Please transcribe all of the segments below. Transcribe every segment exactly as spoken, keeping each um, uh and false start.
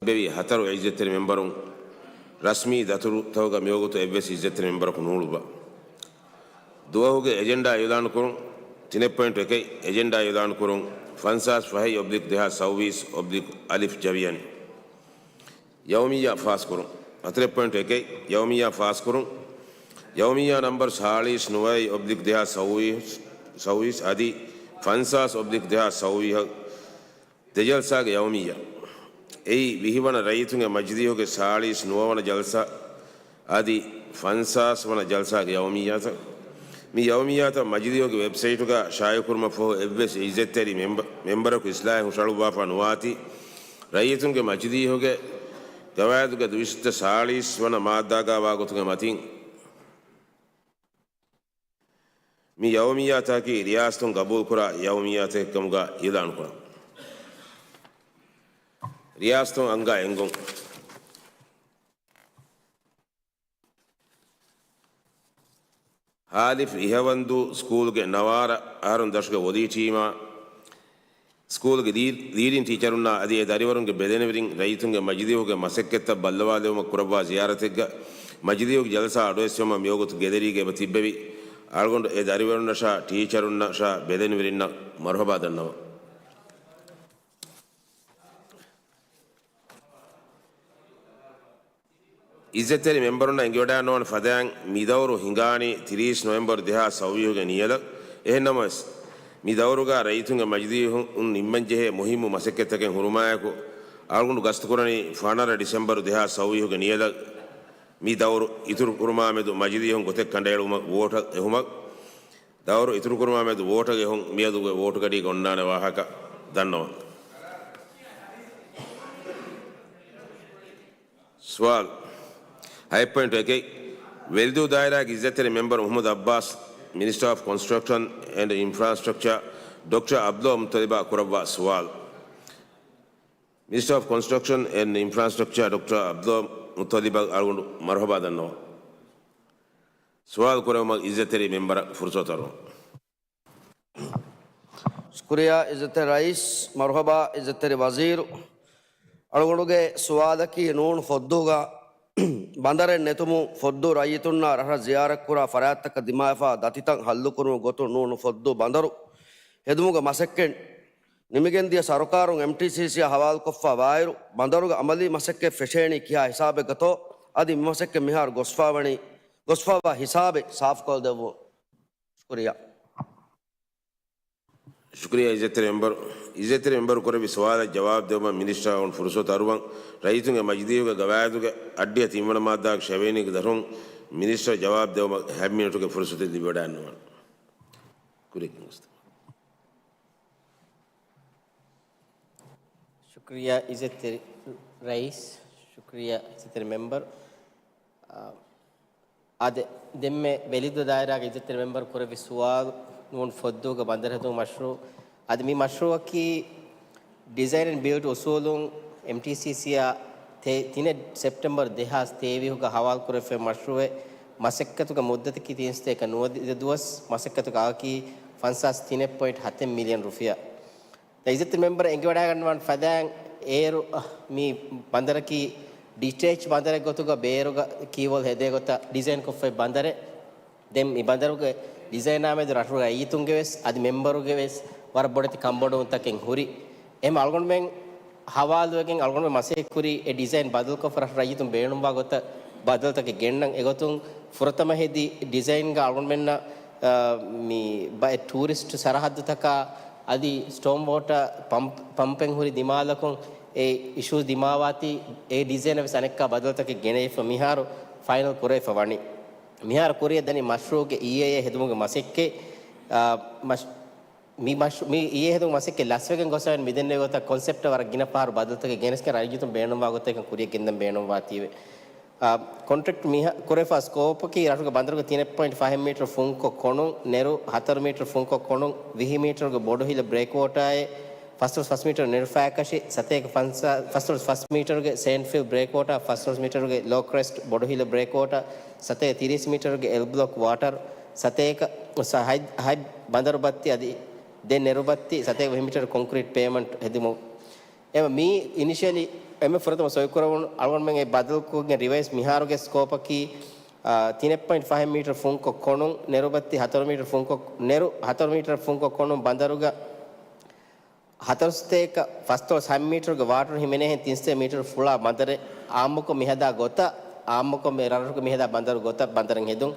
ތިއްބެވި ހަތަރު އިއްޒަތްތެރި މެމްބަރުން ރަސްމީ ދަތުރުތަކުގަ މިވަގުތު އެއްވެސް އިއްޒަތްތެރި މެމްބަރަކު ނޫޅުއްވާ. ދުވަހުގެ އެޖެންޑާ އިއުލާންކުރުން. ތިނެއް ޕޮއިންޓު އެކެއް، އެޖެންޑާ އިއުލާންކުރުން. ފަންސާސް ފަހެއް އޮބްލިކް ދެހާސް ސައުވީސް އޮބްލިކް އަލިފް ޖަވިޔަނި. ޔައުމިއްޔާ ފާސްކުރުން. ހަތަރެއް ޕޮއިންޓު އެކެއް، ޔައުމިއްޔާ ފާސްކުރުން. ޔައުމިއްޔާ ނަމްބަރު ސާޅީސް ނުވައެއް އޮބްލިކް ދެހާސް ސައުވީސް، ސައުވީސް އަދި ފަންސާސް އޮބްލިކް ދެހާސް ސައުވީހަށް ދެ ޖަލްސާގެ ޔައުމިއްޔާ. އެއީ ވިހި ވަނަ ރައްޔިތުންގެ މަޖިލީހުގެ ސާޅީސް ނުވަ ވަނަ ޖަލްސާ އަދި ފަންސާސް ވަނަ ޖަލްސާގެ ޔައުމިއްޔާތައް. މި ޔައުމިއްޔާތައް މަޖިލީހުގެ ވެބްސައިޓުގަ ޝާއިޢުކުރުމަށްފަހު އެއްވެސް އިއްޒަތްތެރި މެމްބަ-، މެމްބަރަކު އިސްލާހެއް ހުށަހަޅުއްވާފަ ނުވާތީ، ރައްޔިތުންގެ މަޖިލީހުގެ ގަވާއިދުގެ ދުއިސައްތަ ސާޅީސް ވަނަ މާއްދާގަ ވާގޮތުގެ މަތިން، މި ޔައުމިއްޔާތަކަކީ ރިޔާސަތުން ގަބޫލުކުރާ ޔައުމިއްޔާތަކެއްކަމުގަ އިއުލާނުކުރަން. ރިޔާސަތުން އަންގާ އެންގުން. ހާލިފް އިހަވަންދޫ ސްކޫލްގެ ނަވާރަ އަހަރުން ދަށުގެ ވޮލީ ޓީމާ، ސްކޫލްގެ ލީ-، ލީޑިން ޓީޗަރުންނާ އަދި އެ ދަރިވަރުންގެ ބެލެނިވެރިން ރައްޔިތުންގެ މަޖިލީހުގެ މަސައްކަތްތައް ބައްލަވާލެވުމަށް ކުރައްވާ ޒިޔާރަތެއްގަ މަޖިލީހުގެ ޖަލްސާ އަޑުއެއްސެވުމަށް މިވަގުތު ގެލެރީގަ އެބަ ތިއްބެވި. އަޅުގަނޑު އެ ދަރިވަރުންނަށާ ޓީޗަރުންނަށާ ބެލެނިވެރިންނަށް މަރުހަބާ ދަންނަވަން. އިއްޒަތްތެރި މެމްބަރުންނަށް އެނގިވަޑައިގަންނަވާނެ ފަދައިން މި ދައުރު ހިނގާނީ ތިރީސް ނޮވެމްބަރު ދެހާސް ސައުވީހުގެ ނިޔަލަށް. އެހެންނަމަވެސް، މި ދައުރުގަ ރައްޔިތުންގެ މަޖިލީހުން ނިންމަންޖެހޭ މުހިއްމު މަސައްކަތްތަކެއް ހުރުމާއެކު، އަޅުގަނޑު ގަސްތުކުރަނީ ފަނަރަ ޑިސެމްބަރު ދެހާސް ސައުވީހުގެ ނިޔަލަށް މި ދައުރު އިތުރުކުރުމާމެދު މަޖިލީހުން ގޮތެއް ކަނޑައެޅުމަށް ވޯޓަށް އެހުމަށް. ދައުރު އިތުރުކުރުމާމެދު ވޯޓަށް އެހުން މިއަދުގެ ވޯޓުގަޑީގަ އޮންނާނެ ވާހަކަ ދަންނަވަން. ސުވާލު. ހަތް ޕޮއިންޓު އެކެއް، ވެލިދޫ ދާއިރާގެ އިއްޒަތްތެރި މެމްބަރު މުޙައްމަދު އައްބާސް، މިނިސްޓަރ އޮފް ކޮންސްޓްރަކްޝަން އެންޑް އިންފްރާސްޓްރަކްޗާ، ޑޮކްޓަރ އަބްދުލް މުއްޠަލިބާ ކުރައްވާ ސުވާލު. މިނިސްޓަރ އޮފް ކޮންސްޓްރަކްޝަން އެންޑް އިންފްރާސްޓްރަކްޗާ، ޑޮކްޓަރ އަބްދުލް މުއްޠަލިބަށް އަޅުގަނޑު މަރުޙަބާ ދަންނަވަން. ސުވާލު ކުރެވުމަށް އިއްޒަތްތެރި މެމްބަރަށް ފުރުސަތު އަރުވަން. ޝުކުރިއްޔާ އިއްޒަތްތެރި ރައީސް، މަރުޙަބާ އިއްޒަތްތެރި ވަޒީރު. އަޅުގަނޑުގެ ސުވާލަކީ ނޫން ފޮއްދޫގަ ބަނދަރެއް ނެތުމުން ފޮއްދޫ ރައްޔިތުންނާ ރަށަށް ޒިޔާރަތްކުރާ ފަރާތްތަކަށް ދިމާވެފާ ދަތިތައް ހައްލުކުރުމުގެ ގޮތުން ނޫން ފޮއްދޫ ބަނދަރު ހެދުމުގެ މަސައްކަތް ނިމިގެންދިޔަ ސަރުކާރުން އެމްޓީސީސީއާ ހަވާލުކޮށްފާ ވާއިރު، ބަނދަރުގެ އަމަލީ މަސައްކަތް ފެށޭނީ ކިހާ ހިސާބެއްގަތޯ، އަދި މި މަސައްކަތް މިހާރު ގޮސްފާވަނީ، ގޮސްފާވާ ހިސާބެއް ސާފުކޮށްދެއްވުން. ޝުކުރިއްޔާ. ޝުކުރިއްޔާ އިއްޒަތްތެރި މެމްބަރު. އިއްޒަތްތެރި މެމްބަރު ކުރެއްވި ސުވާލަށް ޖަވާބު ދެއްވުމަށް މިނިސްޓަރ އަޅުގަނޑު ފުރުސަތު އަރުވަން. ރައްޔިތުންގެ މަޖިލީހުގެ ގަވާއިދުގެ އައްޑިހަ ތިންވަނަ މާއްދާގެ ޝަވޭނީގެ ދަށުން މިނިސްޓަރ ޖަވާބު ދެއްވުމަށް ހަތް މިނިޓުގެ ފުރުސަތެއް ލިބިވަޑައިގަންނަވާނެ. ކުރިއަށް ގޮސްތަ. ޝުކުރިއްޔާ އިއްޒަތްތެރި ރައީސް، ޝުކުރިއްޔާ އިއްޒަތްތެރި މެމްބަރު. އާ، އާދެ، ދެންމެ ވެލިދޫ ދާއިރާގެ އިއްޒަތްތެރި މެމްބަރު ކުރެއްވި ސުވާލު ނޫން ފޮއްދޫގަ ބަނދަރު ހެދުމުގެ މަޝްރޫއު. އަދި މި މަޝްރޫއަކީ ޑިޒައިން އެންޑް ބިލްޑް އުސޫލުން އެމްޓީސީސީއާ ތެ-، ތިނެއް ސެޕްޓެމްބަރު ދެހާސް ތޭވީހުގަ ހަވާލު ކުރެވިފައި މަޝްރޫއެއް. މަސައްކަތުގެ މުއްދަތަކީ ތިން ސަތޭކަ ނުވަދިހަ ދުވަސް، މަސައްކަތުގެ އަގަކީ ފަންސާސް ތިނެއް ޕޮއިންޓް ހަތެއް މިލިއަން ރުފިޔާ. އިއްޒަތްތެރި މެމްބަރަށް އެނގިވަޑައިގަންނަވާން ފަދައިން އޭރު، އަ، މި ބަނދަރަކީ ޑިޓޭޗް ބަނދަރެއް ގޮތުގަ ބޭރުގަ ކީވޯލް ހެދޭ ގޮތަށް ޑިޒައިން ކޮށްފައި ބަނދަރެއް. ދެން މި ބަނދަރުގެ ޑިޒައިނާ މެދު ރަށުގެ ރައްޔިތުންގެ ވެސް އަދި މެމްބަރުގެ ވެސް ވަރަށް ބޮޑެތި ކަންބޮޑުވުންތަކެއް ހުރި. އެހެން އަޅުގަނޑުމެން ހަވާލުވެގެން އަޅުގަނޑުމެން މަސައްކަތްކުރީ އެ ޑިޒައިން ބަދަލުކޮށްފަ ރަށު ރައްޔިތުން ބޭނުންވާ ގޮތަށް ބަދަލުތަކެއް ގެންނަން. އެގޮތުން ފުރަތަމަ ހެދި ޑިޒައިންގަ އަޅުގަނޑުމެންނަށް، އާ، މި ބައެއް ޓޫރިސްޓް ސަރަހައްދުތަކާ އަދި ސްޓޯމް ވޯޓަ ޕަމްޕް، ޕަމްޕެއް ހުރި ދިމާލަކުން އެ އިޝޫ ދިމާވާތީ، އެ ޑިޒައިނަށް ވެސް އަނެއްކާ ބަދަލުތަކެއް ގެނައިފަ މިހާރު ފައިނަލް ކުރެވިފަ ވަނީ. މިހާރު ކުރިއަށް ދަނީ މަޝްރޫއުގެ އީއޭއޭ ހެދުމުގެ މަސައްކަތް، އާ، މަޝް-، މި މަޝް-، މި އީއޭ ހެދުމުގެ މަސައްކަތް ލަސްވެގެން ގޮސްފައި މިދެންނެވި ގޮތަށް ކޮންސެޕްޓަށް ވަރަށް ގިނަ ފަހަރު ބަދަލުތަކެއް ގެނެސްގެން ރައްޔިތުން ބޭނުންވާ ގޮތަކަށް ކުރިއަށް ގެންދަން ބޭނުންވާތީވެ. އާ، ކޮންޓްރެކްޓް މިހާ-، ކުރެވިފާ ސްކޯޕަކީ ރަށުގެ ބަނދަރުގެ ތިނެއް ޕޮއިންޓް ފަހެއް މީޓަރު ފުންކޮށް ކޮނުން، ނެރު ހަތަރު މީޓަރު ފުންކޮށް ކޮނުން، ވިހި މީޓަރުގެ ބޮޑުހިލަ ބްރޭކް ވޯޓާއެއް، ފަސްދޮޅަސް ފަސް މީޓަރު ނެރު ފައިކަށި، ސަތޭކަ ފަންސާ-، ފަސްދޮޅަސް ފަސް މީޓަރުގެ ސޭންޑް ފިލް ބްރޭކް ވޯޓާ، ފަސްދޮޅަސް މީޓަރުގެ ލޯ ކްރެސްޓް ބޮޑުހިލަ ބްރޭކް ވޯޓާ، ސަތޭކަ ތިރީސް މީޓަރުގެ އެލް ބްލޮކް ވާޓަރ، ސަތޭކަ ސަ-، ހަތް، ހަތް ބަނދަރު ބައްތި އަދި ދެ ނެރު ބައްތި، ސަތޭކަ ވިހި މީޓަރު ކޮންކްރީޓް ޕޭވްމަންޓް ހެދުމު. އެ މީ އިނިޝިއަލީ އެންމެ ފުރަތަމަ ސޮއިކުރެވުނު އަޅުގަނޑުމެން އެ ބަދަލުކޮށްގެން ރިވައިސް މިހާރުގެ ސްކޯޕަކީ، އާ، ތިނެއް ޕޮއިންޓް ފަހެއް މީޓަރ ފުންކޮށް ކޮނުން ނެރުބައްތި ހަތަރު މީޓަރ ފުންކޮށް، ނެރު ހަތަރު މީޓަރ ފުންކޮށް ކޮނުން ބަނދަރުގަ ހަތަރުސަތޭކަ ފަސްދޮޅަސް ހަތް މީޓަރުގެ ވާޓަރު ހިމެނޭހެން ތިންސަތޭކަ މީޓަރު ފުޅާ ބަނދަރެއް އާއްމުކޮށް މިހަދާ ގޮތަށް، އާއްމުކޮށް މި ރަށްރަށުގެ މިހަދާ ބަނދަރު ގޮތަށް ބަނދަރެއް ހެދުން.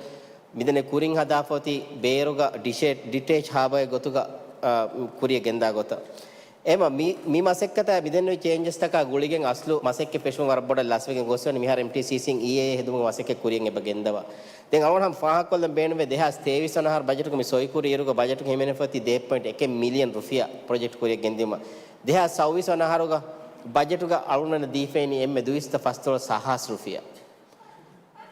މިދެންނެވި ކުރިން ހަދާފަ އޮތީ ބޭރުގަ ޑިޓޭޗް ހާބަރެއް ގޮތުގަ، އާ، ކުރިއަށް ގެންދާ ގޮތަށް. އެމަ މި، މި މަސައްކަތާ މިދެންނެވި ޗޭންޖަސްތަކާ ގުޅިގެން އަސްލު މަސައްކަތް ފެށުން ވަރަށް ބޮޑަށް ލަސްވެގެން ގޮސްވަނީ މިހާރު އެމްޓީސީސީން އީއޭއޭ ހެދުމުގެ މަސައްކަތް ކުރިއަށް އެބަ ގެންދަވާ. ދެން އަޅުގަނޑު ހަމަ ފާހަގަކޮށްލަން ބޭނުންވޭ، ދެހާސް ތޭވީސް ވަނަ އަހަރު ބަޖެޓުގަ މި ސޮއިކުރި އިރުގަ ބަޖެޓުގަ ހިމެނެފަ އޮތީ ދެ ޕޮއިންޓް އެކެއް މިލިއަން ރުފިޔާ ޕްރޮޖެކްޓް ކުރިއަށް ގެންދިއުމަށް. ދެހާސް ސައުވީސް ވަނަ އަހަރުގަ ބަޖެޓުގަ އަޅުގަނޑަށް ދީފައިނީ އެންމެ ދުއިސައްތަ ފަސްދޮޅަސް ހާސް ރުފިޔާ.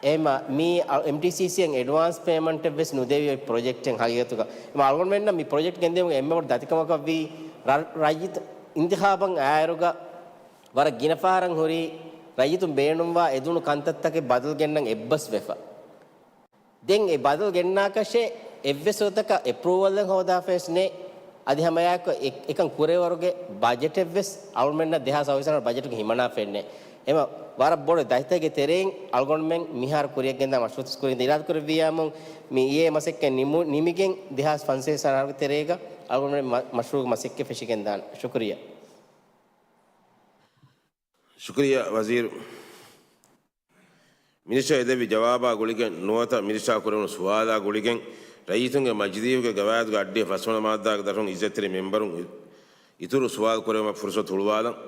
އެމަ މީ އަ، އެމްޓީސީސީއަށް އެޑްވާންސް ޕޭމަންޓެއް ވެސް ނުދެވި އޮތް ޕްރޮޖެކްޓެއް ހަގީގަތުގަ. އެމަ އަޅުގަނޑުމެންނަށް މި ޕްރޮޖެކްޓް ގެންދިއުމުގެ އެންމެ ބޮޑު ދަތިކަމަކަށްވީ ރަ-، ރައްޔިތު އިންތިޚާބަށް އާއިރުގަ ވަރަށް ގިނަ ފަހަރަށް ހުރީ ރައްޔިތުން ބޭނުންވާ އެދުނު ކަންތައްތަކެއް ބަދަލު ގެންނަން އެއްބަސްވެފަ. ދެން އެ ބަދަލު ގެންނާކަށެއް އެއްވެސް ގޮތަކަށް އެޕްރޫވަލްއެއް ހޯދާފަވެސް ނެތް. އަދި ހަމައެއާއެކު އެ-، އެކަން ކުރެވޭވަރުގެ ބަޖެޓެއްވެސް އަޅުމެންނަށް ދެހާސް ސައުވީސް ވަނަ ބަޖެޓުގަ ހިމަނާފައެއް ނެތް. އެމަ ވަރަށް ބޮޑު ދަތިތަކެއްގެ ތެރެއިން އަޅުގަނޑުމެން މިހާރު ކުރިއަށްގެންދާ މަޝްރޫޢުތައް ކުރިން އިރާދަކުރެއްވިއްޔާމު، މި އީއޭ މަސައްކަތް ނިމު-، ނިމިގެން ދެހާސް ފަންސަވީސް ވަނަ އަހަރުގެ ތެރޭގަ އަޅުގަނޑުމެން މަ-، މަޝްރޫޢުގެ މަސައްކަތް ފެށިގެންދާނެ. ޝުކުރިއްޔާ. ޝުކުރިއްޔާ ވަޒީރު. މިނިސްޓަރ އެދެއްވި ޖަވާބާ ގުޅިގެން ނުވަތަ މިނިސްޓާ ކުރެވުނު ސުވާލާ ގުޅިގެން ރައްޔިތުންގެ މަޖިލީހުގެ ގަވާއިދުގެ އައްޑިހަ ފަސްވަނަ މާއްދާގެ ދަށުން އިއްޒަތްތެރި މެމްބަރުން އި-، އިތުރު ސުވާލު ކުރެވުމަށް ފުރުސަތު ހުޅުވާލަން.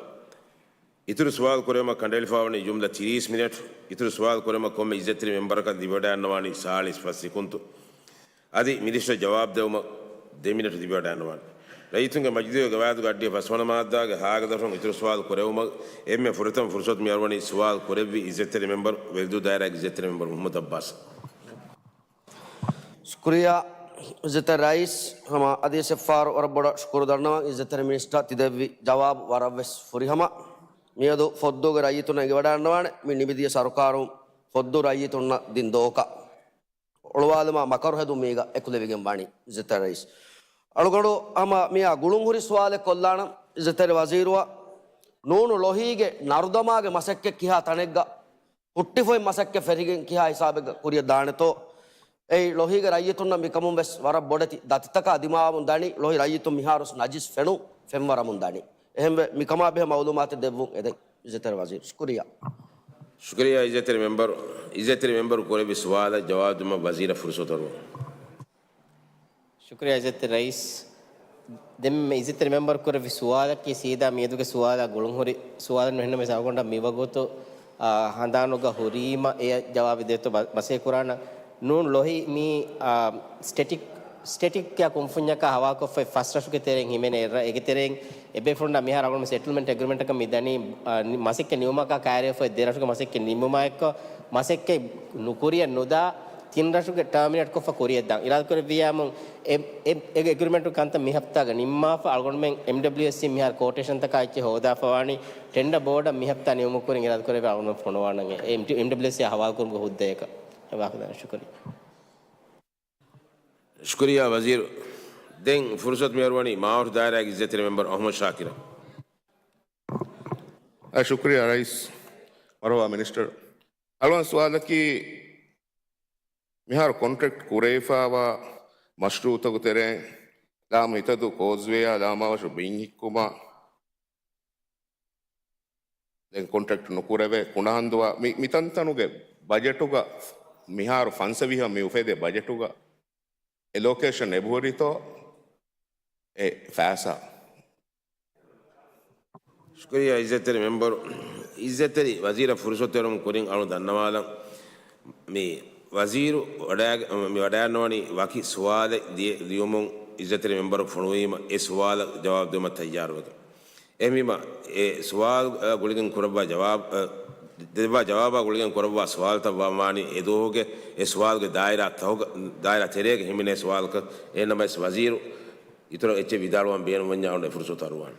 އިތުރު ސުވާލު ކުރެވުމަށް ކަނޑައެޅިފައިވަނީ ޖުމްލަ ތިރީސް މިނެޓް. އިތުރު ސުވާލު ކުރެވުމަށް ކޮންމެ އިއްޒަތްތެރި މެމްބަރަކަށް ލިބިވަޑައިގަންނަވާނީ ސާޅީސް ފަސް ސިކުންތު. އަދި މިނިސްޓަރ ޖަވާބު ދެވުމަށް ދެ މިނެޓު ލިބިވަޑައިގަންނަވާނެ. ރައްޔިތުންގެ މަޖިލީހުގެ ގަވާއިދުގެ އައްޑިހަ ފަސްވަނަ މާއްދާގެ ހާގެ ދަށުން އިތުރު ސުވާލު ކުރެވުމަށް އެންމެ ފުރަތަމަ ފުރުސަތު މިއަރުވަނީ ސުވާލު ކުރެއްވި އިއްޒަތްތެރި މެމްބަރު ވެލްދޫ ދާއިރާގެ އިއްޒަތްތެރި މެމްބަރު މުޙައްމަދު އައްބާސް. ޝުކުރިއްޔާ އިއްޒަތްތެރި ރައީސް. ހަމަ އަދިވެސް އެއްފަހަރު ވަރަށް ބޮޑަށް ޝުކުރު ދަންނަވަން އިއްޒަތްތެރި މިނިސްޓަރ ތިދެއްވި ޖަވާބު ވަރަށްވެސް ފުރިހަމަ. މިއަދު ފޮއްދޫގެ ރައްޔިތުންނަށް އެނގިވަޑައިގަންނަވާނެ މި ނިމިދިޔަ ސަރުކާރުން ފޮއްދޫ ރައްޔިތުންނަށް ދިން ދޯކަށް. އޮޅުވާލުމާ މަކަރު ހެދުން މީގަ އެކުލެވިގެން ވަނީ އިއްޒަތްތެރި ރައީސް. އަޅުގަނޑު ހަމަ މިއާ ގުޅުންހުރި ސުވާލެއް ކޮށްލާނަން އިއްޒަތްތެރި ވަޒީރުއަށް. ނޫނު ޅޮހީގެ ނަރުދަމާގެ މަސައްކަތް ކިހާ ތަނެއްގަ ހުއްޓިފޮތް މަސައްކަތް ފެށިގެން ކިހާ ހިސާބެއްގަ ކުރިއަށް ދާނެތޯ؟ އެއީ ޅޮހީގެ ރައްޔިތުންނަށް މިކަމުން ވެސް ވަރަށް ބޮޑެތި ދަތިތަކާ ދިމާވަމުން ދަނީ. ޅޮހި ރައްޔިތުން މިހާރުވެސް ނަޖިސް ފެނުން ފެންވަރަމުން ދަނީ. އެހެންވެ މިކަމާ ބެހޭ މައުލޫމާތެއް ދެއްވުން އެދެން. އިއްޒަތްތެރި ވަޒީރު. ޝުކުރިއްޔާ. ޝުކުރިއްޔާ އިއްޒަތްތެރި މެމްބަރު. އިއްޒަތްތެރި މެމްބަރު ކުރެއްވި ސުވާލަށް ޖަވާބު ދިނުމަށް ވަޒީރަށް ފުރުސަތު އަރުވަން. ޝުކުރިއްޔާ އިއްޒަތްތެރި ރައީސް. ދެން މި އިއްޒަތްތެރި މެމްބަރު ކުރެއްވި ސުވާލަކީ ސީދާ މިއަދުގެ ސުވާލާ ގުޅުންހުރި ސުވާލެއް ނޫން. އެހެންނަމަވެސް އަޅުގަނޑަށް މިވަގުތު، އާ، ހަނދާނުގަ ހުރީމަ އެ ޖަވާބެއް ދޭތޯ ބަ-، މަސައްކަތް ކުރާނަން. ނޫން ޅޮހި މީ، އާ، ސްޓެޓިކް، ސްޓެޓިކް ކިޔާ ކުންފުންޏަކާ ހަވާލުކޮށްފައި ފަސް ރަށުގެ ތެރެއިން ހިމެނޭ. އެއް ރަށް-، އޭގެ ތެރެއިން އެބޭފުޅުންނާ މިހާރު އަޅުގަނޑު ސެޓްލްމަންޓް އެގްރިމެންޓަކަށް މި ދަނީ، އާ، މަސައްކަތް ނިމުމަކާ ކައިރިވެފައި ދެ ރަށުގެ މަސައްކަތް ނިމުމާއެއްކޮށް، މަސައްކަތް ނުކުރިއަށް ނުދާ، ތިން ރަށުގެ ޓާމިނޭޓް ކޮށްފަ ކުރިއަށްދާން އިރާދަކުރެއްވިއްޔާމު، އެ، އެ، އެ އެގްރިމެންޓު ކަންތައް މި ހަފްތާގަ ނިންމާފަ، އަޅުގަނޑުމެން އެމްޑަބްލިއުއެސްސީ މިހާރު ކޯޓޭޝަންތަކާ އެއްޗެއް ހޯދާފަވާނީ، ޓެންޑަ ބޯޑަށް މި ހަފްތާ ނިމުމުގެ ކުރިން އިރާދަކުރެއްވި އަޅުގަނޑު ފޮނުވާނަން އެ އެމްޑި-، އެމްޑަބްލިއުއެސްސީ ހަވާލުކުރުމުގެ ހުއްދައަކަށް. އެ ވާހަކަ ދަން. ޝުކުރިއްޔާ. ޝުކުރިއްޔާ ވަޒީރު. ދެން ފުރުސަތު މިއަރުވަނީ މާވަރު ދާއިރާގެ އިއްޒަތްތެރި މެމްބަރު އަޙްމަދު ޝާކިރަށް. އަ، ޝުކުރިއްޔާ ރައީސް. މަރުވާ މިނިސްޓަރު. އަޅުވަން ސުވާލަކީ، މިހާރު ކޮންޓްރެކްޓް ކުރެވިފައިވާ މަޝްރޫޢުތަކުގެ ތެރެއިން ލާމު ހިތަދޫ ކޯސްވޭއާ ލާމާވަށު ބިން ހިއްކުމާ، ދެން ކޮންޓްރެކްޓް ނުކުރެވޭ ކުނަހަނދުއާ މި، މިތަންތަނުގެ ބަޖެޓުގަ މިހާރު ފަންސަވީހަށް މި އުފެދޭ ބަޖެޓުގަ އެލޮކޭޝަން އެބަހުރިތޯ އެ ފައިސާ؟ ޝުކުރިއްޔާ އިއްޒަތްތެރި މެމްބަރު. އިއްޒަތްތެރި ވަޒީރަށް ފުރުސަތު ދެއްވުމުގެ ކުރިން އަޅުން ދަންނަވާލަން. މި ވަޒީރު ވަޑައި-، މި ވަޑައިގަންނަވަނީ ވަކި ސުވާލެއް ދިޔަ-، ލިޔުމުން އިއްޒަތްތެރި މެމްބަރު ފޮނުވީމަ، އެ ސުވާލަށް ޖަވާބު ދެއްވުމަށް ތައްޔާރުވެގެން. އެހެންވީމަ، އެ ސުވާލު، އަ، ގުޅިގެން ކުރައްވާ ޖަވާބު، އަ، ދެއްވާ ޖަވާބާ ގުޅިގެން ކުރައްވާ ސުވާލުތައް ވާން ވާނީ އެ ދުވަހުގެ އެ ސުވާލުގެ ދާއިރާ ތަހުގަ-، ދާއިރާ ތެރޭގަ ހިމެނޭ ސުވާލަކަށް. އެހެންނަމަވެސް ވަޒީރު އިތުރަށް އެއްޗެއް ވިދާޅުވަން ބޭނުންވަންޏާ އަޅުގަނޑު އެ ފުރުސަތު އަރުވާނެ.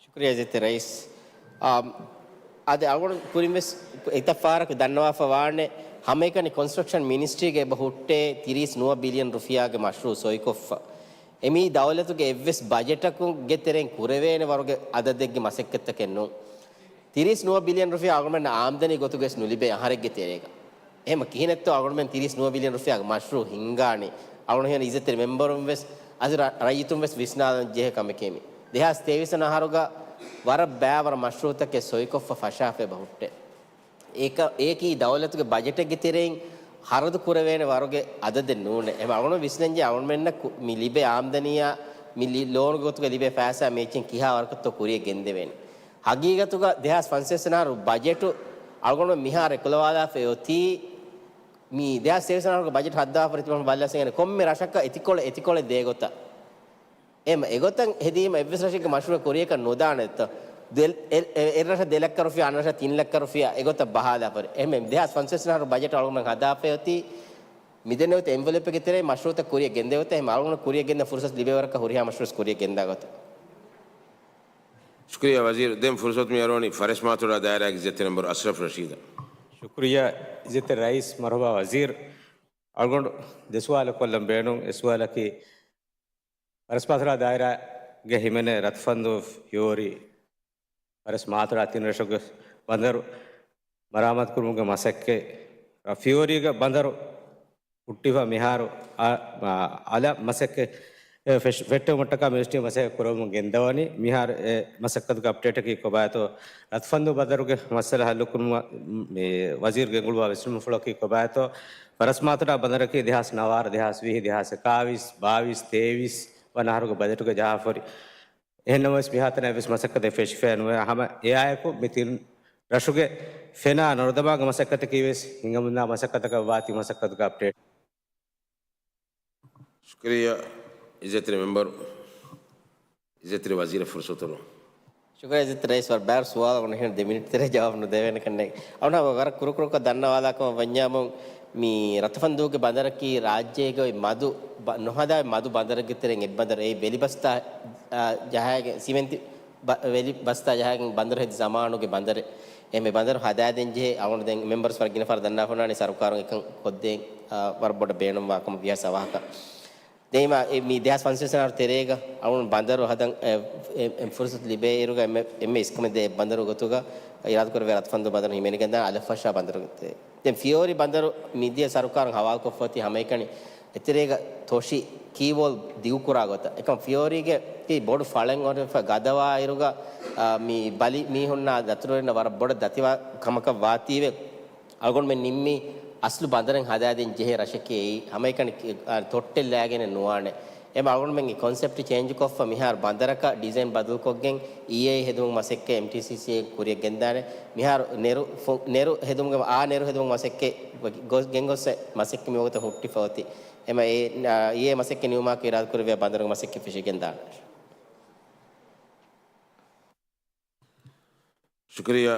ޝުކުރިއްޔާ އިއްޒަތްތެރި ރައީސް. އާ، އަދި އަޅުގަނޑު ކުރިން ވެސް އެތައް ފަހަރަކު ދަންނަވާފަ ވާނެ، ހަމައެކަނި ކޮންސްޓްރަކްޝަން މިނިސްޓްރީގަ އެބަ ހުއްޓޭ ތިރީސް ނުވަ ބިލިއަން ރުފިޔާގެ މަޝްރޫޢު ސޮއިކޮށްފަ. އެމީ ދައުލަތުގެ އެއްވެސް ބަޖެޓަކުގެ ތެރެއިން ކުރެވޭނެ ވަރުގެ އަދަދެއްގެ މަސައްކަތްތަކެއް ނޫން. ތިރީސް ނުވަ ބިލިއަން ރުފިޔާ އަޅުގަނޑަށް އާމްދަނީ ގޮތުގައި ނުލިބޭ އަހަރެއްގެ ތެރޭގަ. އެހެމަ ކިހިނެއްތޯ އަޅުގަނޑުމެން ތިރީސް ނުވަ ބިލިއަން ރުފިޔާގެ މަޝްރޫއު ހިންގާނީ؟ އަޅުގަނޑު ހިނގާ އިއްޒަތްތެރި މެމްބަރުން ވެސް އަދި ރަ-، ރައްޔިތުން ވެސް ވިސްނާލަން ޖެހޭ ކަމެކޭ މީ. ދެހާސް ތޭވީސް އަހަރުގަ ވަރަށް ބައިވަރު މަޝްރޫއުތަކެއް ސޮއިކޮށްފަ ފަށާފަ އެބަ ހުއްޓޭ. އޭކަ-، އޭކީ ދައުލަތުގެ ބަޖެޓެއްގެ ތެރެއިން ޚަރަދު ކުރެވޭނެ ވަރުގެ އަދަދެއް ނޫނޭ. އެހެމަ އަޅުގަނޑު ވިސްނަންޖެހޭ އަޅުގަނޑުމެންނަށް ކު-، މި ލިބޭ އާމްދަނީއާ މި ލި-، ލޯނުގެ ގޮތުގަ ލިބޭ ފައިސާ މި އެއްޗެއް ކިހާ ވަރަކަށްތޯ ކުރިޔަށް ގެންދެވޭނެ. ހަގީގަތުގަ ދެހާސް ފަންސަވީސް އަހަރު ބަޖެޓު އަޅުގަނޑު މިހާރު އެކުލަވާލާފައި އޮތީ، މި ދެހާސް ތޭވީސް އަހަރުގެ ބަޖެޓް ހައްދަވާފަ ރިތިބަހުން ބަލާ ސިނގަނެ ކޮންމެ ރަށަކަށް އެތިކޮޅެއް އެތިކޮޅެއް ދޭ ގޮތަށް. އެހެމަ އެގޮތަށް ހެދީމަ އެއްވެސް ރަށެއްގެ މަޝްރޫއެއް ކުރިޔަކަށް ނުދާނެތަ؟ ދެ-، އެ-، އެ-، އެއްރަށަށް ދެ ލައްކަ ރުފިޔާ، އަންރަށަށް ތިން ލައްކަ ރުފިޔާ އެގޮތަށް ބަހާލާފަ. އެހެމަ ދެހާސް ފަންސަވީސް އަހަރު ބަޖެޓް އަޅުގަނޑު ހަދާފައި އޮތީ، މިދެންނެވި އެންވެލޮޕެއްގެ ތެރޭ މަޝްރޫއުތައް ކުރިޔަށް ގެންދެވޭ ގޮތަށް. އެހެމަ އަޅުގަނޑު ކުރިޔަށް ގެންދަން ފުރުސަތު ލިބޭ ވަރަކަށް ހުރިހާ މަޝްރޫއަކަށް ކުރިޔަށް ގެންދާ ގޮތަށް. ޝުކުރިއްޔާ ވަޒީރު. ދެން ފުރުސަތު މި އަރުވަނީ ފަރެސް މާތޮޑާ ދާއިރާގެ އިއްޒަތްތެރި މެމްބަރު އަޝްރަފް ރަޝީދަށް. ޝުކުރިއްޔާ އިއްޒަތްތެރި ރައީސް، މަރުޙަބާ ވަޒީރު. އަޅުގަނޑު ދެ ސުވާލެއް ކޮށްލަން ބޭނުން. އެއް ސުވާލަކީ، ފަރެސް މާތޮޑާ ދާއިރާގެ ހިމެނޭ ރަތުފަންދޫ ފިޔޯރި ފަރެސް މާތޮޑާ ތިން ރަށުގެ ބަނދަރު މަރާމާތުކުރުމުގެ މަސައްކަތް، ފިޔޯރީގެ ބަނދަރު ހުއްޓިފަ މިހާރު އަ-، އަ-، އަލަށް މަސައްކަތް ފެށް-، ފެށްޓެވުމަށްޓަކާ މިނިސްޓްރީ މަސައްކަތް ކުރަމުން ގެންދަވަނީ. މިހާރު އެ މަސައްކަތުގެ އަޕްޑޭޓަކީ ކޮބާތޯ؟ ރަތުފަންދޫ ބަނދަރުގެ މައްސަލަ ހައްލުކުރުމަށް މި ވަޒީރު ގެންގުޅުވާ ވިސްނުންފުޅަކީ ކޮބާތޯ؟ ފަރެސް މާތޮޑާ ބަނދަރަކީ ދެހާސް ނަވާރަ، ދެހާސް ވިހި، ދެހާސް އެކާވީސް، ބާވީސް، ތޭވީސް ވަނަ އަހަރުގެ ބަޖެޓުގަ ޖަހާފައި. އެހެންނަމަވެސް މިހާތަނަށް އެއްވެސް މަސައްކަތެއް ފެށިފައެއް ނުވޭ. ހަމަ އެއާއެކު މި ތިން ރަށުގެ ފެނާ ނަރުދަމާގެ މަސައްކަތަކީ ވެސް ހިނގަމުންދާ މަސައްކަތަކަށް ވާތީ މަސައްކަތުގެ އަޕްޑޭޓް. ޝުކުރިއްޔާ އިއްޒަތްތެރި މެމްބަރު. އިއްޒަތްތެރި ވަޒީރަށް ފުރުސަތު ދެއްވަން. ޝުކުރިއްޔާ އިއްޒަތްތެރި ރައީސް، ވަރަށް ބާރު ސުވާލު އޮންނަ ހިން ދެ މިނިޓް ތެރޭ ޖަވާބު ނުދެވޭނެ ކަންނޭނގެ. އަޅުގަނޑު ވަރަށް ކުރުކުރުކޮށް ދަންނަވާލާކަމަށް ވަންޏާމު، މި ރަތުފަންދޫގެ ބަނދަރަކީ ރާއްޖޭގައި މަދު ބަ-، ނުހަދާ މަދު ބަނދަރެއްގެ ތެރެއިން އެއް ބަނދަރު. އެއީ ވެލި ބަސްތާ، އާ، ޖަހާގެން ސިމެންތި ބަ-، ވެލި ބަސްތާ ޖަހާގެން ބަނދަރު ހެދި ޒަމާނުގެ ބަނދަރެއް. އެހެންވެ ބަނދަރު ހަދާދޭން ޖެހޭ އަޅުގަނޑު ދެން މެމްބަރުސް ވަރަށް ގިނަ ފަހަރަށް ދަންނާފަ އޮންނާނީ ސަރުކާރުން އެކަން ކޮށްދޭން، އާ، ވަރަށް ބޮޑަށް ބޭނުންވާ ކަމަށް ވިޔަސް އަވަހަކަށް. ދެން މި ދެހާސް ފަންސަވީސް އަހަރު ތެރޭގަ އަޅުގަނޑު ބަނދަރު ހަދަން، އެ، އެ، އެ ފުރުސަތު ލިބޭ އިރުގަ އެންމެ، އެންމެ އިސްކަމެއް ދޭ ބަނދަރު ގޮތުގަ އިރާދަކުރެއްވި ރަތުފަންދޫ ބަނދަރު ހިމެނިގެންދާނެ އަލަށްފަށާ ބަނދަރު ގޮތުގަ. ދެން ފިޔޯރި ބަނދަރު މިދިޔަ ސަރުކާރުން ހަވާލުކޮށްފަ އޮތީ ހަމައެކަނި އެތެރޭގަ ތޮށި ކީވޯލް ދިގުކުރާ ގޮތަށް. އެކަމް ފިޔޯރީގެ ތި ބޮޑު ފަޅެއް އޮންނަފަ ގަދަވާ އިރުގަ، އާ، މި ބަލި މީހުންނާ ދަތުރުވެރިންނަށް ވަރަށް ބޮޑަށް ދަތިވާ ކަމަކަށް ވާތީވެ. އަޅުގަނޑުމެން ނިންމީ އަސްލު ބަނދަރެއް ހަދާދޭން ޖެހޭ ރަށެކޭ އެއީ. ހަމައެކަނި، އާ، ތޮއްޓެއް ލާގެނެއް ނުވާނެ. އެމަ އަޅުގަނޑުމެން ކޮންސެޕްޓް ޗޭންޖުކޮށްފަ މިހާރު ބަނދަރަކަށް ޑިޒައިން ބަދަލުކޮށްގެން އީއޭ ހެދުމުގެ މަސައްކަތް އެމްޓީސީސީ ކުރިޔަށް ގެންދާނެ. މިހާރު ނެރު ފު-، ނެރު ހެދުމުގެ، އާ ނެރު ހެދުމުގެ މަސައްކަތް ގޮ-، ގެންގޮސް މަސައްކަތް މިވަގުތަށް ހުއްޓިފަ އޮތީ. އެމަ އެ، އާ، އީއޭ މަސައްކަތް ނިމުމާކު އިރާދަކުރެއްވިޔާ ބަނދަރުގެ މަސައްކަތް ފެށިގެންދާނެ. ޝުކުރިއްޔާ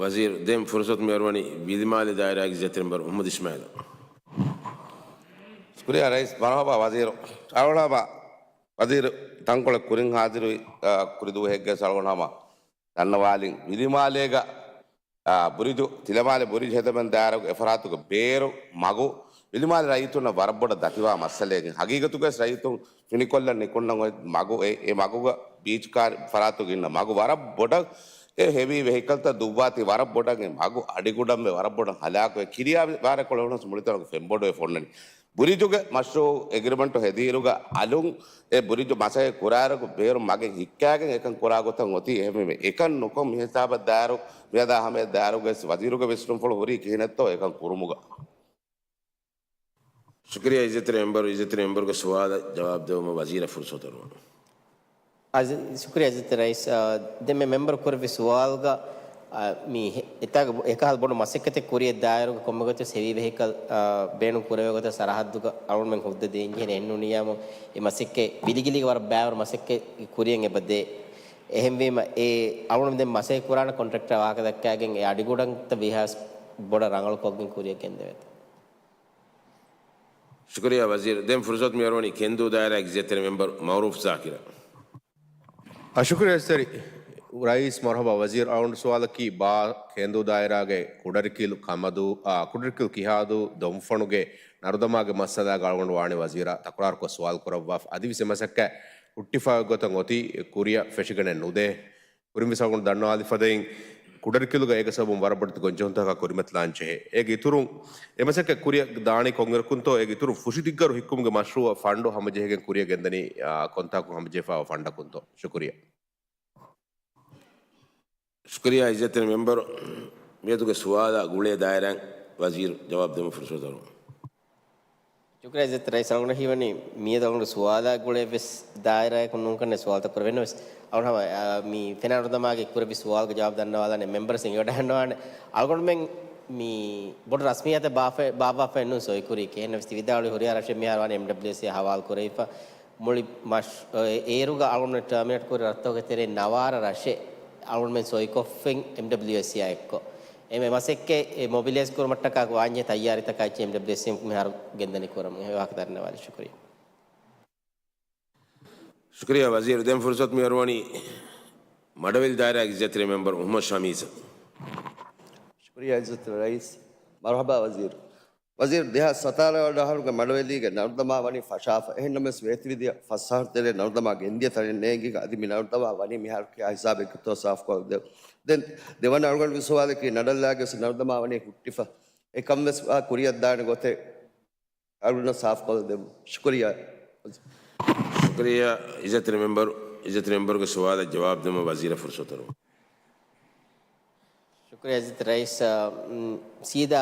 ވަޒީރު. ދެން ފުރުސަތު މިއަރުވަނީ ބިލިމާލެ ދާއިރާގެ އިއްޒަތްތެރި މެމްބަރު މުޙައްމަދު އިސްމާއިލަށް. ޝުކުރިއްޔާ ރައީސް. މަރުޙަބާ ވަޒީރު. އަޅުގަނޑު ހަމަ ވަޒީރު ތަންކޮޅެއް ކުރިން ހާޒިރުވި، އާ، ކުރި ދުވަހެއްގަ އަޅުގަނޑު ހަމަ ދަންނަވާލިން ބިލިމާލޭގަ، އާ، ބުރިޖު، ތިލަމާލެ ބުރިޖު ހެދެމުން ދާއިރުގެ އެފަރާތުގެ ބޭރު މަގު ބިލިމާލެ ރައްޔިތުންނަށް ވަރަށް ބޮޑަށް ދަތިވާ މައްސަލައެއް. ހަގީގަތުގައި ރައްޔިތުން ފިނިކޮށްލަން ނިކުންނަން އޮތް މަގު އެ، އެ މަގުގަ ބީޗް ކާރި ފަރާތުގަ އިންނަ މަގު ވަރަށް ބޮޑަށް އެ ހެވީ ވެހިކަލްތައް ދުއްވާތީ ވަރަށް ބޮޑަށް އެ މަގު އަޑިގުޑަންވެ ވަރަށް ބޮޑަށް ހަލާކުވެ ކިރިޔާ ވާރެއް ކޮޅެއް ހުންނަސް މުޅިތަނަކު ފެންބޮޑުވެ ފޮންނަނީ. ބުރިޖުގެ މަޝްރޫއު އެގްރިމެންޓު ހެދިއިރުގަ އަލުން އެ ބުރިޖު މަސައްކަތް ކުރާއިރުގަ ބޭރު މަގެއް ހިއްކާގެން އެކަން ކުރާ ގޮތަށް އޮތީ. އެހެންވީމަ އެކަން ނުކޮށް މިހިސާބަށް ދާއިރު މިއަދާ ހަމަޔަށް ދާއިރުގައި ވަޒީރުގެ ވިސްނުންފުޅު ހުރީ ކިހިނެއްތޯ އެކަން ކުރުމުގަ. ޝުކުރިއްޔާ އިއްޒަތްތެރި މެމްބަރު. އިއްޒަތްތެރި މެމްބަރުގެ ސުވާލަށް ޖަވާބު ދެވުމަށް ވަޒީރަށް ފުރުސަތު އަރުވަން. އަޒި-، ޝުކުރިއްޔާ އިއްޒަތްތެރި ރައީސް. އާ، ދެން މި މެމްބަރު ކުރެއްވި ސުވާލުގަ، އާ، މި ހެ-، އެތާގަ ބު-، އެކަހަލަ ބޮޑު މަސައްކަތެއް ކުރިޔަށް ދާއިރުގަ ކޮންމެ ގޮތެއް ހެވީ ވެހިކަލް، އާ، ބޭނުން ކުރެވޭ ގޮތަށް ސަރަހައްދުގަ އަޅުގަނޑުމެން ހުއްދަ ދޭންޖެހޭނެ. އެހެންނޫނިއްޔާމު އެ މަސައްކަތް ވިލިގިލީގެ ވަރަށް ބައިވަރު މަސައްކަތް ކުރިޔަށް އެބަ ދޭ. އެހެންވީމަ އެ އަޅުގަނޑު ދެން މަސައްކަތް ކުރާނެ ކޮންޓްރެކްޓަރ ވާހަކަ ދައްކާގެން އެ އަޑިގުޑަންތައް ވީހާވެސް ބޮޑަށް ރަނގަޅު ކޮށްގެން ކުރިޔަށް ގެންދެވޭތޯ. ޝުކުރިއްޔާ ވަޒީރު. ދެން ފުރުސަތު މިއަރުވަނީ ކެންދޫ ދާއިރާގެ އިއްޒަތްތެރި މެމްބަރު މައުރޫފް ޒާކިރަށް. އަ، ޝުކުރިއްޔާ އިއްޒަތްތެރި ރައީސް މަރުޙަބާ ވަޒީރު. އަޅުގަނޑު ސުވާލަކީ ބާ ކެނދޫ ދާއިރާގެ ކުޑަރިކިލު ކަމަދޫ، އާ، ކުޑަރިކިލު ކިހާދޫ ދޮންފަނުގެ ނަރުދަމާގެ މައްސަލާގަ އަޅުގަނޑު ވާނެ ވަޒީރާ ތަކުރާރުކޮށް ސުވާލު ކުރައްވާފަ. އަދިވެސް އެ މަސައްކަތް ހުއްޓިފައި ގޮތަށް އޮތީ ކުރިއަށް ފެށިގެނެއް ނުދޭ. ކުރިންވެސް އަޅުގަނޑު ދަންނަވާލި ފަދައިން ކުޑަރިކިލުގަ އޭގެ ސަބަބުން ވަރަށް ބޮޑެތި ގޮންޖެހުންތަކާ ކުރިމަތިލާން ޖެހޭ. އޭގެ އިތުރުން އެ މަސައްކަތް ކުރިއަށް ދާނީ ކޮންއިރަކުންތޯ؟ އޭގެ އިތުރުން ފުށި ދިއްގަރު ހިއްކުމުގެ މަޝްރޫއަށް ފަންޑު ހަމަޖެހިގެން ކުރިއަށް ގެންދަނީ، އާ، ކޮންތާކުން ހަމަޖެހިފައިވާ ފަންޑަކުންތޯ؟ ޝުކުރިއްޔާ. ޝުކުރިއްޔާ އިއްޒަތްތެރި މެމްބަރު. މިއަދުގެ ސުވާލާ ގުޅޭ ދާއިރާއިން ވަޒީރު ޖަވާބު ދެމުން ފުރުސަތު ދެއްވަމުން. ޝުކުރިއްޔާ އިއްޒަތްތެރި ރައީސް. އަޅުގަނޑަށް ހީވަނީ މިއަދު އަޅުގަނޑު ސުވާލާ ގުޅޭ ވެސް ދާއިރާއަކުން ނޫންކަން ސުވާލުތައް ކުރެވޭނެ ވެސް. އަޅުގަނޑު ހަމަ، އާ، މި ފެނާ ނަރުދަމާގެ ކުރެއްވި ސުވާލުގެ ޖަވާބު ދަންނަވާލާނެ މެމްބަރު ސިނގިވަޑަހަންނަވާނެ. އަޅުގަނޑުމެން މި ބޮޑު ރަސްމިއްޔާތެއް ބާފަ-، ބާއްވާފައެއް ނޫން ސޮއިކުރީކީ. އެހެންނަމަވެސް ތި ވިދާޅުވި ހުރިހާ ރަށެއް މިހާރު ވާނީ އެމްޑަބްލިއުއެސްއޭ ހަވާލު ކުރެވިފަ. މުޅި މަޝް-، އޭރުގަ އަޅުގަނޑު ޓާމިނޭޓް ކުރި ރަށްތަކުގެ ތެރެއިން ނަވާރަ ރަށެއް އަޅުގަނޑުމެން ސޮއިކޮށްފިން އެމްޑަބްލިއުއެސްއޭއާ އެއްކޮށް. އެ މަސައްކަތް އެ މޮބިލައިޒް ކުރުމަށްޓަކާ ވާންޖެހޭ ތައްޔާރީތަކާ އެއްޗެއް އެމްޑަބްލިއުއެސްއޭ މިހާރު ގެންދަނީ ކުރަމުން. އެ ވާހަކަ ދަންނަވާލި. ޝުކުރިއްޔާ. ޝުކުރިއްޔާ ވަޒީރު. ދެން ފުރުސަތު މިއޮރުވަނީ މަޑަވެލި ދާއިރާގެ އިއްޒަތްތެރި މެމްބަރު މުޙައްމަދު ޝާމީއަށް. ޝުކުރިއްޔާ އިއްޒަތްތެރި ރައީސް މަރުޙަބާ ވަޒީރު. ވަޒީރު، ދެހާސް ސަތާރަ އަހަރުގެ މަޑަވެލީގެ ނަރުދަމާ ވަނީ ފަށާފަ. އެހެންނަމަވެސް ވޭތުވެދިޔަ ފަސް އަހަރު ތެރޭ ނަރުދަމާ ގެންދިޔަ ތަނެއް ނޭނގިގެން އަދި މި ނަރުދަމާ ވަނީ މިހާރު ކިހާ ހިސާބެއްގަތޯ ސާފުކޮށްދެވުން. ދެން ދެވަނަ އަޅުގަނޑުގެ ސުވާލަކީ ނަޑައްލާގެ ވެސް ނަރުދަމާ ވަނީ ހުއްޓިފަ. އެކަންވެސް ވާ ކުރިއަށްދާނެ ގޮތެއް އަޅުގަނޑަށް ސާފުކޮށްދެއްވުން. ޝުކުރިއްޔާ. ޝުކުރިއްޔާ އިއްޒަތްތެރި މެމްބަރު. އިއްޒަތްތެރި މެމްބަރުގެ ސުވާލަށް ޖަވާބު ދެމުން ވަޒީރަށް ފުރުސަތު ދެއްވަމުން. ޝުކުރިއްޔާ އިއްޒަތްތެރި ރައީސް. އާ، މް، ސީދާ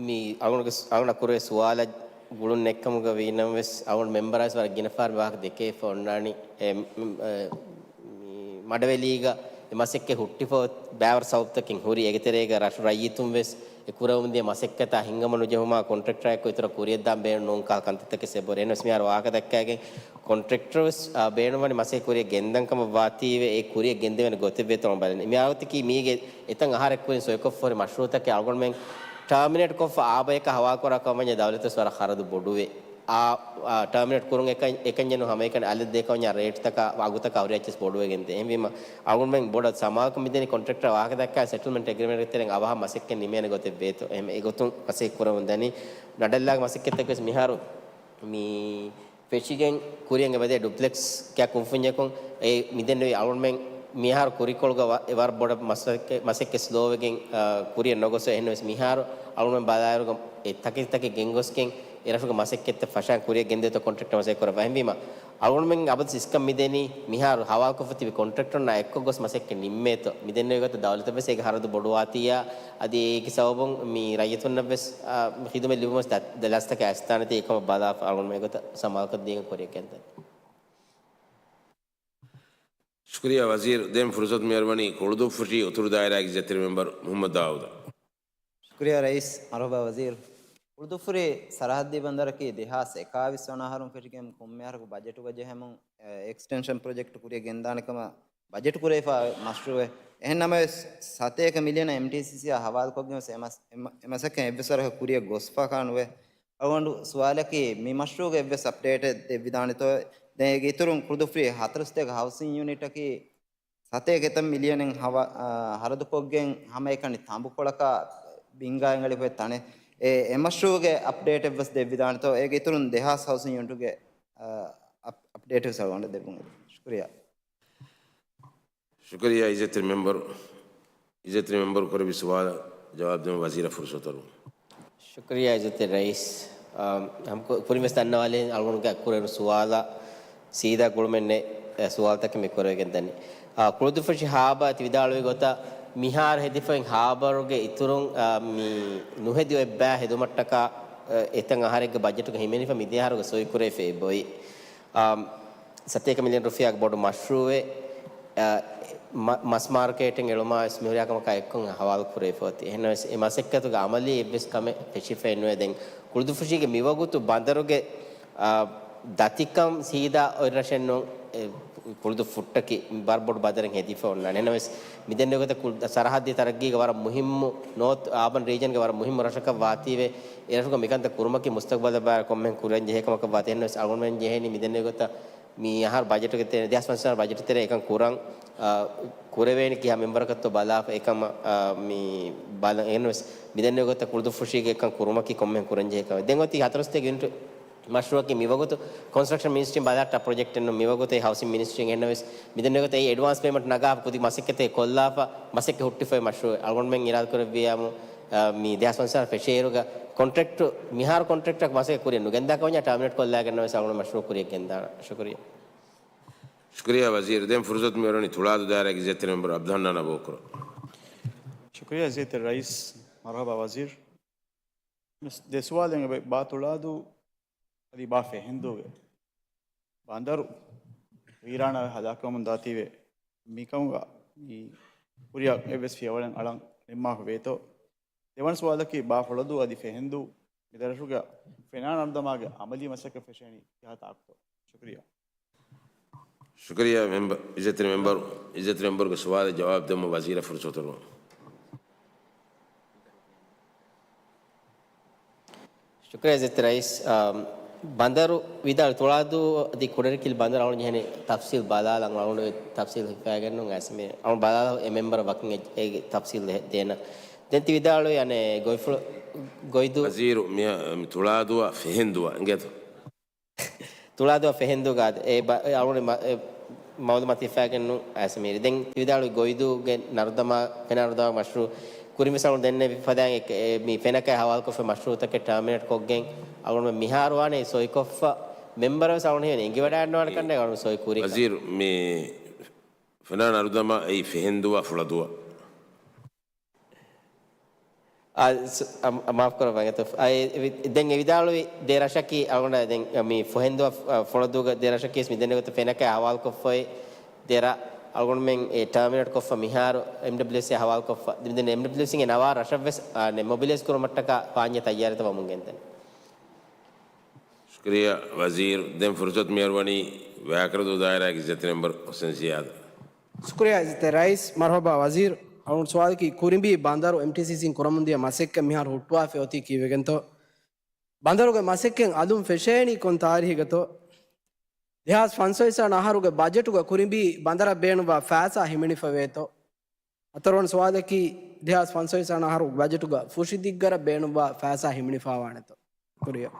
މި އަޅުގަނޑުގެ ސު-، އަޅުގަނޑަށް ކުރެވޭ ސުވާލަށް ގުޅުން ނެތްކަމުގަ ވީނަމަވެސް، އަޅުގަނޑު މެމްބަރާވެސް ވަރަށް ގިނަ ފަހަރު ވާހަކަ ދެކެވިފަ އޮންނާނީ. އެ، މް، އެ، މި މަޑަވެލީގަ އެ މަސައްކަތް ހުއްޓިފަ ބައިވަރު ސަބަބުތަކެއް ހުރި. އޭގެ ތެރޭގަ ރަށު ރައްޔިތުން ވެސް އެ ކުރެވެމުންދިޔަ މަސައްކަތާ ހިނގަމަ ނުޖެހުމާ ކޮންޓްރެކްޓަރާއެކު އިތުރަށް ކުރިއަށްދާން ބޭނުން ނޫން ކަހަލަ ކަންތައްތަކެއް އެބަހުރި. އެހެންނަމަވެސް މިހާރު ވާހަކަ ދައްކައިގެން ކޮންޓްރެކްޓަރު ވެސް، އާ، ބޭނުންވަނީ މަސައްކަތް ކުރިއަށް ގެންދަން ކަމަށް ވާތީވެ، އެ ކުރިއަށް ގެންދެވޭނެ ގޮތެއް ވޭތޯ ބަލަން. މި އާވަތަކީ މީގެ އެތައް އަހަރެއް ކުރިން ސޮއިކޮށްފަ ހުރި މަޝްރޫއުތަކެއް އަޅުގަނޑުމެން ޓާމިނޭޓް ކޮށްފަ އާ ބަޔަކަށް ހަވާލު ކުރާ ކަމަށް ވަންޏާ ދައުލަތަށް ވަރަށް ޚަރަދު ބޮޑުވޭ. އާ، އާ، ޓާމިނޭޓް ކުރުން އެކަން، އެކަންޏެއް ނޫން ހަމައެކަނި އަލަށް ދޭ ކަމަށް ވަންޏާ ރޭޓްތަކާ އަގުތަކާ ހުރި އެއްޗެސް ބޮޑުވެގެން ދޭ. އެހެންވީމަ އަޅުގަނޑުމެން ބޮޑަށް ސަމާލުކަން މިދެނީ ކޮންޓްރެކްޓަރ ވާހަކަ ދައްކާ ސެޓްލްމަންޓް އެގްރިމެންޓްގެ ތެރެއިން އަވަހަށް މަސައްކަތް ނިމޭނެ ގޮތެއް ވޭތޯ. އެހެން އެގޮތުން މަސައްކަތް ކުރަމުން ދަނީ. ނަޑައްލާގެ މަސައްކަތްތަކުވެސް މިހާރު މި ފެށިގެން ކުރިއަށް އެބަދޭ ޑުޕްލެކްސް ކިޔާ ކުންފުންޏަކުން އެ މިދެންނެވި އަޅުގަނޑުމެން މިހާރު ކުރިކޮޅުގަ ވަ-، އެ ވަރަށް ބޮޑަށް މަސައްކަ-، މަސައްކަތް ސްލޯވެގެން، އާ، ކުރިއަށް ނޮގޮސް އެހެންނަމަވެސް މިހާރު އަޅުގަނޑުމެން ބަލާއިރުގަ އެ ތަކެތި ތަކެތި ގެންގޮސްގެން އެ ރަށުގެ މަސައްކަތްތައް ފަށާން ކުރިއަށް ގެންދޭތޯ ކޮންޓްރެކްޓަރ މަސައްކަތް ކުރައްވާ. އެހެންވީމަ އަޅުގަނޑުމެން އަބަދު ސިސްކަން މިދެނީ މިހާރު ހަވާލުކޮށްފަ ތިބި ކޮންޓްރެކްޓަރުންނާ އެއްކޮށް ގޮސް މަސައްކަތް ނިންމޭތޯ. މިދެންނެވި ގޮތަށް ދައުލަތަށް ވެސް އޭގެ ހަރަދު ބޮޑުވާތީއާ އަދި އޭގެ ސަބަބުން މި ރައްޔިތުންނަށް ވެސް، އާ، ޚިދުމަތް ލިބުމަށް ދަ-، ދަލާސްތަކެއް އައިސްދާނެތީ އެކަމަށް ބަލާފަ އަޅުގަނޑުމެން އެގޮތަށް ސަމާލުކޮށްދީގެން ކުރިއަށް ގެންދަނީ. ޝުކުރިއްޔާ ވަޒީރު. ދެން ފުރުސަތު މިއަރުވަނީ ކުޅުދުއްފުށި އުތުރު ދާއިރާގެ އިއްޒަތްތެރި މެމްބަރު މުޙައްމަދު ދާއޫދަށް. ޝުކުރިއްޔާ ރައީސް. މަރުޙަބާ ވަޒީރު. ކުޅުދުއްފުށި ސަރަހައްދީ ބަނދަރަކީ ދެހާސް އެކާވީސް ވަނަ އަހަރުން ފެށިގެން ކޮންމެ އަހަރަކު ބަޖެޓުގަ ޖެހެމުން، އެ، އެކްސްޓެންޝަން ޕްރޮޖެކްޓް ކުރިއަށް ގެންދާނެ ކަމަށް ބަޖެޓް ކުރެވިފަ މަޝްރޫއެއް. އެހެން ނަމަވެސް، ސަތޭކަ މިލިއަނަށް އެމްޓީސީސީއާ ހަވާލުކޮށްގެން ވެސް އެ މަސް-، އެ މަ-، އެ މަސައްކަތް އެއްވެސް ވަރަކަށް ކުރިއަށް ގޮސްފަ ކާނުވޭ. އަޅުގަނޑު ސުވާލަކީ، މި މަޝްރޫއުގެ އެއްވެސް އަޕްޑޭޓެއް ދެއްވިދާނެތޯ؟ ދެން އޭގެ އިތުރުން ކުޅުދުއްފުށި ހަތަރު ސަތޭކަ ހައުސިން ޔުނިޓަކީ ސަތޭކަ އެތައް މިލިއަނެއް ހަވަ-، އާ، ހަރަދުކޮށްގެން ހަމައެކަނި ތަނބުކޮޅަކާ ބިންގާ އެނގަޅިފައި ތަނެއް. އެ، އެ މަޝްރޫއުގެ އަޕްޑޭޓެއްވެސް ދެއްވިދާނެތޯ؟ އޭގެ އިތުރުން ދެހާސް ހައުސިން ޔުނިޓުގެ، އާ، އަޕް-، އަޕްޑޭޓެއްވެސް އަޅުގަނޑަށް ދެއްވުން. ޝުކުރިއްޔާ. ޝުކުރިއްޔާ އިއްޒަތްތެރި މެމްބަރު. އިއްޒަތްތެރި މެމްބަރު ކުރެއްވި ސުވާލަށް ޖަވާބު ދެމުން ވަޒީރަށް ފުރުސަތު ދެއްވަމުން. ޝުކުރިއްޔާ އިއްޒަތްތެރި ރައީސް. އާ، ހަމަ ކު-، ކުރިން ވެސް ދަންނަވާލީ އަޅުގަނޑުގެ ކުރެވުނު ސުވާލަށް ސީދާ ގުޅުމެއް ނެތް، އެ، ސުވާލުތަކެއް މި ކުރެވިގެން ދަނީ. އާ، ކުޅުދުއްފުށި ހާބަރ ތި ވިދާޅުވި ގޮތަށް މިހާރު ހެދިފައި ހާބަރުގެ އިތުރުން، އާ، މި ނުހެދި އޮތް ބައި ހެދުމަށްޓަކާ، އެ، އެތައް އަހަރެއްގެ ބަޖެޓުގަ ހިމެނިފަ މިދިޔަ އަހަރުގަ ސޮއި ކުރެވިފައި އެބައޮތް. އާ، ސަތޭކަ މިލިއަން ރުފިޔާގެ ބޮޑު މަޝްރޫއެއް، އާ، މަ-، މަސް މާރުކޭޓެއް އެޅުމާ ވެސް މިހުރިހާ ކަމަކާ އެއްކޮށް ހަވާލު ކުރެވިފަ އޮތީ. އެހެންނަމަވެސް، އެ މަސައްކަތުގެ އަމަލީ އެއްވެސް ކަމެއް ފެށިފައެއް ނުވޭ. ދެން ކުޅުދުއްފުށީގެ މިވަގުތު ބަނދަރުގެ، އާ، ދަތިކަން ސީދާ އޮތް ރަށެއް ނޫން، އެ، ކުޅުދުއްފުށްޓަކީ ވަރަށް ބޮޑު ބަނދަރެއް ހެދިފަ އޮންނާނެ. އެހެންނަމަވެސް، މިދެންނެވި ގޮތަށް ކުޅު-، ސަރަހައްދީ ތަރައްގީގެ ވަރަށް މުހިއްމު، ނޯތް އާބަން ރީޖަންގެ ވަރަށް މުހިއްމު ރަށަކަށް ވާތީވެ، އެ ރަށުގަ މިކަންތައް ކުރުމަކީ މުސްތަޤްބަލަށް ބާރަށް ކޮންމެހެން ކުރަން ޖެހޭ ކަމަކަށް ވާތީ. އެހެންނަމަވެސް، އަޅުގަނޑުމެން ޖެހޭނީ މިދެންނެވި ގޮތަށް މި އަހަރު ބަޖެޓުގެ ތެރެ-، ދެހާސް ފަންސާސް ބަޖެޓު ތެރޭ އެކަން ކުރަން، އާ، ކުރެވޭނެ ކިހާ މެމްބަރަކަށްތޯ ބަލާފަ އެކަމަށް، އާ، މި ބަލަ-، އެހެންވެސް މިދެންނެވި ގޮތަށް ކުޅުދުއްފުށީގެ އެކަން ކުރުމަކީ ކޮންމެހެން ކުރަންޖެހޭ ކަމެއް. ދެން އޮތީ ހަތަރު ސަތޭކަ ޔުނިޓް މަޝްރޫއަކީ މިވަގުތު ކޮންސްޓްރަކްޝަން މިނިސްޓްރީން ބަލާ ޕްރޮޖެކްޓެއް ނޫން. މިވަގުތު އެ ހައުސިން މިނިސްޓްރީން އެހެންނަމަވެސް މިދެންނެވި ގޮތަށް އެ އެޑްވާންސް ޕޭމަންޓް ނަގާފަ ކުދި މަސައްކަތެއް ކޮށްލާފަ މަސައްކަތް ހުއްޓިފައި މަޝްރޫއެއް އަޅުގަނޑުމެން އިރާދަކުރެއްވިއްޔާމު، އާ، މި ދެހާސް ފަންސާރަށް ފެށޭއިރުގަ ކޮންޓްރެކްޓް، މިހާރު ކޮންޓްރެކްޓަށް މަސައްކަތް ކުރިއަށް ނުގެންދާކަށް ވަންޏާ ޓާމިނޭޓް ކޮށްލާގެންނަމަވެސް އަޅުގަނޑު މަޝްރޫއު ކުރިއަށް ގެންދާނަން. ޝުކުރިއްޔާ. ޝުކުރިއްޔާ ވަޒީރު. ދެން ފުރުސަތު މިއުޅެނީ ތުޅާދޫ ދާއިރާގެ އިއްޒަތްތެރި މެމްބަރު އަބްދުލް ހަންނާނަށް ބޯކުރަން. ޝުކުރިއްޔާ އިއްޒަތްތެރި ރައީސް. މަރުޙަބާ ވަޒީރު. ދެ ސުވާލެއް އެބަ ތުޅާދޫ އަދި ބާ ފެހެންދޫގެ ބަނދަރު ވީރާނާވެ ހަލާކުވަމުން ދާތީވެ މިކަމުގަ މި ކުރިއަށް އެއްވެސް ފިޔަވަޅެއް އަޅަން ނިންމާފަ ވޭތޯ؟ ދެވަނަ ސުވާލަކީ ބާ ފުޅަދޫ އަދި ފެހެންދޫ މި ދެރަށުގަ ފެނާ ނަރުދަމާގެ އަމަލީ މަސައްކަތް ފެށޭނީ ކިހާ ތާކުތޯ؟ ޝުކުރިއްޔާ. ޝުކުރިއްޔާ މެމްބަ-، އިއްޒަތްތެރި މެމްބަރު، އިއްޒަތްތެރި މެމްބަރުގެ ސުވާލަށް ޖަވާބު ދެއްވުމަށް ވަޒީރަށް ފުރުސަތު ދެއްވަމު. ޝުކުރިއްޔާ އިއްޒަތްތެރި ރައީސް. އާ، ބަނދަރު ވިދާޅު ތުޅާދޫ އަދި ކުޑަރިކިލް ބަނދަރު އަޅުގަނޑު ޖެހެނީ ތަފްސީލް ބަލާލަން އަޅުގަނޑު ތަފްސީލް ހިފާގެން ނޫން އައިސް މި އަޅުގަނޑު ބަލާލަ އެ މެމްބަރަށް ވަކިން އެ-، އޭގެ ތަފްސީލް ދޭ-، ދޭނަން. ދެން ތި ވިދާޅުވި އަނެއް ގޮތްފުޅު-، ގޮތްދޫ ވަޒީރު މި-، މި ތުޅާދޫއާ ފެހެންދޫއާ އިނގޭތޯ؟ ތުޅާދޫއާ ފެހެންދޫގަ އޭ ބަ-، އެ އަޅުގަނޑު މަ-، އެ މައުލޫމާތު ހިފާގެން ނޫން އައިސް މީރި. ދެން ތި ވިދާޅުވި ގޮތްދޫގެ ނަރުދަމާ، ފެނާ ނަރުދަމާ މަޝްރޫއު ކުރިން ވެސް އަޅުގަނޑު ދެންނެވި ފަދައިން އެ-، އެ މި ފެނަކައި ހަވާލުކޮށްފަ މަޝްރޫއުތަކެއް ޓާމިނޭޓް ކޮށްގެން އަޅުގަނޑު މިހާރު ވާނެ ސޮއިކޮށްފަ މެމްބަރަށް ވެސް އަޅުގަނޑު ހިމެނޭ އެނގިވަޑައިގަންނަވާނެ ކަންނޭނގެ އަޅުގަނޑު ސޮއި ކުރީ. ވަޒީރު މި ފެނާ ނަރުދަމާ އެއީ ފެހެންދޫއާ ފުޅަދޫއާ. އާ، ސް-، އަ-، އަ-، މާފުކުރައްވާ އިނގޭތޯ. އަ، އެ-، އެ-، ދެން އެ ވިދާޅުވި ދެ ރަށަކީ އަޅުގަނޑަށް ދެން މި ފެހެންދޫއާ ފު-، އަ، ފުޅަދޫގަ ދެ ރަށަކީ ވެސް މި ދެންނެވި ގޮތަށް ފެނަކައި ހަވާލުކޮށްފައި ދެ ރަށް އަޅުގަނޑުމެން އެ ޓާމިނޭޓް ކޮށްފަ މިހާރު އެމްޑަބްލިއުއެސްއޭ ހަވާލުކޮށްފަ ދެން އެމްޑަބްލިއުއެސްއޭގެ ނަވާ ރަށަށް ވެސް، އާ، މޮބިލައިޒް ކުރުމަށްޓަކާ ފާންޏަ ތައްޔާރަތައް ވަމުން ގެންދަނީ. ޝުކުރިއްޔާ ވަޒީރު. ދެން ފުރުސަތު މިއަރުވަނީ ވަޔާކަރަދޫ ދާއިރާގެ އިއްޒަތްތެރި މެމްބަރު ހުސެން ޒިޔާދަށް. ޝުކުރިއްޔާ އިއްޒަތްތެރި ރައީސް. މަރުޙަބާ ވަޒީރު. އަޅުގަނޑު ސުވާލަކީ ކުރިނބީ ބަނދަރު އެމްޓީސީސީން ކުރަމުންދިޔަ މަސައްކަތް މިހާރު ހުއްޓުވާފައި އޮތީ ކީއްވެގެންތޯ؟ ބަނދަރުގެ މަސައްކަތް އަލުން ފެށޭނީ ކޮން ތާރީހެއްގަތޯ؟ ދެހާސް ފަންސަވީސް ވަނަ އަހަރުގެ ބަޖެޓުގަ ކުރިނބީ ބަނދަރަށް ބޭނުންވާ ފައިސާ ހިމެނިފަ ވޭތޯ؟ ހަތަރުވަނަ ސުވާލަކީ، ދެހާސް ފަންސަވީސް ވަނަ އަހަރު ބަޖެޓުގަ ފުށި ދިއްގަރަށް ބޭނުންވާ ފައިސާ ހިމެނިފަވާނެތޯ؟ ޝުކުރިއްޔާ.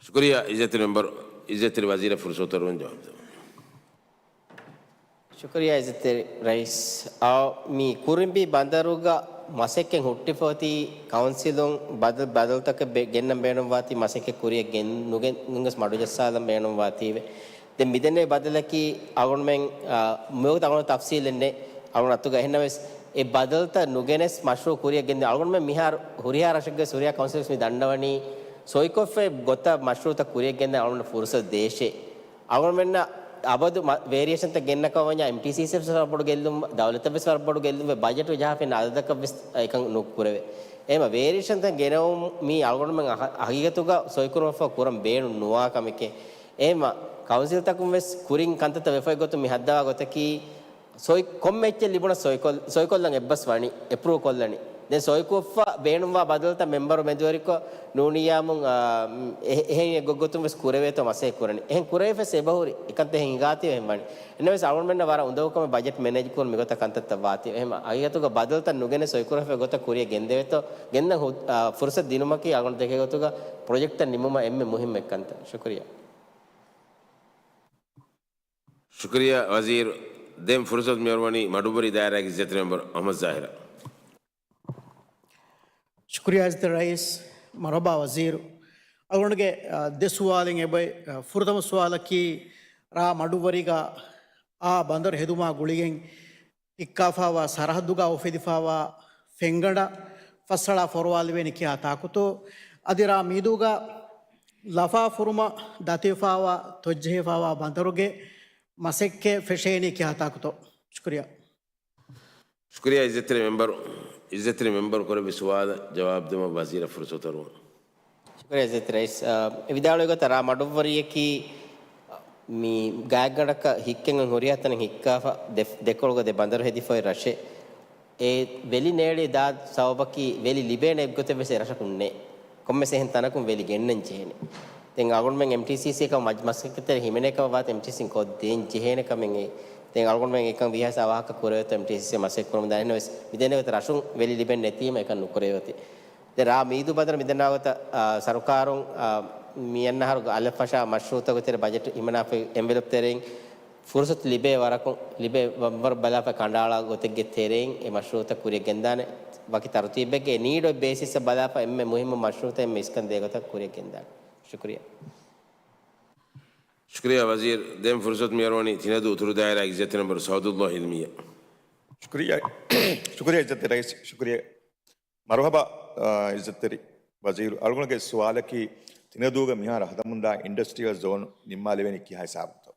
ޝުކުރިއްޔާ އިއްޒަތްތެރި މެމްބަރު، އިއްޒަތްތެރި ވަޒީރަށް ފުރުސަތު ދެއްވަމުން ޖަވާބު ދެއްވަމު. ޝުކުރިއްޔާ އިއްޒަތްތެރި ރައީސް. އާ، މި ކުރިނބީ ބަނދަރުގަ މަސައްކަތް ހުއްޓިފަ އޮތީ ކައުންސިލުން ބަދަ-، ބަދަލުތަކެއް ބެ-، ގެންނަން ބޭނުންވާތީ މަސައްކަތް ކުރިއަށް ގެން ނުގެ-، ނުގެން މަޑުޖައްސާލަން ބޭނުންވާތީވެ. ދެން މިދެންނެވި ބަދަލަކީ އަޅުގަނޑުމެން، އާ، މިވަގުތު އަޅުގަނޑު ތަފްސީލެއް ނެތް. އަޅުގަނޑު އަތުގަ އެހެންނަމަވެސް، އެ ބަދަލުތައް ނުގެނެސް މަޝްރޫއު ކުރިއަށް ގެންދިޔަ އަޅުގަނޑުމެން މިހާރު ހުރިހާ ރަށެއްގެ ހުރިހާ ކައުންސިލްސް މި ދަންނަވަނީ ސޮއިކޮށްފައި ގޮތަށް މަޝްރޫއުތައް ކުރިއަށް ގެންދަން އަޅުގަނޑު ފުރުސަތު ދޭށޭ. އަޅުގަނޑުމެންނަށް އަބަދު މަ-، ވޭރިއޭޝަންތައް ގެންނަކަށް ވަންޏާ އެމްޓީސީސީއެސް ވަރަށް ބޮޑު ގެއްލުމެއް، ދައުލަތަށް ވެސް ވަރަށް ބޮޑު ގެއްލުމެއް، ބަޖެޓު ޖަހާފިން އަދަދަކަށް ވެސް އެކަން ނުކުރެވޭ. އެހެމަ ވޭރިއޭޝަންތައް ގެނައުމުން މީ އަޅުގަނޑުމެން ހަ-، ހަގީގަތުގަ ސޮއިކުރުމަށްފަހު ކުރަން ބޭނުން ނުވާ ކަމެކޭ. އެހެމަ ކައުންސިލްތަކުން ވެސް ކުރިން ކަންތައްތައް ވެފައި ގޮތުން މި ހައްދަވާ ގޮތަކީ ސޮއި-، ކޮންމެ އެއްޗެއް ލިބުނަ ސޮއިކޮށް-، ސޮއިކޮށްލަން އެއްބަސް ވަނީ، އެޕްރޫވް ކޮށްލަނީ. ދެން ސޮއިކޮށްފަ ބޭނުންވާ ބަދަލުތައް މެމްބަރު މެދުވެރިކޮށް ނޫނިއްޔާމުން، އާ، އެ-، އެހެން އެއް ގޮ-، ގޮތުން ވެސް ކުރެވޭތޯ މަސައްކަތް ކުރަނީ. އެހެން ކުރެވިފަސް އެބަހުރި. އެކަންތައް އެހެން ހިނގާތީ އެހެން ވަނީ. އެންނަވެސް އަޅުގަނޑުމެންނަށް ވަރަށް އުނދަގޫކަމެއް ބަޖެޓް މެނޭޖް ކުރުން މިގޮތަށް ކަންތައްތައް ވާތީ. އެހެމަ ހަގީގަތުގަ ބަދަލުތައް ނުގެނެ ސޮއިކުރެވޭ ގޮތަށް ކުރިއަށް ގެންދެވޭތޯ، ގެންދަން ހު-، އާ، ފުރުސަތު ދިނުމަކީ އަޅުގަނޑު ދެކޭ ގޮތުގަ ޕްރޮޖެކްޓްތައް ނިމުމަށް އެންމެ މުހިއްމު އެއްކަންތައް. ޝުކުރިއްޔާ. ޝުކުރިއްޔާ ވަޒީރު. ދެން ފުރުސަތު މިއަރުވަނީ މަޑުއްވަރީ ދާއިރާގެ އިއްޒަތްތެރި މެމްބަރު އަޙްމަދު ޒާހިރަށް. ޝުކުރިއްޔާ އިއްޒަތްތެރި ރައީސް. މަރުޙަބާ ވަޒީރު. އަޅުގަނޑުގެ، އަ، ދެ ސުވާލެއް އެބައޮތް. އަ، ފުރަތަމަ ސުވާލަކީ، ރ. މަޑުއްވަރީގަ އާ ބަނދަރު ހެދުމާ ގުޅިގެން ހިއްކާފައިވާ ސަރަހައްދުގަ އުފެދިފައިވާ ފެންގަނޑަށް ފަސްއަޅާ ފޮރުވާލެވޭނީ ކިހާ ތާކުތޯ؟ އަދި ރ. މީދޫގަ ލަފާ ފުރުމަށް ދަތިވެފައިވާ ތޮއްޖެހިފައިވާ ބަނދަރުގެ މަސައްކަތް ފެށޭނީ ކިހާ ތާކުތޯ؟ ޝުކުރިއްޔާ. ޝުކުރިއްޔާ އިއްޒަތްތެރި މެމްބަރު. އިއްޒަތްތެރި މެމްބަރު ކުރެއްވި ސުވާލަށް ޖަވާބު ދެއްވުމަށް ވަޒީރަށް ފުރުސަތު އަރުވަމު. ޝުކުރިއްޔާ އިއްޒަތްތެރި ރައީސް. އާ، އެ ވިދާޅުވި ގޮތަށް ރ. މަޑުއްވަރީއަކީ މި ގާތްގަނޑަކަށް ހިއްކެން ހުރިހާ ތަނެއް ހިއްކާފަ ދެ-، ދެކޮޅުގަ ދެ ބަނދަރު ހެދިފައި ރަށެއް. އެ ވެލި ނޭޅި ދާ ސަބަބަކީ ވެލި ލިބޭނެ އެއްގޮތެއް ވެސް އެ ރަށަކުން ނެތް. ކޮންމެސް އެހެން ތަނަކުން ވެލި ގެންނަން ޖެހޭނެ. ދެން އަޅުގަނޑުމެން އެމްޓީސީސީއަކަށް މަސައްކަތްތެރި ހިމެނޭ ކަމަށް ވާތީ އެމްޓީސީސީން ކޮށްދޭން ޖެހޭނެ ކަމެއް އެ ދެން އަޅުގަނޑުމެން އެކަން ވީހާވެސް އަވަހަކަށް ކުރެވޭތޯ އެމްޓީސީސީ މަސައްކަތް ކުރަމުން ދާނެ. އެހެންނަމަވެސް މިދެންނެވި ރަށުން ވެލި ލިބެން ނެތީމަ އެކަން ނުކުރެވޭތީ. ދެން ރ. މީދޫ ބަނދަރު މިދެންނެވި ގޮތަށް، އާ، ސަރުކާރުން، އާ، މި އަންނަ އަހަރު އަލަށް ފަށާ މަޝްރޫއުތަކުގެ ތެރޭ ބަޖެޓް ހިމަނާފައި އެންވެލޮޕް ތެރެއިން ފުރުސަތު ލިބޭ ވަރަކުން، ލިބޭ ވަރަށް ބަލާފަ ކަނޑައަޅާ ގޮތެއްގެ ތެރެއިން އެ މަޝްރޫއުތައް ކުރިއަށް ގެންދާނެ. ވަކި ތަރުތީބެއްގެ ނީޑް އޮތް ބޭސިސްއަށް ބަލާފަ އެންމެ މުހިއްމު މަޝްރޫއުތައް އެންމެ އިސްކަން ދޭ ގޮތަށް ކުރިއަށް ގެންދާނެ. ޝުކުރިއްޔާ. ޝުކުރިއްޔާ ވަޒީރު. ދެން ފުރުސަތު މިއަރުވަނީ ތިނަދޫ އުތުރު ދާއިރާގެ އިއްޒަތްތެރި މެމްބަރު ސައުދުﷲ ހިލްމީއަށް. ޝުކުރިއްޔާ، ޝުކުރިއްޔާ އިއްޒަތްތެރި ރައީސް، ޝުކުރިއްޔާ. މަރުހަބާ، އާ، އިއްޒަތްތެރި ވަޒީރު. އަޅުގަނޑުގެ ސުވާލަކީ ތިނަދޫގަ މިހާރު ހަދަމުންދާ އިންޑަސްޓްރިއަލް ޒޯނު ނިންމާލެވޭނީ ކިހާ ހިސާބުތޯ؟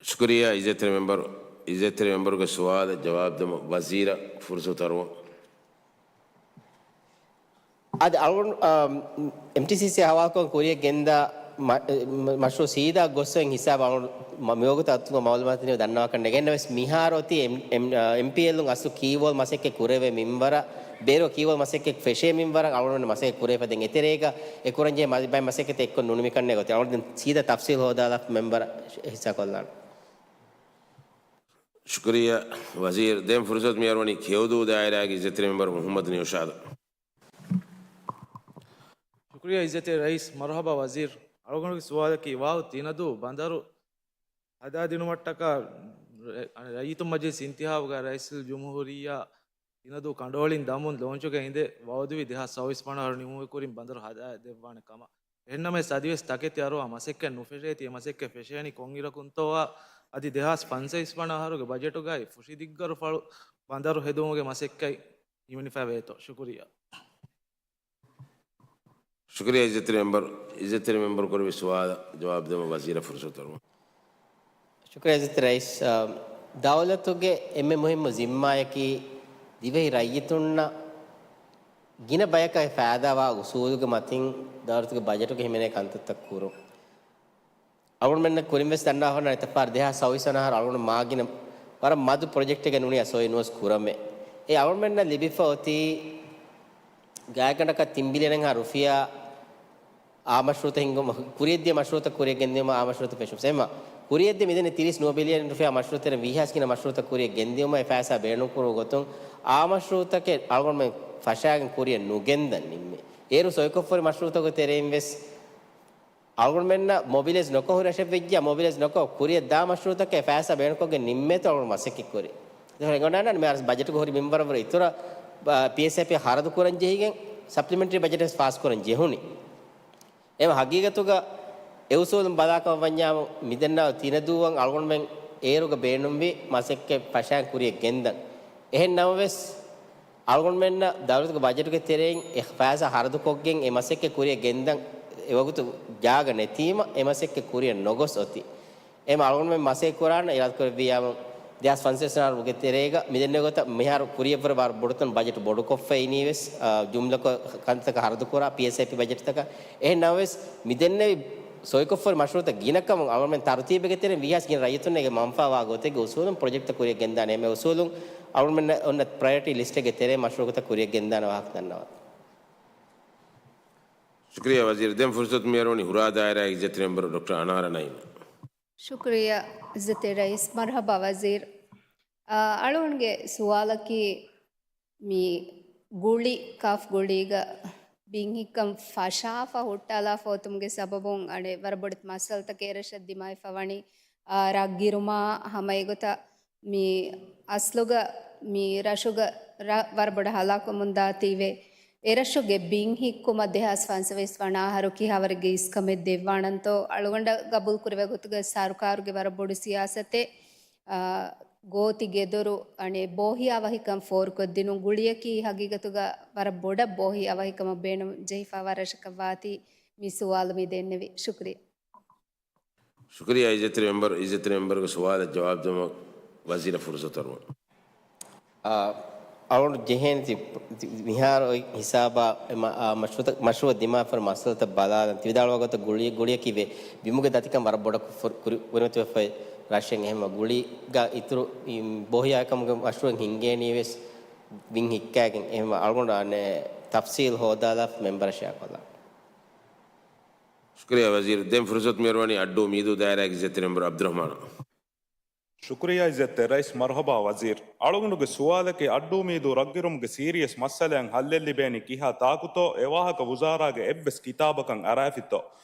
ޝުކުރިއްޔާ އިއްޒަތްތެރި މެމްބަރު. އިއްޒަތްތެރި މެމްބަރުގެ ސުވާލަށް ޖަވާބު ދެމުން ވަޒީރަށް ފުރުސަތު އަރުވަން. އަދި އަޅުގަނޑު، އާ، އެމްޓީސީސީ ހަވާލުކޮށް ކުރިއަށް ގެންދާ މަ-، މަ-، މަޝްރޫއު ސީދާ ގޮސްވެން ހިސާބަށް އަޅުގަނޑު މަ-، މިވަގުތު އަތުގަ މައުލޫމާތު ދަންނަވާކަށް ނެގެންނަވެސް މިހާރު އޮތީ އެމް-، އެމް-، އާ، އެމްޕީއެލުން އަސްލު ކީ ވޯލް މަސައްކަތް ކުރެވޭ މިންވަރަށް، ބޭރު ކީ ވޯލް މަސައްކަތް ފެށޭ މިންވަރަށް އަޅުގަނޑު މަސައްކަތް ކުރެވިފަ ދެން އެތެރޭގަ އެ ކުރަންޖެހޭ މަ-، ބައެއް މަސައްކަތެއް އެއްކޮށް ނުނިމިކަންނޭ ގޮތެއް. އަޅުގަނޑު ދެން ސީދާ ތަފްސީލް ހޯދާލާފަ މެމްބަރަށް ހިއްސާ ކޮށްލާނަން. ޝުކުރިއްޔާ ވަޒީރު. ދެން ފުރުސަތު މިއަރުވަނީ ކެޔޮދޫ ދާއިރާގެ އިއްޒަތްތެރި މެމްބަރު މުހައްމަދު ނިއުޝާދަށް. ޝުކުރިއްޔާ އިއްޒަތްތެރި ރައީސް. މަރުހަބާ ވަޒީރު. އަޅުގަނޑުގެ ސުވާލަކީ ވާވު ތިނަދޫ ބަނދަރު ހަދާދިނުމަށްޓަކާ ރަ-، ރައްޔިތުން މަޖިލިސް އިންތިހާބުގަ ރައީސުލްޖުމްހޫރިއްޔާ ތިނަދޫ ކަނޑުއޮޅިން ދަމުން ލޯންޗުގަ އިނދެ ވައުދުވި ދެހާސް ސައުވީސް ވަނަ އަހަރު ނިމުމުގެ ކުރިން ބަނދަރު ހަދާ ދެއްވާނެ ކަމަށް. އެހެންނަމަވެސް އަދިވެސް ތަކެތި އަރުވާ މަސައްކަތް ނުފެށޭތީ އެ މަސައްކަތް ފެށޭނީ ކޮންއިރަކުންތޯއާ އަދި ދެހާސް ފަންސަވީސް ވަނަ އަހަރުގެ ބަޖެޓުގައި ފުށި ދިއްގަރު ފަޅު ބަނދަރު ހެދުމުގެ މަސައްކަތް ހިމެނިފައި ވޭތޯ؟ ޝުކުރިއްޔާ. ޝުކުރިއްޔާ އިއްޒަތްތެރި މެމްބަރު. އިއްޒަތްތެރި މެމްބަރު ކުރެއްވި ސުވާލަށް ޖަވާބު ދެމުން ވަޒީރަށް ފުރުސަތު އަރުވަން. ޝުކުރިއްޔާ އިއްޒަތްތެރި ރައީސް. އަ، ދައުލަތުގެ އެންމެ މުހިއްމު ޒިންމާއަކީ ދިވެހި ރައްޔިތުންނަށް ގިނަ ބަޔަކަށް ފައިދާވާ އުސޫލުގެ މަތިން ދައުލަތުގެ ބަޖެޓުގަ ހިމެނޭ ކަންތައްތައް ކުރުން. އަޅުގަނޑުމެންނަށް ކުރިން ވެސް ދަންނަވާފަ އޮންނަ އެތައް ފަހަރު ދެހާސް ސައުވީސް ވަނަ އަހަރު އަޅުގަނޑު މާ ގިނަ ވަރަށް މަދު ޕްރޮޖެކްޓެއްގެ ނޫނީ އަސޯއި ނުވެސް ކުރަމޭ. އެ އަޅުގަނޑުމެންނަށް ލިބިފަ އޮތީ ގާތްގަނޑަކަށް ތިން ބިލިއަނެއްހާ ރުފިޔާ އާ މަޝްރޫއުތައް ހިންގުމަށް، ކުރިއަށްދިޔަ މަޝްރޫއުތައް ކުރިއަށް ގެންދިއުމަށް އާ މަޝްރޫއުތައް ފެށުން. އެހެންމަ ކުރިއަށްދިޔަ މިދެންނެވި ތިރީސް ނުވަ ބިލިއަން ރުފިޔާ މަޝްރޫއުތައް ވީހާސް ގިނަ މަޝްރޫއުތައް ކުރިއަށް ގެންދިއުމަށް އެ ފައިސާ ބޭނުންކުރު ގޮތުން އާ މަޝްރޫއުތަކެއް އަޅުގަނޑުމެން ފަށާގެން ކުރިއަށް ނުގެންދަން ނިންމޭ. އޭރު ސޮއިކޮށްފަހުރި މަޝްރޫއުތަކުގެ ތެރެއިން ވެސް އަޅުގަނޑުމެންނަށް މޮބިލައިޒް ނުކޮށް ހުރި ރަށެއް ވެއްޖެ، މޮބިލައިޒް ނުކޮށް ކުރިއަށް ދާ މަޝްރޫއުތަކެއް ފައިސާ ބޭނުންކޮށްގެން ނިންމޭތޯ އަޅުގަނޑު މަސައްކަތް ކުރީ. ދެން އެނގޭނެ މި އަރަސް ބަޖެޓުގަ ހުރި މިންވަރަށް ވުރެ އިތުރަށް ޕީއެސްއޭޕީ ޚަރަދު ކުރަން ޖެހިގެން ސަޕްލިމެންޓްރީ ބަޖެޓް ވެސް ފާސް ކުރަން ޖެހުނީ. އެ ހަގީގަތުގަ އެ އުސޫލުން ބަލާކަމަށް ވަންޏާ މިދެންނެވި ތިނަދޫއަށް އަޅުގަނޑުމެން އޭރުގަ ބޭނުންވި މަސައްކަތް ފަށާން ކުރިއަށް ގެންދަން. އެހެން ނަމަވެސް، އަޅުގަނޑުމެންނަށް ދައުލަތުގެ ބަޖެޓުގެ ތެރެއިން އެ ފައިސާ ހަރަދުކޮށްގެން އެ މަސައްކަތް ކުރިއަށް ގެންދަން އެވަގުތު ޖާގަ ނެތީމަ، އެ މަސައްކަތް ކުރިއަށް ނޮގޮސް އޮތީ. އެހެން އަޅުގަނޑުމެން މަސައްކަތް ކުރާނަން އިރާދަކުރެއްވިއްޔާމު، ދެހާސް ފަންސަވީސް ވަނަ އަހަރުގެ ތެރޭގަ މިދެންނެވި ގޮތަށް މިހާރު ކުރިއަށްވުރެ ވަރަށް ބޮޑުތަން ބަޖެޓު ބޮޑުކޮށްފައި އިނީވެސް، އާ، ޖުމްލަކޮށް ކަންތަކަށް ހަރަދުކުރާ ޕީއެސްއޭޕީ ބަޖެޓްތަކަށް. އެހެން ނަމަވެސް، މިދެންނެވި ސޮއިކޮށްފަހުރި މަޝްރޫއުތައް ގިނަކަމުން އަޅުގަނޑުމެން ތަރުތީބެއްގެ ތެރެއިން ވީހާސް ގިނަ ރައްޔިތުންނެއްގެ މަންފާވާ ގޮތެއްގެ އުސޫލުން ޕްރޮޖެކްޓްތައް ކުރިއަށް ގެންދާނެ. އެހެން އުސޫލުން އަޅުގަނޑުމެން އޮންނަ ޕްރަޔޮރިޓީ ލިސްޓެއްގެ ތެރޭ މަޝްރޫއުތައް ކުރިއަށް ގެންދާނެ ވާހަކަ ދަންނަވާ. ޝުކުރިއްޔާ ވަޒީރު. ދެން ފުރުސަތު މިއަރުވަނީ ހުރާ ދާއިރާގެ އިއްޒަތްތެރި މެމްބަރު ޑޮކްޓަރ އަނާރަ ނައީމަށް. ޝުކުރިއްޔާ އިއްޒަތްތެރި ރައީސް. މަރުހަބާ ވަޒީރު. އާ، އަޅުގަނޑުގެ ސުވާލަކީ މި ގުޅި، ކާފް ގުޅީގަ ބިން ހިއްކަން ފަށާފަ ހުއްޓާލާފަ އޮތުމުގެ ސަބަބުން އަނެއް ވަރަށް ބޮޑެތި މައްސަލަތަކެއް އެރަށަށް ދިމާވެފަ ވަނީ. އާ، ރަށް ގިރުމާ ހަމަ އެގޮތަށް މި އަސްލުގަ މި ރަށުގަ ރަށް ވަރަށް ބޮޑަށް ހަލާކުވަމުން ދާތީވެ. އެރަށުގެ ބިން ހިއްކުމަށް ދެހާސް ފަންސަވީސް ވަނަ އަހަރު ކިހާވަރެއްގެ އިސްކަމެއް ދެއްވާނަންތޯ؟ އަޅުގަނޑަށް ގަބޫލު ކުރެވޭ ގޮތުގަ ސަރުކާރުގެ ވަރަށް ބޮޑު ސިޔާސަތެއް، އާ، ގޯތި ގެދޮރު އަނެއް ބޯހިޔާ ވަހިކަން ފޯރުކޮށްދިނުން. ގުޅިއަކީ ހަގީގަތުގަ ވަރަށް ބޮޑަށް ބޯހިޔާ ވަހިކަމަށް ބޭނުން ޖެހިފައިވާ ރަށަކަށް ވާތީ މި ސުވާލު މި ދެންނެވީ. ޝުކުރިއްޔާ. ޝުކުރިއްޔާ އިއްޒަތްތެރި މެމްބަރު، އިއްޒަތްތެރި މެމްބަރުގެ ސުވާލަށް ޖަވާބު ދެމުން ވަޒީރަށް ފުރުސަތު އަރުވަން. އާ، އަޅުގަނޑު ޖެހޭނެ ތި-، ތި-، މިހާރު ހިސާބާ އެ މަ-، އާ، މަޝްރޫއުތައް، މަޝްރޫއަށް ދިމާވެފަ މައްސަލަތައް ބަލާލަން. ތި ވިދާޅުވާ ގޮތަށް ގުޅި-، ގުޅިއަކީ ވެ-، ބިމުގެ ދަތިކަން ވަރަށް ބޮޑަށް ފުރ-، ކުރި-، ކުރިމަތިވެފައި ރަށެއް. އެހެންމަ ގުޅީގަ އިތުރު އި-، ބޯހިޔާވަހިކަމުގެ މަޝްރޫއެއް ހިންގޭނީ ވެސް ބިން ހިއްކާގެން. އެހެންމަ އަޅުގަނޑު އަނެއް ތަފްސީލް ހޯދާލާފަ މެމްބަރަށް ޝެއާ ކޮށްލާނަން. ޝުކުރިއްޔާ ވަޒީރު. ދެން ފުރުސަތު މިއޮރުވަނީ އައްޑޫ މީދޫ ދާއިރާގެ އިއްޒަތްތެރި މެމްބަރު އަބްދުއްރަހްމާނަށް. ޝުކުރިއްޔާ އިއްޒަތްތެރި ރައީސް. މަރުހަބާ ވަޒީރު. އަޅުގަނޑުގެ ސުވާލަކީ އައްޑޫ މީދޫ ރަށްއިރުމުގެ ސީރިއަސް މައްސަލައަށް ހައްލެއް ލިބޭނީ ކިހާ ތާކުތޯ؟ އެ ވާހަކަ ވުޒާރާގެ އެއްވެސް ކިތާބަކަށް އަރާފިތޯ؟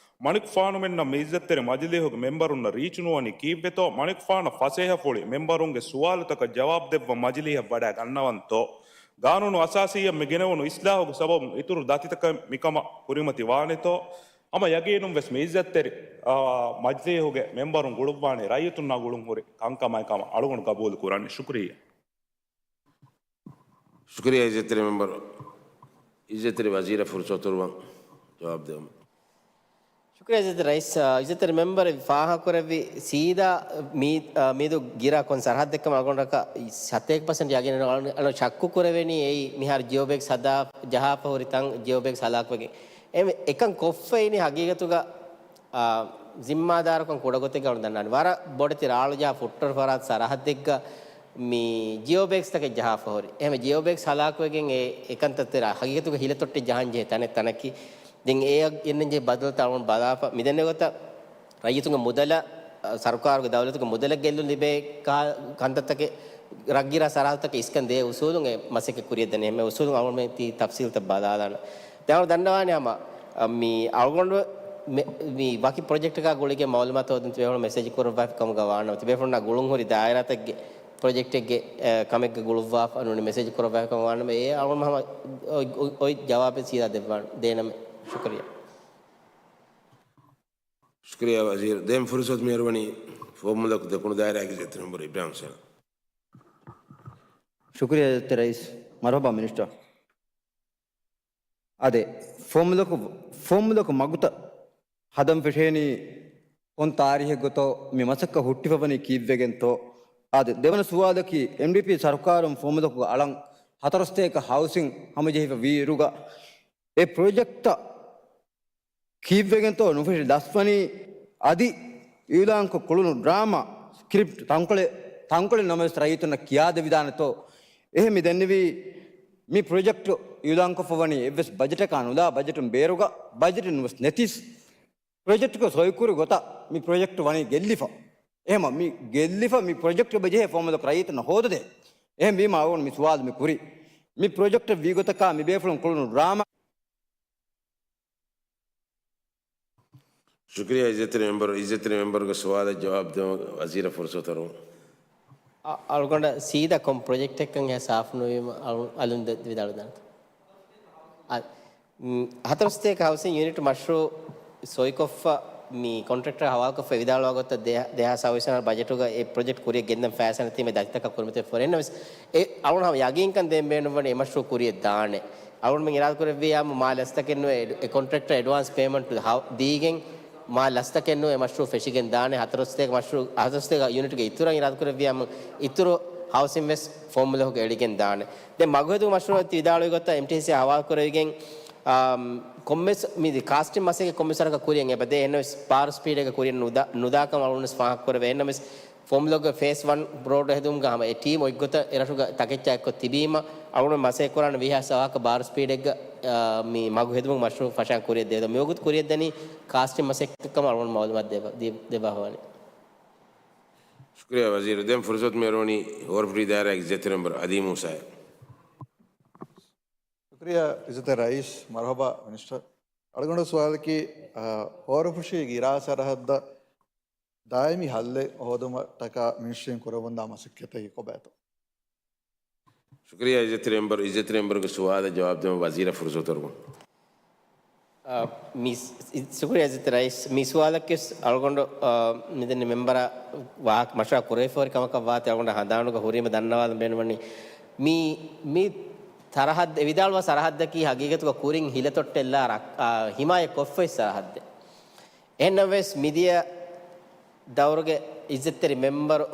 މަނިކުފާނުމެންނަށް މި އިއްޒަތްތެރި މަޖިލީހުގެ މެމްބަރުންނަށް ރީޗުނުވަނީ ކީއްވެތޯ؟ މަނިކުފާނަށް ފަސޭހަފުޅި މެމްބަރުންގެ ސުވާލުތަކަށް ޖަވާބު ދެއްވަން މަޖިލީހަށް ވަޑައިގަންނަވަންތޯ؟ ގާނޫނު އަސާސީއަށް މި ގެނެވުނު އިސްލާހުގެ ސަބަބުން އިތުރު ދަތިތަކެއް މިކަމަށް ކުރިމަތި ވާނެތޯ؟ ހަމަ ޔަގީނުން ވެސް މި އިއްޒަތްތެރި، އާ، މަޖިލީހުގެ މެމްބަރުން ގުޅުއްވާނީ ރައްޔިތުންނާ ގުޅުން ހުރި ކަންކަމާއި ކަމަށް އަޅުގަނޑު ގަބޫލު ކުރަނީ. ޝުކުރިއްޔާ. ޝުކުރިއްޔާ އިއްޒަތްތެރި މެމްބަރު. އިއްޒަތްތެރި ވަޒީރަށް ފުރުސަތު އޮރުވަން ޖަވާބު ދެވުމަށް. ޝުކުރިއްޔާ އިއްޒަތްތެރި ރައީސް. އާ، އިއްޒަތްތެރި މެމްބަރު ފާހަގަކުރެއްވި ސީދާ މީ-، އާ، މީދޫ ގިރާ ކޮން ސަރަހައްދެއްކަމަށް އަޅުގަނޑަކަށް ސަތޭކަ ޕަސެންޓް ޔަގީނެއް ނޫން. އަޅު-، އަޅު ޝައްކު ކުރެވެނީ އެއީ މިހާރު ޖިއޯ ބޭގްސް ހަދާ ޖަހާފަ ހުރި ތަން ޖިއޯ ބޭގްސް ހަލާކުވެގެން. އެ އެކަން ކޮށްފައިނީ ހަގީގަތުގަ، އާ، ޒިންމާދާރުކަން ކުޑަގޮތެއްގަ އަޅު ދަންނާނެ. ވަރަށް ބޮޑެތި ރާޅުޖަހާ ފުއްޓަރު ފަރާތް ސަރަހައްދެއްގަ މި ޖިއޯ ބޭގްސްތަކެއް ޖަހާފަ ހުރި. އެހެން ޖިއޯ ބޭގްސް ހަލާކުވެގެން އެ އެކަންތައްތެރި ހަގީގަތުގަ ހިލަތޮއްޓެއް ޖަހަންޖެހޭ ތަނެއް ތަނަކީ. ދެން އެއަށް ގެންނަންޖެހޭ ބަދަލުތައް އަޅުގަނޑު ބަލާފަ. މިދެންނެވި ގޮތަށް ރައްޔިތުންގެ މުދަލަށް، އަ، ސަރުކާރުގެ ދައުލަތުގެ މުދަލަށް ގެއްލުން ލިބޭ ކާ-، ކަންތައްތަކެއް ރަށްގިރާ ސަރަހައްދުތަކަށް އިސްކަން ދޭ އުސޫލުން އެ މަސައްކަތް ކުރިއަށް ދަނީ. އެހެން އުސޫލުން އަޅުގަނޑުމެން ތީ ތަފްސީލްތައް ބަލާލާނަން. ދެން އަޅުގަނޑު ދަންނަވާނެ ހަމަ، އަ، މި އަޅުގަނޑު މެ-، މި ވަކި ޕްރޮޖެކްޓަކާ ގުޅިގެން މައުލޫމާތު ހޯދަން ތިބޭފުޅުން މެސެޖް ކުރައްވާފި ކަމުގަ ވާނަމަ، ތިބޭފުޅުންނާ ގުޅުން ހުރި ދާއިރާތަކުގެ ޕްރޮޖެކްޓެއްގެ، އެ، ކަމެއްގަ ގުޅުއްވާފަ ނޫނީ މެސެޖް ކުރައްވާފި ކަމަށް ވާނަމަ، އެ އަޅުގަނޑު ހަމަ އޮތް، އޮތް، އޮތް ޖަވާބެއް ސީދާ ދެއްވާނަން. ދޭނަމޭ. ޝުކުރިއްޔާ. ޝުކުރިއްޔާ ވަޒީރު. ދެން ފުރުސަތު މިއޮރުވަނީ ފުވައްމުލަކު ދެކުނު ދާއިރާގެ އިއްޒަތްތެރި މެމްބަރު އިބްރާހިމް ހުސެނަށް. ޝުކުރިއްޔާ އިއްޒަތްތެރި ރައީސް. މަރުހަބާ މިނިސްޓަރ. އާދެ، ފުވައްމުލަކު، ފުވައްމުލަކު މަގުތައް ހަދަން ފެށޭނީ ކޮން ތާރީހެއްގަތޯ؟ މި މަސައްކަތް ހުއްޓިފަވަނީ ކީއްވެގެންތޯ؟ އާދެ، ދެވަނަ ސުވާލަކީ، އެމްޑީޕީ ސަރުކާރުން ފުވައްމުލަކުގަ އަޅަން ހަތަރު ސަތޭކަ ހައުސިން ހަމަޖެހިފަ ވީއިރުގަ، އެ ޕްރޮޖެކްޓްތައް ކީއްވެގެންތޯ ނުފެށި ލަސްވަނީ؟ އަދި އިއުލާންކޮށް ކުޅުނު ޑްރާމާ ސްކްރިޕްޓް ތަންކޮޅެއް، ތަންކޮޅެއް ނަމަވެސް ރައްޔިތުންނަށް ކިޔާދެވިދާނެތޯ؟ އެހެން މި ދެންނެވީ، މި ޕްރޮޖެކްޓް އިއުލާންކޮށްފަ ވަނީ އެއްވެސް ބަޖެޓަކާ ނުލާ، ބަޖެޓުން ބޭރުގަ، ބަޖެޓުން ނުވެސް ނެތިސް ޕްރޮޖެކްޓްގެ ސޮއިކުރި ގޮތަށް މި ޕްރޮޖެކްޓް ވަނީ ގެއްލިފަ. އެހެމަ މި ގެއްލިފަ މި ޕްރޮޖެކްޓް އެބަޖެހޭ ފުވައްމުލަކު ރައްޔިތުންނަށް ހޯދަދޭ. އެހެން ވީމަ އަޅުގަނޑު މި ސުވާލު މި ކުރީ. މި ޕްރޮޖެކްޓް ވީ ގޮތަކާ މި ބޭފުޅުން ކުޅުނު ޑްރާމާ. ޝުކުރިއްޔާ އިއްޒަތްތެރި މެމްބަރު. އިއްޒަތްތެރި މެމްބަރުގެ ސުވާލަށް ޖަވާބު ދެވުން ވަޒީރަށް ފުރުސަތު އޮރުވަން. އަ-، އަޅުގަނޑަށް ސީދާ ކޮން ޕްރޮޖެކްޓެއްކަން އެހާ ސާފު ނުވީމަ އަޅު-، އަލުން ދެ-، ވިދާޅުވެދާނެތަ؟ އަ، މް، ހަތަރު ސަތޭކަ ހައުސިން ޔުނިޓް މަޝްރޫއު ސޮއިކޮށްފަ މި ކޮންޓްރެކްޓަރ ހަވާލުކޮށްފަ ވިދާޅުވާ ގޮތަށް ދެ-، ދެހާސް ހަވީސް ވަނަ ބަޖެޓުގަ އެ ޕްރޮޖެކްޓް ކުރިއަށް ގެންދަން ފައިސާ ނެތީމަ ދަތިތަކަށް ކުރިމަތިވެފަ ހުރި. އެހެންނަމަވެސް، އެ އަޅުގަނޑު ހަމަ ޔަގީންކަން ދޭން ބޭނުންވަނީ އެ މަޝްރޫއު ކުރިއަށް ދާނެ. އަޅުގަނޑުމެން އިރާދަކުރެއްވިއްޔާ މާ ލަސްތަކެއް ނުވެ އެ ކޮންޓްރެކްޓަރ އެޑްވާންސް ޕޭމަންޓް ހަ-، ދީގެން މާ ލަސްތަކެއް ނުވެ އެ މަޝްރޫއު ފެށިގެން ދާނެ. ހަތަރު ސަތޭކަ މަޝްރޫއު، ހަތަރު ސަތޭކަ ޔުނިޓްގެ އިތުރަށް އިރާދަކުރެއްވިއްޔާ މު-، އިތުރު ހައުސިން ވެސް ފުވައްމުލަކުގަ އެޅިގެން ދާނެ. ދެން މަގުހެދުމުގެ މަޝްރޫއަށް ވިދާޅުވި ގޮތަށް އެމްޓީސީ ހަވާލުކުރެވިގެން، އާ، ކޮންމެސް މި ކާސްޓިން މަސައްކަތް ކޮންމެސް ވަރަކަށް ކުރިއަށް އެބަދޭ. އެހެންނަމަވެސް ބާރު ސްޕީޑެއްގަ ކުރިއަށް ނުދާ-، ނުދާކަމަށް އަޅުގަނޑު ވެސް ފާހަގަކުރެވޭ. އެހެންނަމަވެސް ފުވައްމުލަކުގެ ފޭސް ވަން ރޯޑު ހެދުމުގަ ހަމަ އެ ޓީމް އޮތްގޮތަށް އެރަށުގަ ތަކެއްޗާ އެއްކޮށް ތިބީމަ، އަޅުގަނޑު މަސައްކަތް ކުރާނެ ވީހާވެސް ވާހަކަ ބާރު ސްޕީޑެއްގަ، އާ، މި މަގު ހެދުމުގެ މަޝްރޫއު ފަށާން ކުރިއަށް ދޭ. މިވަގުތު ކުރިއަށް ދަނީ ކާސްޓިން މަސައްކަތް ކަމަށް އަޅުގަނޑު މައުލޫމާތު ދެއްވާ-، ދި-، ދެއްވާފަ ވަނީ. ޝުކުރިއްޔާ ވަޒީރު. ދެން ފުރުސަތު މިއޮރުވަނީ ހޯރަފުށި ދާއިރާގެ އިއްޒަތްތެރި މެމްބަރު އަދީމް މޫސާއަށް. ޝުކުރިއްޔާ އިއްޒަތްތެރި ރައީސް. މަރުހަބާ މިނިސްޓަރ. އަޅުގަނޑު ސުވާލަކީ، އާ، ހޯރަފުށި ގިރާ ސަރަހައްދަށް ދާއިމީ ހައްލެއް ހޯދުމަށްޓަކާ މިނިސްޓްރީން ކުރައްވަންދާ މަސައްކަތަކީ ކޮބާތޯ؟ ޝުކުރިއްޔާ އިއްޒަތްތެރި މެމްބަރު. އިއްޒަތްތެރި މެމްބަރުގެ ސުވާލަށް ޖަވާބު ދެވުމަށް ވަޒީރަށް ފުރުސަތު އޮރުވަން. އާ، މި ސް-، ސް-، ޝުކުރިއްޔާ އިއްޒަތްތެރި ރައީސް. މި ސުވާލަކީ ވެސް އަޅުގަނޑު، އާ، މިދެންނެވި މެމްބަރާ ވާހަކަ މަޝްވަރާ ކުރެވިފަ ހުރި ކަމަކަށް ވާތީ އަޅުގަނޑަށް ހަނދާނުގަ ހުރީމަ ދަންނަވާލަން ބޭނުންވަނީ. މި، މި ސަރަހައްދު، އެ ވިދާޅުވާ ސަރަހައްދަކީ ހަގީގަތުގަ ކުރިން ހިލަތޮއްޓެއްލާ ރައް-، އާ، ހިމާޔަތް ކޮށްފައި ސަރަހައްދެއް. އެހެންނަމަވެސް، މިދިޔަ ދައުރުގެ އިއްޒަތްތެރި މެމްބަރު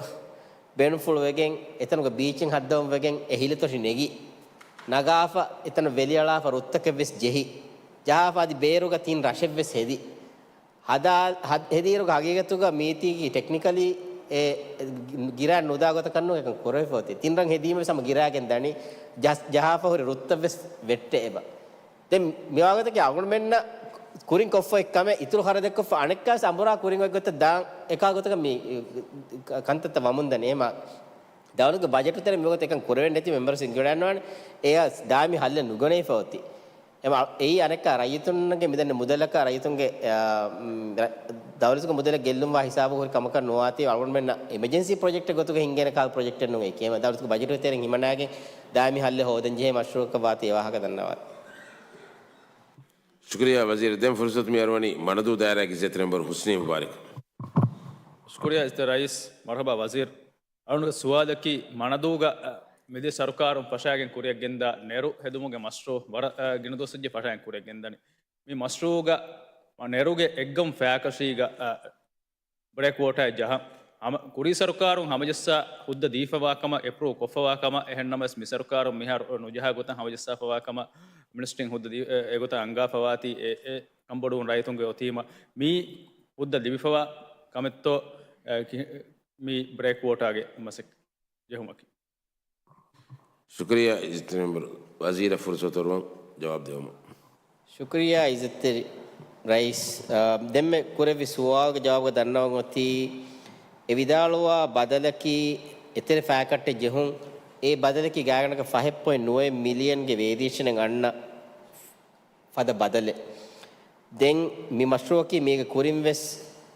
ބޭނުންފުޅުވެގެން، އެތަނުގަ ބީޗިން ހައްދަވަން ވެގެން އެ ހިލަތޮށި ނެގި، ނަގާފަ، އެތަނަށް ވެލިއަޅާފަ، ރުއްތަކެއްވެސް ޖެހި، ޖަހާފަ އަދި ބޭރުގަ ތިން ރަށެއްވެސް ހެދި. ހަދާ-، ހަދ-، ހެދިއިރުގަ ހަގީގަތުގަ މީތީގެ ޓެކްނިކަލީ އެ ގިރާ ނުދާ ގޮތަކަށް ނޫން އެކަން ކުރެވިފަ އޮތީ. ތިން ރަށް ހެދީމަވެސް ހަމަ ގިރާގެން ދަނީ، ޖަސް-، ޖަހާފަ ހުރި ރުއްތައްވެސް ވެއްޓެ އެބަ. ދެން މިވާގޮތަކީ އަޅުގަނޑުމެންނަށް ކުރިން ކޮށްފަ އޮތް ކަމެއް އިތުރު ޚަރަދެއްކޮށްފަ އަނެއްކާސް އަނބުރާ ކުރިން އޮތް ގޮތަށް ދާން އެކާ ގޮތަކަށް މި ކަންތައްތައް ވަމުންދަނީ. އެހެމަ ދައުލަތުގެ ބަޖެޓު ތެރެ މިވަގުތު އެކަން ކުރެވެން ނެތި މެމްބަރު ސިންގިވަޑައިންނަވާނެ. އެޔާ ދާއިމީ ހައްލެއް ނުގަނެވިފަ އޮތީ. އެމަ އެއީ އަނެއްކާ ރައްޔިތުންގެ މިދެންނެ މުދަލަކަށް ރައްޔިތުންގެ، އާ، މް، ރަ-، ދައުލަތުގެ މުދަލެއް ގެއްލުންވާ ހިސާބު ހުރި ކަމަކަށް ނުވާތީ އަޅުގަނޑުމެންނަށް އެމަޖެންސީ ޕްރޮޖެކްޓެއް ގޮތުގަ ހިންގޭނެ ކާ ޕްރޮޖެކްޓެއް ނޫން. އެކީ ދައުލަތުގެ ބަޖެޓު ތެރެއިން ހިމަނާގެން ދާއިމީ ހައްލެއް ހޯދަން ޖެހޭ މަޝްރޫއަކަށް ވާތީ އެ ވާހަކަ ދަންނަވާތީ. ޝުކުރިއްޔާ ވަޒީރު. ދެން ފުރުސަތު މި އަރުވަނީ މަނަދޫ ދާއިރާގެ އިއްޒަތްތެރި މެމްބަރު ހުސްނީ މުބާރިކަށް. ޝުކުރިއްޔާ އިއްޒަތްތެރި ރައީސް. މަރުހަބާ ވަޒީރު. އަޅުގަނޑުގެ ސުވާލަކީ މަނަދޫގަ، އަ، މިދިޔަ ސަރުކާރުން ފަށާގެން ކުރިއަށް ގެންދާ ނެރު ހެދުމުގެ މަޝްރޫއު ވަރަށް، އަ، ގިނަ ދުވަސް ވެއްޖެ ފަށާގެން ކުރިއަށް ގެންދަނީ. މި މަޝްރޫއުގަ، އަ، ނެރުގެ އެއްގަމު ފައިކަށީގަ، އަ، ބްރޭކް ވޯޓާއެއް ޖަހަން. ހަމަ-، ކުރީ ސަރުކާރުން ހަމަޖައްސާ ހުއްދަ ދީފަވާ ކަމަށް، އެޕްރޫވް ކޮށްފަވާ ކަމަށް، އެހެންނަމަވެސް މި ސަރުކާރުން މިހާރު ނުޖަހާ ގޮތަށް ހަމަޖައްސާފަވާ ކަމަށް މިނިސްޓްރީން ހުއްދަ ދީ-، އެ-، އެގޮތަށް އަންގާފަވާތީ އެ، އެ ކަންބޮޑުވުން ރައްޔިތުންގެ އޮތީމަ މީ ހުއްދަ ލިބިފަވާ ކަމެއްތޯ، އެ، ކި-، މި ބްރޭކް ވޯޓާގެ މަސައްކަތް ޖެހުމަކީ. ޝުކުރިއްޔާ އިއްޒަތްތެރި މެމްބަރު. ވަޒީރަށް ފުރުސަތު އަރުވަން ޖަވާބު ދެވުމަށް. ޝުކުރިއްޔާ އިއްޒަތްތެރި ރައީސް. އާ، ދެންމެ ކުރެއްވި ސުވާލުގެ ޖަވާބުގަ ދަންނަވަން އޮތީ، އެ ވިދާޅުވާ ބަދަލަކީ އެތެރެ ފައިކަށްޓެއް ޖެހުން. އެ ބަދަލަކީ ގާތްގަނޑަކަށް ފަހެއް ޕޮއިންޓް ނުވައެއް މިލިއަންގެ ވޭރިއޭޝަނެއް އަންނަ ފަދަ ބަދަލެއް. ދެން މި މަޝްރޫއަކީ މީގެ ކުރިން ވެސް،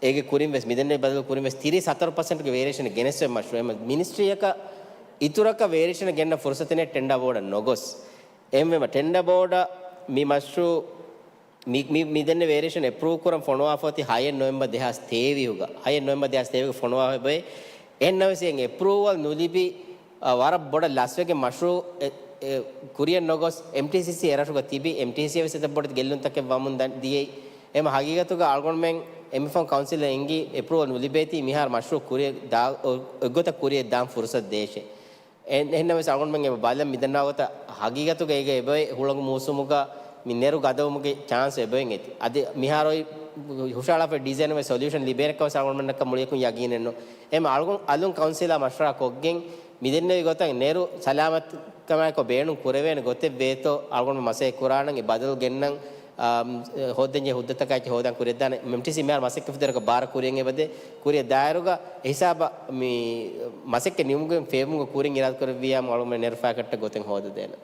އޭގެ ކުރިން ވެސް، މިދެންނެވި ބަދަލު ކުރިން ވެސް ތިރީސް ހަތަރު ޕަސެންޓްގެ ވޭރިއޭޝަނެއް ގެނެސްފަ މަޝްރޫއެއް. އެހެން މިނިސްޓްރީއަކަށް އިތުރަކަށް ވޭރިއޭޝަނެއް ގެންނަ ފުރުސަތެއް ނެތް ޓެންޑާ ބޯޑަށް ނޮގޮސް. އެހެންވީމަ ޓެންޑާ ބޯޑަށް މި މަޝްރޫއު މި، މި، މިދެންނެވި ވޭރިއޭޝަން އެޕްރޫވް ކުރަން ފޮނުވާފަ އޮތީ ހައެއް ނޮވެމްބަރު ދެހާސް ތޭވީހުގަ. ހައެއް ނޮވެމްބަރު ދެހާސް ތޭވީހުގަ ފޮނުވާފަ އޮތް. އެހެންނަމަވެސް އެހެން އެޕްރޫވަލް ނުލިބި، އަ، ވަރަށް ބޮޑަށް ލަސްވެގެން މަޝްރޫއު އެ، އެ، ކުރިއަށް ނޮގޮސް އެމްޓީސީސީ އެރަށުގަ ތިބި އެމްޓީސީސީ ވެސް އެތައް ބޮޑެތި ގެއްލުންތަކެއް ވަމުން ދަން ދިޔައީ. އެހެން ހަގީގަތުގަ އަޅުގަނޑުމެން އެމިފަހުން ކައުންސިލަށް އެންގި އެޕްރޫވަލް ނުލިބޭތީ މިހާރު މަޝްރޫއު ކުރިއަށް ދާ-، އޮ-، އޮތްގޮތަށް ކުރިއަށް ދާން ފުރުސަތު ދޭށޭ. އެ-، އެހެންނަމަވެސް އަޅުގަނޑުމެން އެބަ ބަލަން މިދަންނަވާ ގޮތަށް ހަގީގަތުގަ އޭގެ އެބައޮތް ހުޅަނގު މޫސުމުގަ މި ނެރު ގަދަވުމުގެ ޗާންސް އެބައޮތް އެތި. އަދި މިހާރު އޮތް ހުށަހަޅާފައި ޑިޒައިން ވެސް ސޮލިއުޝަން ލިބޭނެ ކަމަށް އަޅުގަނޑުމެންނަކަށް މުޅިއަކުން ޔަގީނެއް ނޫން. އެހެން އަޅުގަނޑު އަލުން ކައުންސިލާ މަޝްވަރާ ކޮށްގެން މިދެންނެވި ގޮތަށް ނެރު ސަލާމަތްކަމާއެކު ބޭނުން ކުރެވޭނެ ގޮތެއް ވޭތޯ އަޅުގަނޑު މަސައްކަތް ކުރާނަން އެ ބަދަލު ގެންނަން، އާ، ހޯދަންޖެހޭ ހުއްދަތަކާއެކީ ހޯދަން ކުރިއަށްދާނެ. އެމްޓީސީ މިހާރު މަސައްކަތް ފުދޭވަރަކަށް ބާރަށް ކުރިއަށް އެބަދޭ. ކުރިއަށް ދާއިރުގަ އެހިސާބަށް މި މަސައްކަތް ނިމުމުގެ ފޭބުމުގަ ކުރިން އިރާދަކުރެއްވިއްޔާ އަޅުގަނޑުމެން ނެރު ފައިކަށްޓަށް ގޮތެއް ހޯދަދޭނަން.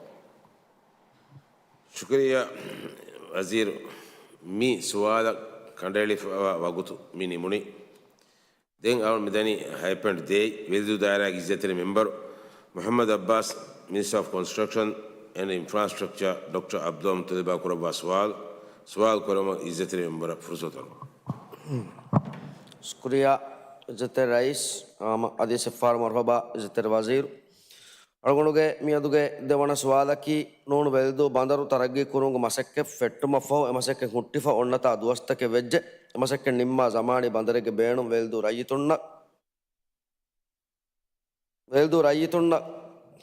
ޝުކުރިއްޔާ ވަޒީރު. މި ސުވާލަށް ކަނޑައެޅިފައިވާ ވަގުތު މި ނިމުނީ. ދެން އަޅު މިދަނީ ހައެއް ޕޮއިންޓް ދޭއް ވެލިދޫ ދާއިރާގެ އިއްޒަތްތެރި މެމްބަރު މުޙައްމަދު އައްބާސް، މިނިސްޓަރ އޮފް ކޮންސްޓްރަކްޝަން އެންޑް އިންފްރާސްޓްރަކްޗާ، ޑޮކްޓަރ އަބްދުލް މުތަލިބާ ކުރައްވާ ސުވާލު، ސުވާލު ކުރުމަށް އިއްޒަތްތެރި މެމްބަރަށް ފުރުސަތު އަރުވަން. ޝުކުރިއްޔާ އިއްޒަތްތެރި ރައީސް، އާ، އަދި ސިފާރު މަރުޙަބާ އިއްޒަތްތެރި ވަޒީރު. އަޅުގަނޑުގެ މިއަދުގެ ދެވަނަ ސުވާލަކީ، ނޫން ވެލިދޫ ބަނދަރު ތަރައްގީ ކުރުމުގެ މަސައްކަތް ފެއްޓުމަށްފަހު އެ މަސައްކަތް ހުއްޓިފަ އޮންނަތާ ދުވަސްތަކެއް ވެއްޖެ. އެ މަސައްކަތް ނިންމާ ޒަމާނީ ބަނދަރެއްގެ ބޭނުން ވެލިދޫ ރައްޔިތުންނަށް، ވެލިދޫ ރައްޔިތުންނަށް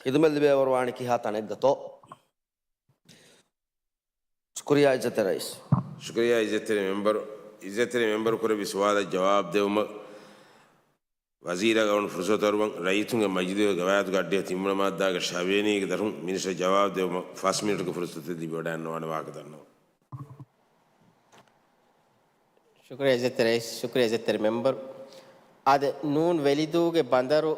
ޚިދުމަތް ލިބޭވަރު ވާނީ ކިހާ ތަނެއްގަތޯ؟ ޝުކުރިއްޔާ އިއްޒަތްތެރި ރައީސް. ޝުކުރިއްޔާ އިއްޒަތްތެރި މެމްބަރު. އިއްޒަތްތެރި މެމްބަރު ކުރެއްވި ސުވާލަށް ޖަވާބު ދެވުމަށް ވަޒީރަށް އަޅުގަނޑު ފުރުސަތު އަރުވަން. ރައްޔިތުންގެ މަޖިލީހުގެ ގަވާއިދުގެ އައްޑިހަ ތިންވަނަ މާއްދާގެ ޝަވޭނީގެ ދަށުން މިނިސްޓަރ ޖަވާބު ދެވުމަށް ފަސް މިނިޓުގެ ފުރުސަތެއް ލިބިވަޑައިގަންނަވާނެ ވާހަކަ ދަންނަވަން. ޝުކުރިއްޔާ އިއްޒަތްތެރި ރައީސް، ޝުކުރިއްޔާ އިއްޒަތްތެރި މެމްބަރު. އާދެ، ނޫން ވެލިދޫގެ ބަނދަރު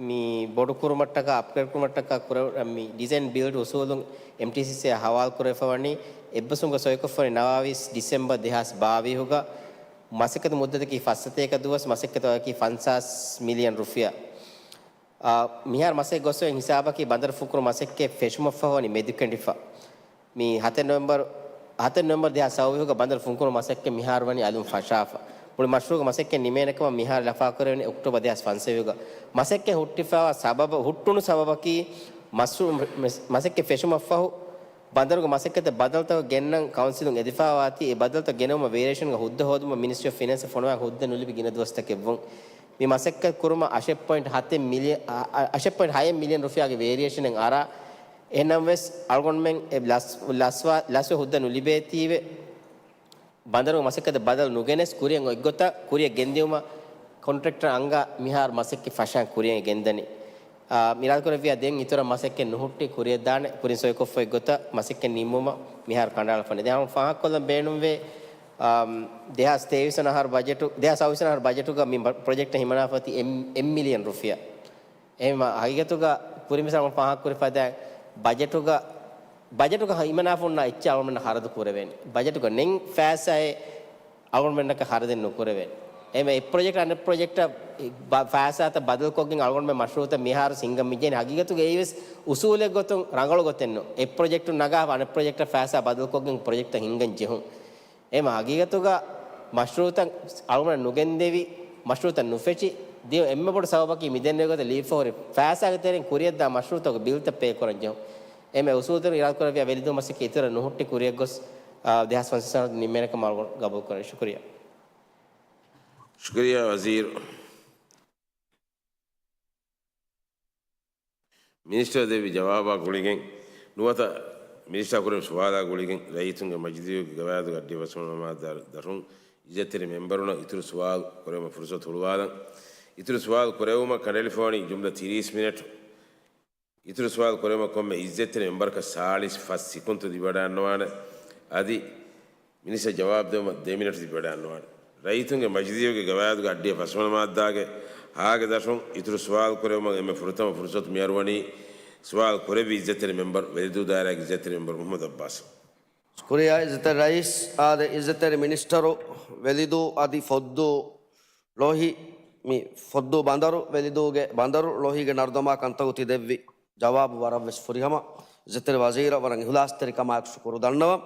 މި ބޮޑުކުރުމަށްޓަކާ، އަޕްގްރޭޑް ކުރުމަށްޓަކާ ކުރެ-، މި ޑިޒައިން ބިލްޑް އުސޫލުން އެމްޓީސީސީއާ ހަވާލު ކުރެވިފަ ވަނީ އެއްބަސްވުމުގަ ސޮއިކޮށްފަ ވަނީ ނަވާވީސް ޑިސެމްބަރު ދެހާސް ބާވީހުގަ. މަސައްކަތު މުއްދަތަކީ ފަސް ސަތޭކަ ދުވަސް، މަސައްކަތު ވަގުތަކީ ފަންސާސް މިލިއަން ރުފިޔާ. އާ، މިހާރު މަސައްކަތް ގޮސް އޮތް ހިސާބަކީ ބަނދަރު ފުކުރު މަސައްކަތް ފެށުމަށްފަހު ވަނީ މެދުކެނޑިފަ. މި ހަތެއް ނޮވެމްބަރު، ހަތެއް ނޮވެމްބަރު ދެހާސް ސައުވީހުގަ ބަނދަރު ފުންކުރު މަސައްކަތް މިހާރު ވަނީ އަލުން ފަށާފަ. މުޅި މަޝްރޫއުގެ މަސައްކަތް ނިމޭނެ ކަމަށް މިހާރު ލަފާކުރެވެނީ އޮކްޓޯބަރު ދެހާސް ފަންސަވީހުގަ. މަސައްކަތް ހުއްޓިފައިވާ ސަބަބަށް، ހުއްޓުނު ސަބަބަކީ މަސްރޫ-، މަސް-، މަސައްކަތް ފެށުމަށްފަހު ބަނދަރުގެ މަސައްކަތަށް ބަދަލުތަކެއް ގެންނަން ކައުންސިލުން އެދިފައިވާތީ، އެ ބަދަލުތައް ގެނައުމަށް ވޭރިއޭޝަންގެ ހުއްދަ ހޯދުމަށް މިނިސްޓްރީ އޮފް ފިނޭންސަށް ފޮނުވާ ހުއްދަ ނުލިބި ގިނަ ދުވަސްތަކެއް ވުން. މި މަސައްކަތް ކުރުމަށް އަށެއް ޕޮއިންޓް ހަތެއް މިލިއަ-، އަ-، އަށެއް ޕޮއިންޓް ހައެއް މިލިއަން ރުފިޔާގެ ވޭރިއޭޝަނެއް އަރާ، އެހެންނަމަވެސް އަޅުގަނޑުމެން އެ ލަސް-، ލަސްވާ-، ލަސްވެ ހުއްދަ ނުލިބޭތީވެ، ބަނދަރުގެ މަސައްކަތަށް ބަދަލު ނުގެނެސް ކުރިއަށް އޮތްގޮތަށް ކުރިއަށް ގެންދިއުމަށް ކޮންޓްރެކްޓަރ އަންގާ މިހާރު މަސައްކަތް ފަށާން ކުރިއަށް ގެންދަނީ. އާ، އިރާދަކުރެއްވިއްޔާ ދެން އިތުރަށް މަސައްކަތް ނުހުއްޓި ކުރިއަށްދާނެ، ކުރިން ސޮއިކޮށްފައި ގޮތަށް މަސައްކަތް ނިންމުމަށް މިހާރު ކަނޑައަޅާފަ ނެތް. ދެން ފާހަގަކޮށްލަން ބޭނުންވޭ، އާ، ދެހާސް ތޭވީސް ވަނަ އަހަރު ބަޖެޓު، ދެހާސް އަށް ވިސް ވަނަ އަހަރު ބަޖެޓުގަ މި ބަ-، ޕްރޮޖެކްޓަށް ހިމަނާފަ އޮތީ އެއް، އެއް މިލިއަން ރުފިޔާ. އެހެންވީމަ ހަގީގަތުގަ ކުރިން މިސާލަކަށް ފާހަގަކުރި ފަދައިން ބަޖެޓުގަ، ބަޖެޓުގަ ހިމަނާފަ އޮންނަ އެއްޗެއް އަޅުގަނޑުމެންނަށް ޚަރަދު ކުރެވޭނެ. ބަޖެޓުގަ ނެތް ފައިސާއެއް އަޅުގަނޑުމެންނަކަށް ޚަރަދެއް ނުކުރެވޭނެ. އެހެންވީމަ އެއް ޕްރޮޖެކްޓް އަނެއް ޕްރޮޖެކްޓަށް ބަ-، ފައިސާތައް ބަދަލުކޮށްގެން އަޅުގަނޑުމެން މަޝްރޫއުތައް މިހާރު ހިންގަން މިޖެހެނީ. ހަގީގަތުގަ އެއީވެސް އުސޫލެއް ގޮތުން ރަނގަޅު ގޮތެއް ނޫން. އެއް ޕްރޮޖެކްޓު ނަގާފަ އަނެއް ޕްރޮޖެކްޓަށް ފައިސާ ބަދަލުކޮށްގެން ޕްރޮޖެކްޓްތައް ހިންގަން ޖެހުން. އެހެންވީމަ ހަގީގަތުގަ މަޝްރޫއުތައް އަޅުގަނޑަށް ނުގެންދެވި، މަޝްރޫއުތައް ނުފެށި، ދިޔަ އެންމެ ބޮޑު ސަބަބަކީ މިދެންނެވި ގޮތަށް ލިބިފަހުރި ފައިސާގެ ތެރެއިން ކުރިއަށްދާ މަޝްރޫއުތަކުގެ ބިލްތައް ޕޭ ކުރަން ޖެހުން. އެހެންވީމަ އުސޫލުތަކުން އިރާދަކުރެއްވިއްޔާ ވެލިދޫ މަސައްކަތް އިތުރަށް ނުހުއްޓި ކުރިއަށް ގޮސް، އާ، ދެހާސް ފަންސާސް ނިންމޭނެ ކަމަށް އަޅުގަނޑު ގަބޫލު ކުރަނީ. ޝުކުރިއްޔާ. ޝުކުރިއްޔާ ވަޒީރު. މިނިސްޓަރ ދެއްވި ޖަވާބާ ގުޅިގެން ނުވަތަ މިނިސްޓަރ ކުރެއްވި ސުވާލާ ގުޅިގެން ރައްޔިތުންގެ މަޖިލީހުގެ ގަވާއިދުގެ އައްޑިހަ ފަސްވަނަ މާއްދާ ދަށުން އިއްޒަތްތެރި މެމްބަރުންނަށް އިތުރު ސުވާލު ކުރެވުމަށް ފުރުސަތު ހުޅުވާލަން. އިތުރު ސުވާލު ކުރެވުމަށް ކަނޑައެޅިފަވަނީ ޖުމްލަ ތިރީސް މިނެޓް. އިތުރު ސުވާލު ކުރެވުމަށް ކޮންމެ އިއްޒަތްތެރި މެމްބަރަކަށް ސާޅީސް ފަސް ސިކުންތު ލިބިވަޑައިގަންނަވާނެ. އަދި މިނިސްޓަރ ޖަވާބު ދެވުމަށް ދެ މިނެޓް ލިބިވަޑައިގަންނަވާނެ. ރައްޔިތުންގެ މަޖިލީހުގެ ގަވާއިދުގެ އައްޑިހަ ފަސްވަނަ މާއްދާގެ ހާގެ ދަށުން އިތުރު ސުވާލު ކުރެވުމަށް އެންމެ ފުރަތަމަ ފުރުސަތު މިއަރުވަނީ ސުވާލު ކުރެއްވި އިއްޒަތްތެރި މެމްބަރު ވެލިދޫ ދާއިރާގެ އިއްޒަތްތެރި މެމްބަރު މުހައްމަދު އައްބާސް. ޝުކުރިއްޔާ އިއްޒަތްތެރި ރައީސް. އާދެ، އިއްޒަތްތެރި މިނިސްޓަރު ވެލިދޫ އަދި ފޮއްދޫ ޅޮހި، މި ފޮއްދޫ ބަނދަރު، ވެލިދޫގެ ބަނދަރު ޅޮހީގެ ނަރުދަމާ ކަންތަކުގަ ތި ދެއްވި ޖަވާބު ވަރަށްވެސް ފުރިހަމަ. އިއްޒަތްތެރި ވަޒީރަށް ވަރަށް އިހުލާސްތެރިކަމާއެކު ޝުކުރު ދަންނަވަން.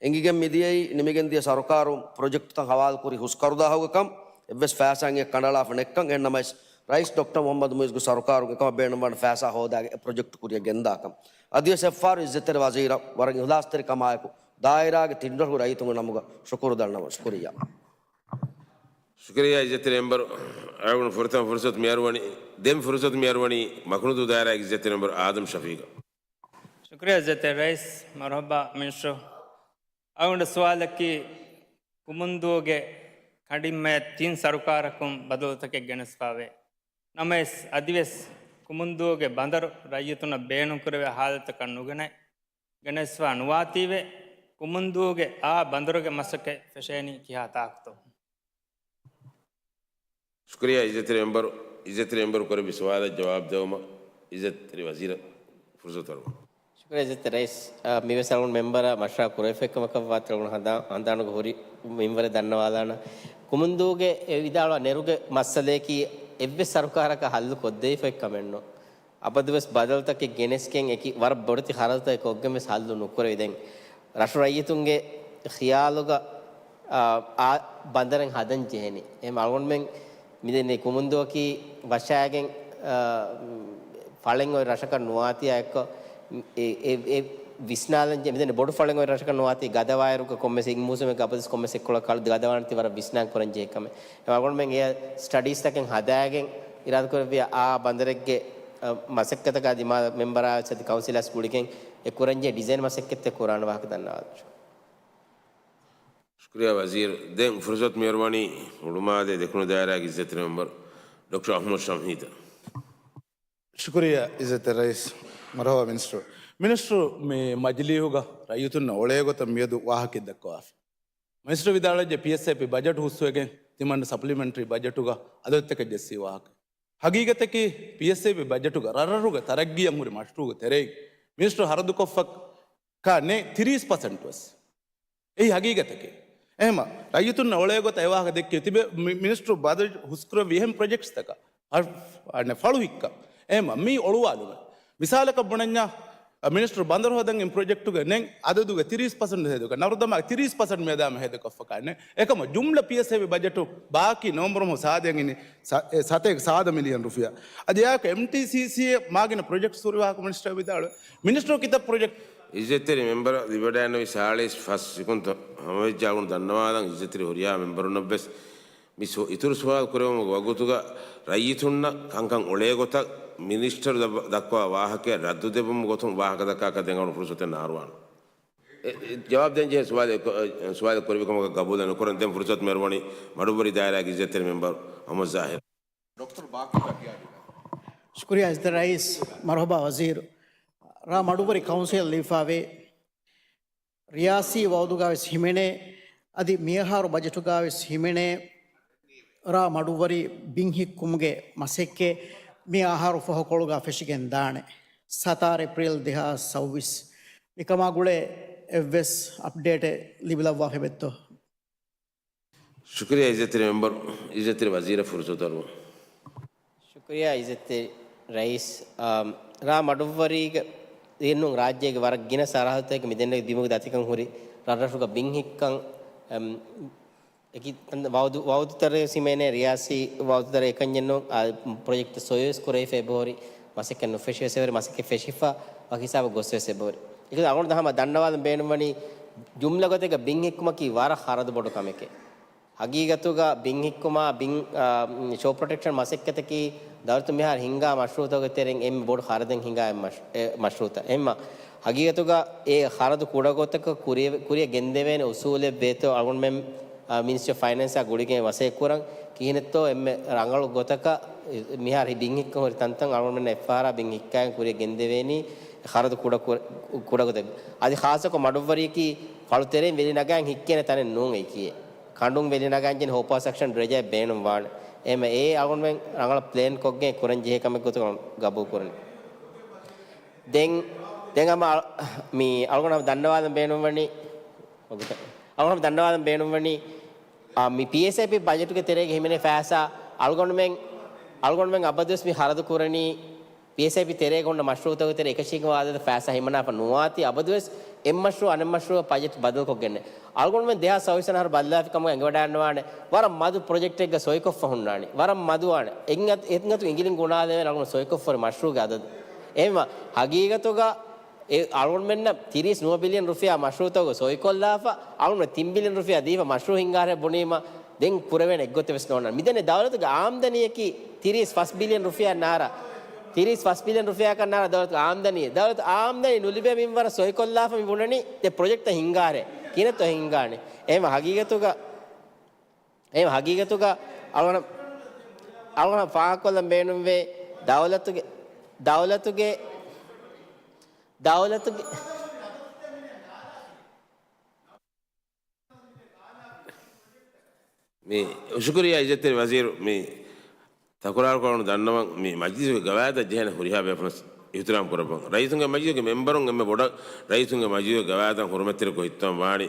އެނގިގެން މިދިޔައީ ނިމިގެންދިޔަ ސަރުކާރުން ޕްރޮޖެކްޓްތައް ހަވާލުކުރި ހުސްކަރުދާހަކުގެ ކަން. އެއްވެސް ފައިސާއެއް ކަނޑައަޅާފަ ނެތްކަން. އެހެންނަމަވެސް ރައީސް ޑޮކްޓަރ މުހައްމަދު މުއިއްޒުގެ ސަރުކާރުން އެކަމަށް ބޭނުންވާނެ ފައިސާ ހޯދާގެން އެ ޕްރޮޖެކްޓް ކުރިއަށް ގެންދާކަން. އަދިވެސް އެއްފަހަރު އިއްޒަތްތެރި ވަޒީރަށް ވަރަށް އިހުލާސްތެރިކަމާއެކު ދާއިރާގެ ތިން ރަށުގެ ރައްޔިތުންގެ ނަމުގަ ޝުކުރު ދަންނަވަން. ޝުކުރިއްޔާ. ޝުކުރިއްޔާ އިއްޒަތްތެރި މެމްބަރު. އަޅުގަނޑު ފުރަތަމަ ފުރުސަތު މިއަރުވަނީ، ދެން ފުރުސަތު މިއަރުވަނީ މަކުނުދޫ ދާއިރާގެ އިއްޒަތްތެރި މެމްބަރު އާދަމް ޝަފީގަށް. ޝުކުރިއްޔާ އިއްޒަތްތެރި ރައީސް. މަރުޙަބާ މިނިސްޓަރު. އަޅުގަނޑު ސުވާލަކީ ކުމުންދޫގެ ކަނޑިންމެ ތިން ސަރުކާރަކުން ބަދަލުތަކެއް ގެނެސްފަވޭ. ނަމަވެސް އަދިވެސް ކުމުންދޫގެ ބަނދަރު ރައްޔިތުންނަށް ބޭނުންކުރެވޭ ހާލަތަކަށް ނުގެނައި، ގެނެސްފަ ނުވާތީވެ، ކުމުންދޫގެ އާ ބަނދަރުގެ މަސައްކަތް ފެށޭނީ ކިހާ ތާކުތޯ؟ ޝުކުރިއްޔާ އިއްޒަތްތެރި މެމްބަރު. އިއްޒަތްތެރި މެމްބަރު ކުރެއްވި ސުވާލަށް ޖަވާބު ދެވުމަށް އިއްޒަތްތެރި ވަޒީރަށް ފުރުސަތު އަރުވަން. ޝުކުރިއްޔާ އިއްޒަތްތެރި ރައީސް. އާ، މިވެސް އަޅުގަނޑު މެމްބަރާ މަޝްވަރާ ކުރެވިފައި ކަމަކަށްވާތީ އަޅުގަނޑު ހަނދާ-، ހަނދާނުގަ ހުރި މިންވަރެއް ދަންނަވާލާނަން. ކުމުންދޫގެ އެ ވިދާޅުވާ ނެރުގެ މައްސަލަޔަކީ އެއްވެސް ސަރުކާރަކަށް ހައްލު ކޮށްދެވިފައި ކަމެއް ނޫން. އަބަދުވެސް ބަދަލުތަކެއް ގެނެސްގެން އެކި ވަރަށް ބޮޑެތި ޚަރަދުތަކެއް ކޮށްގެން ވެސް ހައްލު ނުކުރެވި. ދެން ރަށު ރައްޔިތުންގެ ޚިޔާލުގަ، އާ، އާ ބަނދަރެއް ހަދަން ޖެހެނީ. އެހެން އަޅުގަނޑުމެން މިދެންނެވި ކުމުންދޫއަކީ ވަށާގެން، އާ، ފަޅެއް އޮތް ރަށަކަށް ނުވާތީ އެއްކޮށް، އެ، އެ، އެ ވިސްނާލަން ޖެ-، މިދެންނެވި ބޮޑު ފަޅެއް އޮތް ރަށަކަށް ނުވާތީ ގަދަވާއިރުގަ ކޮންމެސް އެއް މޫސުމެއްގަ އަބަދުވެސް ކޮންމެސް އެއްކޮޅަށް ކަޅު ގަދަވާނެތީ ވަރަށް ވިސްނާން ކުރަން ޖެހޭ ކަމެއް. އެ އަޅުގަނޑުމެން އެ ސްޓަޑީސްތަކެއް ހަދާގެން އިރާދަކުރެއްވިއްޔާ އާ ބަނދަރެއްގެ، އަ، މަސައްކަތަކާ ދިމާ މެމްބަރާ ވެސް އަދި ކައުންސިލާސް ގުޅިގެން އެ ކުރަންޖެހޭ ޑިޒައިން މަސައްކަތްތައް ކުރާނެ ވާހަކަ ދަންނަވާލަން. ޝުކުރިއްޔާ ވަޒީރު. ދެން ފުރުސަތު މިއަރުވަނީ ހުޅުމާލޭ ދެކުނު ދާއިރާގެ އިއްޒަތްތެރި މެމްބަރު ޑޮކްޓަރ އަޙްމަދު ޝަމްހީދަށް. ޝުކުރިއްޔާ އިއްޒަތްތެރި ރައީސް. މަރުޙަބާ މިނިސްޓަރު. މިނިސްޓަރު، މި މަޖިލީހުގަ ރައްޔިތުންނަށް އޮޅޭ ގޮތަށް މިއަދު ވާހަކައެއް ދައްކަވާފި. މިނިސްޓަރު ވިދާޅުވެއްޖެ ޕީއެސްއޭޕީ ބަޖެޓު ހުސްވެގެން ތިމަންނަ ސަޕްލިމެންޓްރީ ބަޖެޓުގަ އަދަދުތަކެއް ޖެއްސީ ވާހަކަ. ހަގީގަތަކީ ޕީއެސްއޭޕީ ބަޖެޓުގަ ރަށްރަށުގެ ތަރައްގީއަށް ހުރި މަޝްރޫޢުގެ ތެރެއިން މިނިސްޓަރު ހަރަދުކޮށްފަ ކާ ނެތް ތިރީސް ޕަސެންޓް ވެސް. އެއީ ހަގީގަތަކީ. އެހެމަ ރައްޔިތުންނަށް އޮޅޭ ގޮތަށް އެ ވާހަކަ ދެއްކެވި ތިބެ މި-، މިނިސްޓަރު ބަދަލު ހުސްކުރެއްވި އެހެން ޕްރޮޖެކްޓްސްތަކަށް އަ-، އަނެއް ފަޅު ހިއްކަން. އެހެމަ މީ އޮޅުވާލުމެއް. މިސާލަކަށް ބުނަންޏާ، އަ، މިނިސްޓަރު ބަނދަރު ހަދަން އިން ޕްރޮޖެކްޓުގެ ނެތް އަދަދުގެ ތިރީސް ޕަސެންޓް ހޭދަކޮށް، ނަރުދަމާ ތިރީސް ޕަސެންޓް މިއަދާމެ ހޭދަކޮށްފަ ކާނެ. އެކަމަ ޖުމްލަ ޕީއެސްއޭޕީ ބަޖެޓު ބާކީ ނަވަމްބަރު މަހު ސާދައިން އިނީ ސަ-، އެ ސަތޭކަ ސާދަ މިލިއަން ރުފިޔާ. އަދި އެއާއެކު އެމްޓީސީސީއޭ މާގިނަ ޕްރޮޖެކްޓް ހުރި ވާހަކަ މިނިސްޓަރ ވިދާޅުވެ. މިނިސްޓަރު ކިތައް ޕްރޮޖެކްޓް؟ އިއްޒަތްތެރި މެމްބަރަށް ލިބިވަޑައިގަންނެވި ސާޅީސް ފަސް ސިކުންތު ހަމަވެއްޖެ އަޅުގަނޑު ދަންނަވާލަން. އިއްޒަތްތެރި ހުރިހާ މެމްބަރުންނަށްވެސް މި ސު-، އިތުރު ސުވާލު ކުރެވުމުގެ ވަގުތުގަ ރައްޔިތުންނަށް ކަންކަން އޮޅޭ ގޮތަށް މިނިސްޓަރު ދަ-، ދައްކަވާ ވާހަކައަށް ރައްދު ދެއްވުމުގެ ގޮތުން ވާހަކަ ދައްކާކަށް ދެން އަޅުގަނޑު ފުރުސަތެއް ނާރުވާނަން. އެ، އެ، ޖަވާބު ދޭން ޖެހޭ ސުވާލެއް ކޮ-، އެ، ސުވާލެއް ކުރެއްވި ކަމަކަށް ގަބޫލެއް ނުކުރަން. ދެން ފުރުސަތު މިއަރުވަނީ މަޑުއްވަރީ ދާއިރާގެ އިއްޒަތްތެރި މެމްބަރު އަޙްމަދު ޒާހިރަށް. ޑޮކްޓަރު ބާކީ ބަގިޔާ ދިނަ. ޝުކުރިއްޔާ އިއްޒަތްތެރި ރައީސް، މަރުޙަބާ ވަޒީރު. ރ. މަޑުއްވަރި ކައުންސިލަށް ލިބިފާވޭ. ރިޔާސީ ވައުދުގަވެސް ހިމެނޭ. އަދި މިއަހަރު ބަޖެޓުގަވެސް ހިމެނޭ. ރ. މަޑުއްވަރި ބިން ހިއްކުމުގެ މަސައްކަތް މި އަހަރު ފަހުކޮޅުގަ ފެށިގެން ދާނެ. ސަތާރަ އޭޕްރީލް ދެހާސް ސައުވީސް. މިކަމާ ގުޅޭ އެއްވެސް އަޕްޑޭޓެއް ލިބިލައްވާފައެއްތޯ؟ ޝުކުރިއްޔާ އިއްޒަތްތެރި މެމްބަރު، އިއްޒަތްތެރި ވަޒީރަށް ފުރުސަތު އަރުވަން. ޝުކުރިއްޔާ އިއްޒަތްތެރި ރައީސް. އާ، ރ. މަޑުއްވަރީގެ އިންނުން ރާއްޖޭގެ ވަރަށް ގިނަ ސަރަހައްދުތަކެއް މިދެންނެވި ދިމުގެ ދަތިކަން ހުރި ރަށްރަށުގަ ބިން ހިއްކަން، އަމް، އެކި ވައުދު، ވައުދުތަރޭ ސިމޭނޭ ރިޔާސީ ވައުދުތަރޭ އެކަންޏެއްނު، އާ، ޕްރޮޖެކްޓް ސޮއިވެސް ކުރެވިފަ އެބަހުރި، މަސައްކަތް ނުފެށިވެސް އެބަހުރި، މަސައްކަތް ފެށިފަ ވަކި ހިސާބަށް ގޮސްވެސް އެބަހުރި. އެކި އަޅުގަނޑު ހަމަ ދަންނަވާލަން ބޭނުންވަނީ، ޖުމްލަ ގޮތެއްގަ ބިން ހިއްކުމަކީ ވަރަށް ޚަރަދު ބޮޑު ކަމެކޭ. ހަގީގަތުގަ ބިން ހިއްކުމާ، ބިން، އާ، ޝޯ ޕްރޮޓެކްޝަން މަސައްކަތަކީ ދައުލަތު މިހާރު ހިންގާ މަޝްރޫޢުތަކުގެ ތެރެއިން އެންމެ ބޮޑު ޚަރަދެއް ހިނގާ އެއް މަޝް-، އެ މަޝްރޫޢުތައް. އެހެންމަ ހަގީގަތުގަ އެ ޚަރަދު ކުޑަގޮތަކަށް ކުރިޔަ-، ކުރިއަށް ގެންދެވޭނެ އުސޫލެއް ވޭތޯ އަޅުގަނޑުމެން، އާ، މިނިސްޓްރީ އޮފް ފައިނޭންސާ ގުޅިގެން މަސައްކަތް ކުރަން. ކިހިނެއްތޯ އެންމެ ރަނގަޅު ގޮތަކަށް މިހާރު ބިން ހިއްކަން ހުރި ތަންތަން އަޅުގަނޑުމެންނަށް އެއްފަހަރާ ބިން ހިއްކާގެން ކުރިއަށް ގެންދެވޭނީ ޚަރަދު ކުޑަ ކު-، ކުޑަގޮތެއް. އަދި ޚާއްޞަކޮށް މަޑުއްވަރީކީ ފަޅު ތެރެއިން ވެލި ނަގާން ހިއްކޭނެ ތަނެއް ނޫން އެކީ. ކަނޑުން ވެލި ނަގާން ޖެހޭ ހޯޕް ސަކްޝަން ޑްރެޖަރެއް ބޭނުން ވާނެ. އެހެންމަ އެ އަޅުގަނޑުމެން ރަނގަޅަށް ޕްލޭން ކޮށްގެން ކުރަން ޖެހޭ ކަމެއް ގޮތަށް ގަބޫލު ކުރަނީ. ދެން، ދެން ހަމަ އަ-، މި އަޅުގަނޑު ހަމަ ދަންނަވާލަން ބޭނުންވަނީ، އަޅުގަނޑު ހަމަ ދަންނަވާލަން ބޭނުންވަނީ، އާ، މި ޕީއެސްއައިޕީ ބަޖެޓުގެ ތެރޭގަ ހިމެނޭ ފައިސާ އަޅުގަނޑުމެން، އަޅުގަނޑުމެން އަބަދުވެސް މި ޚަރަދު ކުރަނީ ޕީއެސްއައިޕީ ތެރޭގަ ހުންނަ މަޝްރޫޢުތަކުގެ ތެރޭ އެކަށީގެންވާ އަދަދަށް ފައިސާ ހިމަނާފަ ނުވާތީ އަބަދުވެސް އެއް މަޝްރޫޢު އަނެއް މަޝްރޫޢަށް ބަޖެޓް ބަދަލުކޮށްގެންނެ. އަޅުގަނޑުމެން ދެހާސް ސައުވީސް ވަނަ އަހަރު ބައްލާފި ކަމުގަ އެނގިވަޑައިގަންނަވާނެ ވަރަށް މަދު ޕްރޮޖެކްޓެއްގަ ސޮއިކޮށްފަ ހުންނާނީ. ވަރަށް މަދު ވާނެ. އެއް އަތު-، އެއް އަތު އިނގިލިން ގުނާލެވޭނެ އަޅުގަނޑު ސޮއިކޮށްފަ ހުރި މަޝްރޫޢުގެ އަދަދު. އެހެންމަ ހަގީގަތުގަ އެ އަޅުގަނޑުމެންނަށް ތިރީސް ނުވަ ބިލިއަން ރުފިޔާ މަޝްރޫޢުތަކުގަ ސޮއިކޮށްލާފަ، އަޅުގަނޑު ތިން ބިލިއަން ރުފިޔާ ދީފަ މަޝްރޫޢު ހިންގާހަރެއް ބުނީމަ، ދެން ކުރެވޭނެ އެއްގޮތެއް ވެސް ނޯންނާނެ. މިދެންނެ ދައުލަތުގެ އާމްދަނީއަކީ ތިރީސް ފަސް ބިލިއަން ރުފިޔާ ނާރާ، ތިރީސް ފަސް ބިލިއަން ރުފިޔާކަށް ނާރާ ދައުލަތުގެ އާމްދަނީ. ދައުލަތު އާމްދަނީ ނުލިބޭ މިންވަރަށް ސޮއިކޮށްލާފަ މި ބުނަނީ ދެ ޕްރޮޖެކްޓްތައް ހިންގާހަރެއް. ކިހިނެއްތޯ ހިންގާނީ؟ އެހެން ހަގީގަތުގަ، އެހެން ހަގީގަތުގަ އަޅުގަނޑަށް، އަޅުގަނޑަށް ފާހަގަކޮށްލަން ބޭނުންވޭ ދައުލަތުގެ، ދައުލަތުގެ، ދައުލަތުގެ، މި ޝުކުރިއްޔާ އިއްޒަތްތެރި ވަޒީރު، މި ތަކުރާރުކޮށް ދަންނަވަން، މި މަޖިލިސުގެ ގަވާއިދަށް ޖެހޭނެ ހުރިހާ ބޭފުޅުން އިޙްތިރާމް ކުރައްވަން. ރައީސުންގެ މަޖިލިސުގެ މެމްބަރުން އެންމެ ބޮޑަށް ރައީސުންގެ މަޖިލިސުގެ ގަވާއިދަށް ހުރުމަތްތެރިކޮށް ހިއްތަވަން ވާނީ.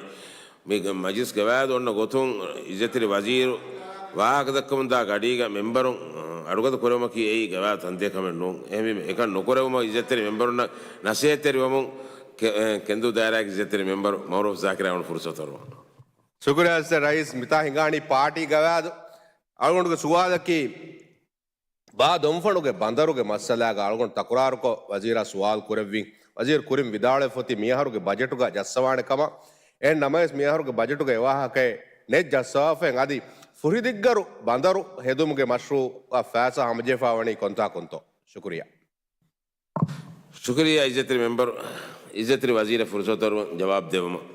މި މަޖިލިސް ގަވާއިދު އޮންނަ ގޮތުން އިއްޒަތްތެރި ވަޒީރު ވާހަކަ ދައްކަމުންދާ ގަޑީގަ މެމްބަރުން އަޑުގަދަ ކުރެވުމަކީ އެއީ ގަވާއިދު ތަންދޭ ކަމެއް ނޫން. އެހެންވީމަ އެކަން ނުކުރެވުމަށް އިއްޒަތްތެރި މެމްބަރުންނަށް ނަސޭހަތްތެރިވަމުން ކެ-، އެ، ކެންދޫ ދާއިރާގެ އިއްޒަތްތެރި މެމްބަރު މައުރޫފް ޒާކިރަށް ފުރުސަތު އަރުވަން. ޝުކުރިއްޔާ އިއްޒަތްތެރި ރައީސް، މިތާ ހިނގާނީ ޕާޓީ ގަވާއިދު. އަޅުގަނޑުގެ ސުވާލަކީ، ބާ ދޮންފަނުގެ ބަނދަރުގެ މައްސަލާގަ އަޅުގަނޑު ތަކުރާރުކޮށް ވަޒީރާ ސުވާލު ކުރެއްވިން. ވަޒީރު ކުރިން ވިދާޅުވެފަ އޮތީ މިއަހަރުގެ ބަޖެޓުގަ ޖައްސަވާނެ ކަމަށް. އެހެން ނަމަވެސް މިއަހަރުގެ ބަޖެޓުގަ އެވާހަކައެއް ނެތް ޖައްސަވާފައި. އަދި ފުރިދިއްގަރު ބަނދަރު ހެދުމުގެ މަޝްރޫޢަށް ފައިސާ ހަމަޖެހިފަ ވަނީ ކޮންތާ ކޮންތޯ؟ ޝުކުރިއްޔާ. ޝުކުރިއްޔާ އިއްޒަތްތެރި މެމްބަރު، އިއްޒަތްތެރި ވަޒީރަށް ފުރުސަތު އަރުވަން ޖަވާބު ދެއްވުމަށް.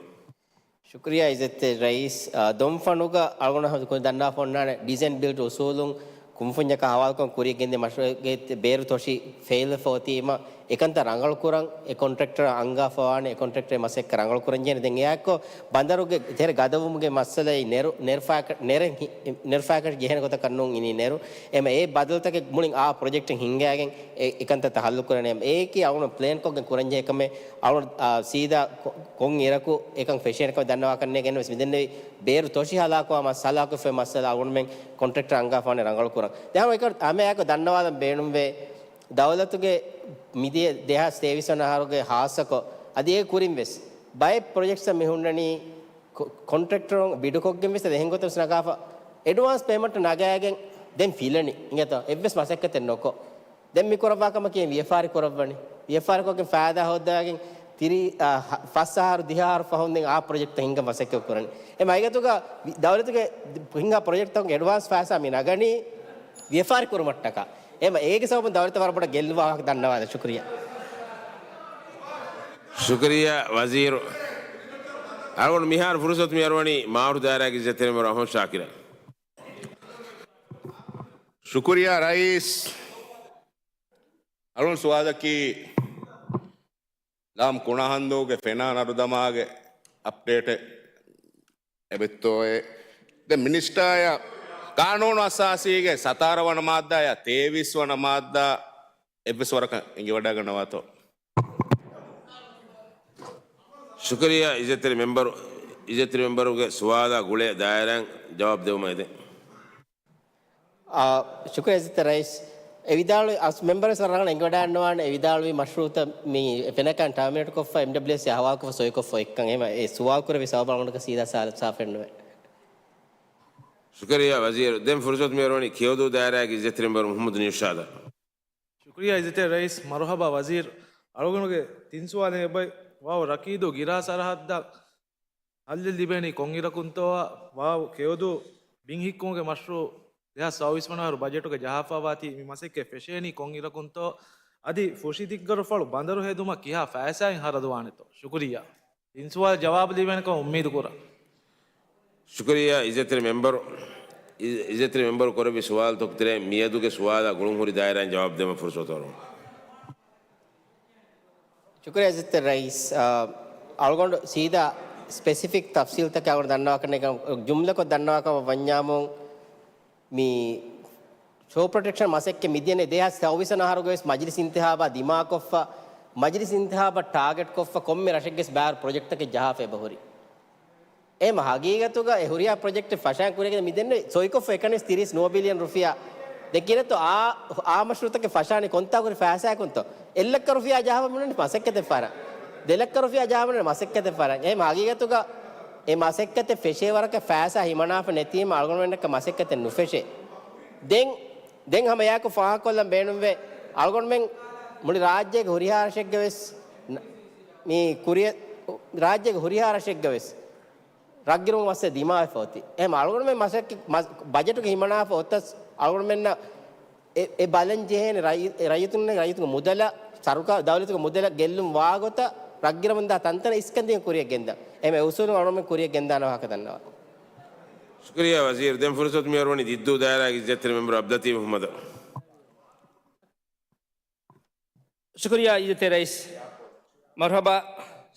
ޝުކުރިއްޔާ އިއްޒަތްތެރި ރައީސް، އާ، ދޮންފަނުގަ އަޅުގަނޑު ހަމަ ދަންނާފަ އޮންނާނެ ޑިޒައިން ބިލްޑް އުސޫލުން ކުންފުންޏަކާ ހަވާލުކޮށް ކުރިއަށް ގެންދިޔަ މަޝްރޫޢުގެ ބޭރު ތޮށި ފެއިލްވެފަ އޮތީމަ، އެކަންތައް ރަނގަޅުކުރަން އެ ކޮންޓްރެކްޓަރަށް އަންގާފަވާނެ، އެ ކޮންޓްރެކްޓަރުގެ މަސައްކަތް ރަނގަޅުކުރަން ޖެހޭނެ. ދެން އެއާއެކު ބަނދަރުގެ ތެރެ ގަދަވުމުގެ މައްސަލައީ ނެރު، ނެރުފާކަށް، ނެރެ ހި-، ނެރުފާކަށް ޖެހޭނެ ގޮތަކަށް ނޫން އިނީ ނެރު. އެމަ އެ ބަދަލުތަކެއް މުޅިން އާ ޕްރޮޖެކްޓެއް ހިންގާގެން އެ، އެކަންތައްތައް ހައްލުކުރަނީ. އެއީކީ އަޅުގަނޑު ޕްލޭންކޮށްގެން ކުރަންޖެހޭ ކަމެއް. އަޅުގަނޑު، އާ، ސީދާ ކޮ-، ކޮން އިރަކު އެކަން ފެށޭނެ ކަމެއް ދަންނަވާކަށް ނޭނގެ. އެހެންވެސް މިދެންނެވި ބޭރު ތޮށި ހަލާކުވާ މަސް-، ހަލާކުވެފައި މައްސަލަ އަޅުގަނޑުމެން ކޮންޓްރެކްޓަރަށް އަންގާފާނެ ރަނގަޅުކުރަން. ދެން ހަމަ އެކަ-، ހަމައެއާއެކު ދަންނަވާލަން ބޭނުންވޭ، ދައުލަތުގެ މިދިޔަ ދެހާސް ތޭވީސް ވަނަ އަހަރުގެ ހާއްސަކޮށް އަދި އޭގެ ކުރިންވެސް ބައެއް ޕްރޮޖެކްޓްސް މި ހުންނަނީ ކޮ-، ކޮންޓްރެކްޓަރުން ބިޑުކޮށްގެންވެސް އަދި އެހެން ގޮތަށް ނަގާފަ، އެޑްވާންސް ޕޭމަންޓް ނަގައިގެން ދެން ފިލަނީ. އިނގޭތޯ؟ އެއްވެސް މަސައްކަތެއް ނުކޮށް. ދެން މި ކުރައްވާ ކަމަކީ ވިޔަފާރި ކުރައްވަނީ. ވިޔަފާރިކޮށްގެން ފައިދާ ހޯއްދަވައިގެން ތިރީ، އާ، ހަ-، ފަސް އަހަރު ދިހަ އަހަރު ފަހުން ދެން އާ ޕްރޮޖެކްޓްތައް ހިންގަން މަސައްކަތް ކުރަނީ. އެ މައިގަތުގަ ވި-، ދައުލަތުގެ ހިންގާ ޕްރޮޖެކްޓްތަކުގެ އެޑްވާންސް ފައިސާ މި ނަގަނީ ވިޔަފާރި ކުރުމަށްޓަކާ. އެ މަ-، އޭގެ ސަބަބުން ދައުލަތަށް ވަރަށް ބޮޑަށް ގެއްލުން ވާހަކަ ދަންނަވާލަ. ޝުކުރިއްޔާ. ޝުކުރިއްޔާ ވަޒީރު. އަޅުގަނޑު މިހާރު ފުރުސަތު މި އަރުވަނީ މާރު ދާއިރާގެ އިއްޒަތްތެރި މެމްބަރު އަޙްމަދު ޝާކިރަށް. ޝުކުރިއްޔާ ރައީސް. އަޅުން ސުވާލަކީ ލާމް ކުނާހަންދޫގެ ފެނާ ނަރުދަމާގެ އަޕްޑޭޓެއް އެބެއްތޯއޭ؟ ދެން މިނިސްޓާއަށް ޤާނޫނު އަސާސީގެ ސަތާރަ ވަނަ މާއްދާއާ ތޭވީސް ވަނަ މާއްދާ އެއްވެސް ވަރަކަށް އެނގިވަޑައިގަންނަވާތޯ؟ ޝުކުރިއްޔާ އިއްޒަތްތެރި މެމްބަރު، އިއްޒަތްތެރި މެމްބަރުގެ ސުވާލާ ގުޅޭ ދާއިރާއިން ޖަވާބު ދެވުމަށް އެދެން. އާ، ޝުކުރިއްޔާ އިއްޒަތްތެރި ރައީސް. އެ ވިދާޅުވި އަސް މެމްބަރު ވެސް ވަރަށް ރަނގަޅަށް އެނގިވަޑައިގަންނަވާނެ އެ ވިދާޅުވި މަޝްރޫޢުތައް މި ފެނަކަށް ޓާމިނޭޓް ކޮށްފަ އެމްޑަބްލިއުއެސް އެ ހަވާލުކޮށްފަ ސޮއިކޮށްފަ އޮތްކަން. އެހެން އެ ސުވާލު ކުރެވި ސަބަބަށް އަޅުގަނޑަކަށް ސީދާ ސާ-، ސާފެއް ނުވޭ. ޝުކުރިއްޔާ ވަޒީރު. ދެން ފުރުސަތު މިއަރުވަނީ ކެޔޮދޫ ދާއިރާގެ އިއްޒަތްތެރި މެމްބަރު މުޙައްމަދު ނިއުޝާދަށް. ޝުކުރިއްޔާ އިއްޒަތްތެރި ރައީސް. މަރުޙަބާ ވަޒީރު. އަޅުގަނޑުގެ ތިން ސުވާލެއް އެބައި. ވާވަ ރަކީދޫ ގިރާ ސަރަހައްދަށް ހައްލެއް ލިބޭނީ ކޮންއިރަކުންތޯއާ، ވާވު ކެޔޮދޫ ބިން ހިއްކުމުގެ މަޝްރޫޢު ދެހާސް ސައުވީސް ވަނަ އަހަރު ބަޖެޓުގަ ޖަހާފަވާތީ މި މަސައްކަތް ފެށޭނީ ކޮންއިރަކުންތޯ؟ އަދި ފުށިދިއްގަރުފަޅު ބަނދަރު ހެދުމަށް ކިހާ ފައިސާއެއް ހަރަދުވާނެތޯ؟ ޝުކުރިއްޔާ. ތިން ސުވާލު ޖަވާބު ލިބޭނެކަމަށް އުއްމީދު ކުރަން. ޝުކުރިއްޔާ އިއްޒަތްތެރި މެމްބަރު، އިއްޒަތްތެރި މެމްބަރު ކުރެއްވި ސުވާލުތަކުގެ ތެރެއިން މިއަދުގެ ސުވާލާ ގުޅުންހުރި ދާއިރާއިން ޖަވާބު ދެވުމަށް ފުރުސަތު އަރުވަން. ޝުކުރިއްޔާ އިއްޒަތްތެރި ރައީސް. އާ، އަޅުގަނޑު ސީދާ ސްޕެސިފިކް ތަފްސީލްތަކެއް އަޅުގަނޑު ދަންނަވާކަށް ނޭނގެ، ޖުމްލަކޮށް ދަންނަވާކަމަށް ވަންޏާމު، މި ޝޯ ޕްރޮޓެކްޝަން މަސައްކަތް މިދިޔަނީ ދެހާސް ސައުވީސް ވަނަ އަހަރުގަ ވެސް މަޖިލިސް އިންތިހާބާ ދިމާކޮށްފަ، މަޖިލިސް އިންތިހާބަށް ޓާގެޓް ކޮށްފަ ކޮންމެ ރަށެއްގެސް ބާރު ޕްރޮޖެކްޓްތަކެއް ޖަހާފަ އެބަހުރި. އެހެން ހަގީގަތުގަ އެ ހުރިހާ ޕްރޮޖެކްޓެއް ފަށާން ކުރިއަށް ގެންދަ މިދެންނެވި ސޮއިކޮށްފަ އެކަނިސް ތިރީސް ނުވަ ބިލިއަން ރުފިޔާ. ދެން ކިހިނެއްތޯ އާ، އާ މަޝްރޫޢުތަކެއް ފަށާނީ ކޮންތާކުރި ފައިސާއަކުންތޯ؟ އެއް ލައްކަ ރުފިޔާ ޖަހާފަ މިނުން މަސައްކަތެއް ފަރަ. ދެ ލައްކަ ރުފިޔާ ޖަހާފަ މިނުން މަސައްކަތެއް ފަރަ. އެހެން ހަގީގަތުގަ އެ މަސައްކަތެއް ފެށޭ ވަރަކަށް ފައިސާ ހިމަނާފަ ނެތީމަ އަޅުގަނޑުމެންނަކަށް މަސައްކަތެއް ނުފެށޭ. ދެން، ދެން ހަމަ އެއާއެކު ފާހަގަކޮށްލަން ބޭނުންވޭ. އަޅުގަނޑުމެން މުޅި ރާއްޖޭގެ ހުރިހާ ރަށެއްގަ ވެސް ނަ-، މި ކުރިއަށް، ރާއްޖޭގެ ހުރިހާ ރަށެއްގަ ވެސް ރަށްގިރުމުގެ މައްސަލަ ދިމާވެފަ އޮތީ. އެހެން އަޅުގަނޑުމެން މަސައްކަތް، މަސް-، ބަޖެޓުގެ ހިމަނާފަ އޮތަސް އަޅުގަނޑުމެންނަށް އެ، އެ ބަލަން ޖެހޭނެ ރައި-، އެ ރައްޔިތުންނަށް ރައްޔިތުންގެ މުދަލަށް، ސަރުކާރު ދައުލަތުގެ މުދަލަށް ގެއްލުން ވާގޮތަށް ރަށްގިރަމުންދާ ތަންތަނަށް އިސްކަންދިން ކުރިއަށް ގެންދާ. އެމެ އުސޫލުން އަޅުގަނޑުމެން ކުރިއަށް ގެންދާނެ ވާހަކަ ދަންނަވާ. ޝުކުރިއްޔާ ވަޒީރު. ދެން ފުރުސަތު މިއަރުވަނީ ދިއްދޫ ދާއިރާގެ އިއްޒަތްތެރި މެމްބަރު އަބްލަތީފް އަޙްމަދަށް. ޝުކުރިއްޔާ އިއްޒަތްތެރި ރައީސް. މަރުޙަބާ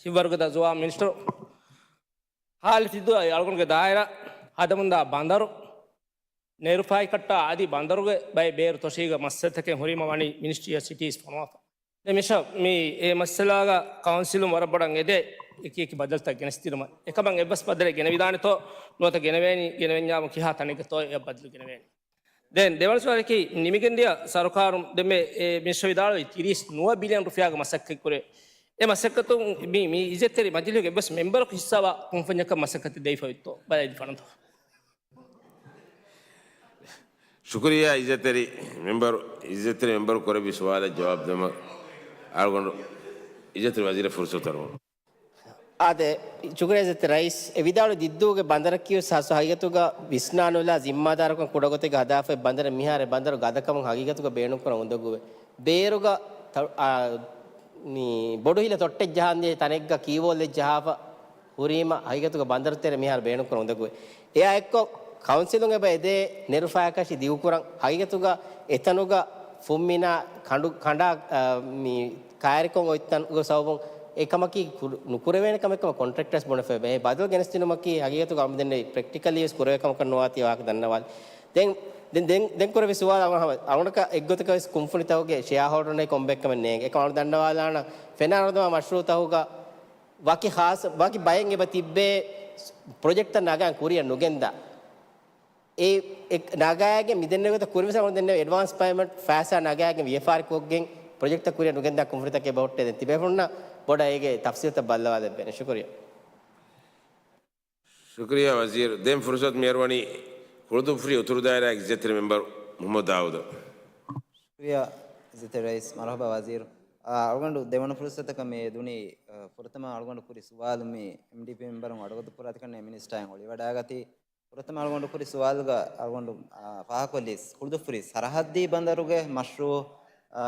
ހިތްވަރުގަދަ ޒުވާން މިނިސްޓަރު. ހާލަތު ދުވަހު އަޅުގަނޑުގެ ދާއިރާ ހަދަމުންދާ ބަނދަރު ނެރުފައިކައްޓާ އަދި ބަނދަރުގެ ބައެއް ބޭރު ތޮށީގަ މައްސަލަތަކެއް ހުރީމަ ވަނީ މިނިސްޓްރީ އޮފް ސިޓީސް ފޮނުވާފަ. ދެން މިޝާ މި އެ މައްސަލާގަ ކައުންސިލުން ވަރަށް ބޮޑަށް އެދޭ އެކި އެކި ބަދަލުތައް ގެނެސްދިނުމަށް. އެކަމަށް އެއްވެސް ބަދަލެއް ގެނެވިދާނެތޯ ނުވަތަ ގެނެވޭނީ، ގެނެވެންޏާމު ކިހާ ތަނެއްގަތޯ އެ ބަދަލު ގެނެވޭނީ. ދެން ދެވަނަ ސުވާލަކީ ނިމިގެންދިޔަ ސަރުކާރުން ދެންމެ އެ މިނިސްޓަރ ވިދާޅުވި ތިރީސް ނުވަ ބިލިއަން ރުފިޔާގެ މަސައްކަތް ކުރޭ. އެ މަސައްކަތުން މި، މި އިއްޒަތްތެރި މަޖިލީހުގެ އެއްވެސް މެމްބަރަކު ހިއްސާވާ ކުންފުންޏަކަށް މަސައްކަތެއް ދެވިފަ ވިއްތޯ ބަލައިލިފަނަތޯ. ޝުކުރިއްޔާ އިއްޒަތްތެރި މެމްބަރު، އިއްޒަތްތެރި މެމްބަރު ކުރެއްވި ސުވާލަށް ޖަވާބު ދެމަށް އަޅުގަނޑު އިއްޒަތްތެރި ވަޒީރަށް ފުރުސަތު އަރުވަން. އާދެ، ޝުކުރިއްޔާ އިއްޒަތްތެރި ރައީސް. އެ ވިދާޅު ދިއްދޫގެ ބަނދަރަކީ ހަސް ހަގީގަތުގަ ވިސްނާނުލާ ޒިންމާދާރުކަން ކުޑަގޮތެއްގަ ހަދާފައި ބަނދަރެއް މިހާރު ބަނދަރު ގަދަކަމުން ހަގީގަތުގަ ބޭނުންކުރަން އުނދަގޫވެ. ބޭރުގަ ތަ-، އާ، މި ބޮޑު ހިލަ ތޮއްޓެއް ޖަހާން ދިޔަ ތަނެއްގަ ކީވޯލްއެއް ޖަހާފަ ހުރީމަ ހަގީގަތުގަ ބަނދަރު ތެރެ މިހާރު ބޭނުންކުރަން އުނދަގޫވެ. އެއާ އެއްކޮށް ކައުންސިލުން އެބަ އެދޭ ނެރުފަޔަކަށި ދިގުކުރަން ހަގީގަތުގަ އެތަނުގަ ފުންމިނާ ކަނޑު ކަނޑާ، އާ، މި ކައިރިކޮށް އޮތްތަނުގެ ސަބަބުން އެކަމަކީ ކުރު-، ނުކުރެވޭނެ ކަމެއް ކަމަށް ކޮންޓްރެކްޓަރސް ބުނެފައި. އެ ބަދަލު ގެނެސްދިނުމަކީ ހަގީގަތުގަ އަޅުގަނޑުމެން ދެންނެވި ޕްރެކްޓިކަލީ ވެސް ކުރެވޭ ކަމަކަށް ނުވާތީ ވާހަކަ ދަންނަވާލި. ދެން، ދެން، ދެން، ދެން ކުރެވި ސުވާލު އަޅުގަނޑު ހަމަ، އަޅުގަނޑަކަށް އެއްގޮތަކަށް ވެސް ކުންފުނިތަކުގެ ޝެއާ ހޯލްޑަރުންނެއް ކޮންބެއްކަމެއް ނޭނގެ. އެކަމަށް އަޅުގަނޑު ދަންނަވާލާނަން ފެނާ ނަރުދަމާ މަޝްރޫޢުތަކުގަ ވަކި ޚާއްސަ، ވަކި ބައެއް އެބަ ތިއްބޭ ޕްރޮޖެކްޓްތައް ނަގާން ކުރިއަށް ނުގެންދާ. އެ، އެ ނަގާގެން މިދެންނެވި ގޮތަށް ކުރިން ވެސް އަޅުގަނޑު ދެންނެވި އެޑްވާންސް ޕޭމަންޓް ފައިސާ ނަގާގެން ވިޔަފާރި ކޮށްގެން ޕްރޮޖެކްޓްތައް ކުރިއަށް ނުގެންދާ ކުންފުނިތަކެއް އެބަ ހުއްޓޭ. ދެން ތިބޭފުޅުންނަށް ބޮޑަށް އޭގެ ތަފްސީލްތައް ބައްލަވާލެއްވޭނެ. ޝުކުރިއްޔާ. ޝުކުރިއްޔާ ވަޒީރު. ދެން ފުރުސަތު މިއަރުވަނީ ކުޅުދުއްފުރި އުތުރު ދާއިރާގެ އިއްޒަތްތެރި މެމްބަރު މުޙައްމަދު ދާއޫދަށް. ޝުކުރިއްޔާ އިއްޒަތްތެރި ރައީސް. މަރުޙަބާ ވަޒީރު. އާ، އަޅުގަނޑު ދެވަނަ ފުރުސަތަކަށް މި ދުނީ، އާ، ފުރަތަމަ އަޅުގަނޑު ކުރި ސުވާލު މި އެމްޑީޕީ މެމްބަރުން އަޑުގަދަ ކުރާތިކަންނޭ މިނިސްޓާއިން އޮޅިވަޑައިގަތީ. ފުރަތަމަ އަޅުގަނޑު ކުރި ސުވާލުގަ އަޅުގަނޑު، އާ، ފާހަގަކޮށްލީ ކުޅުދުއްފުރި ސަރަހައްދީ ބަނދަރުގެ މަޝްރޫޢު، އާ،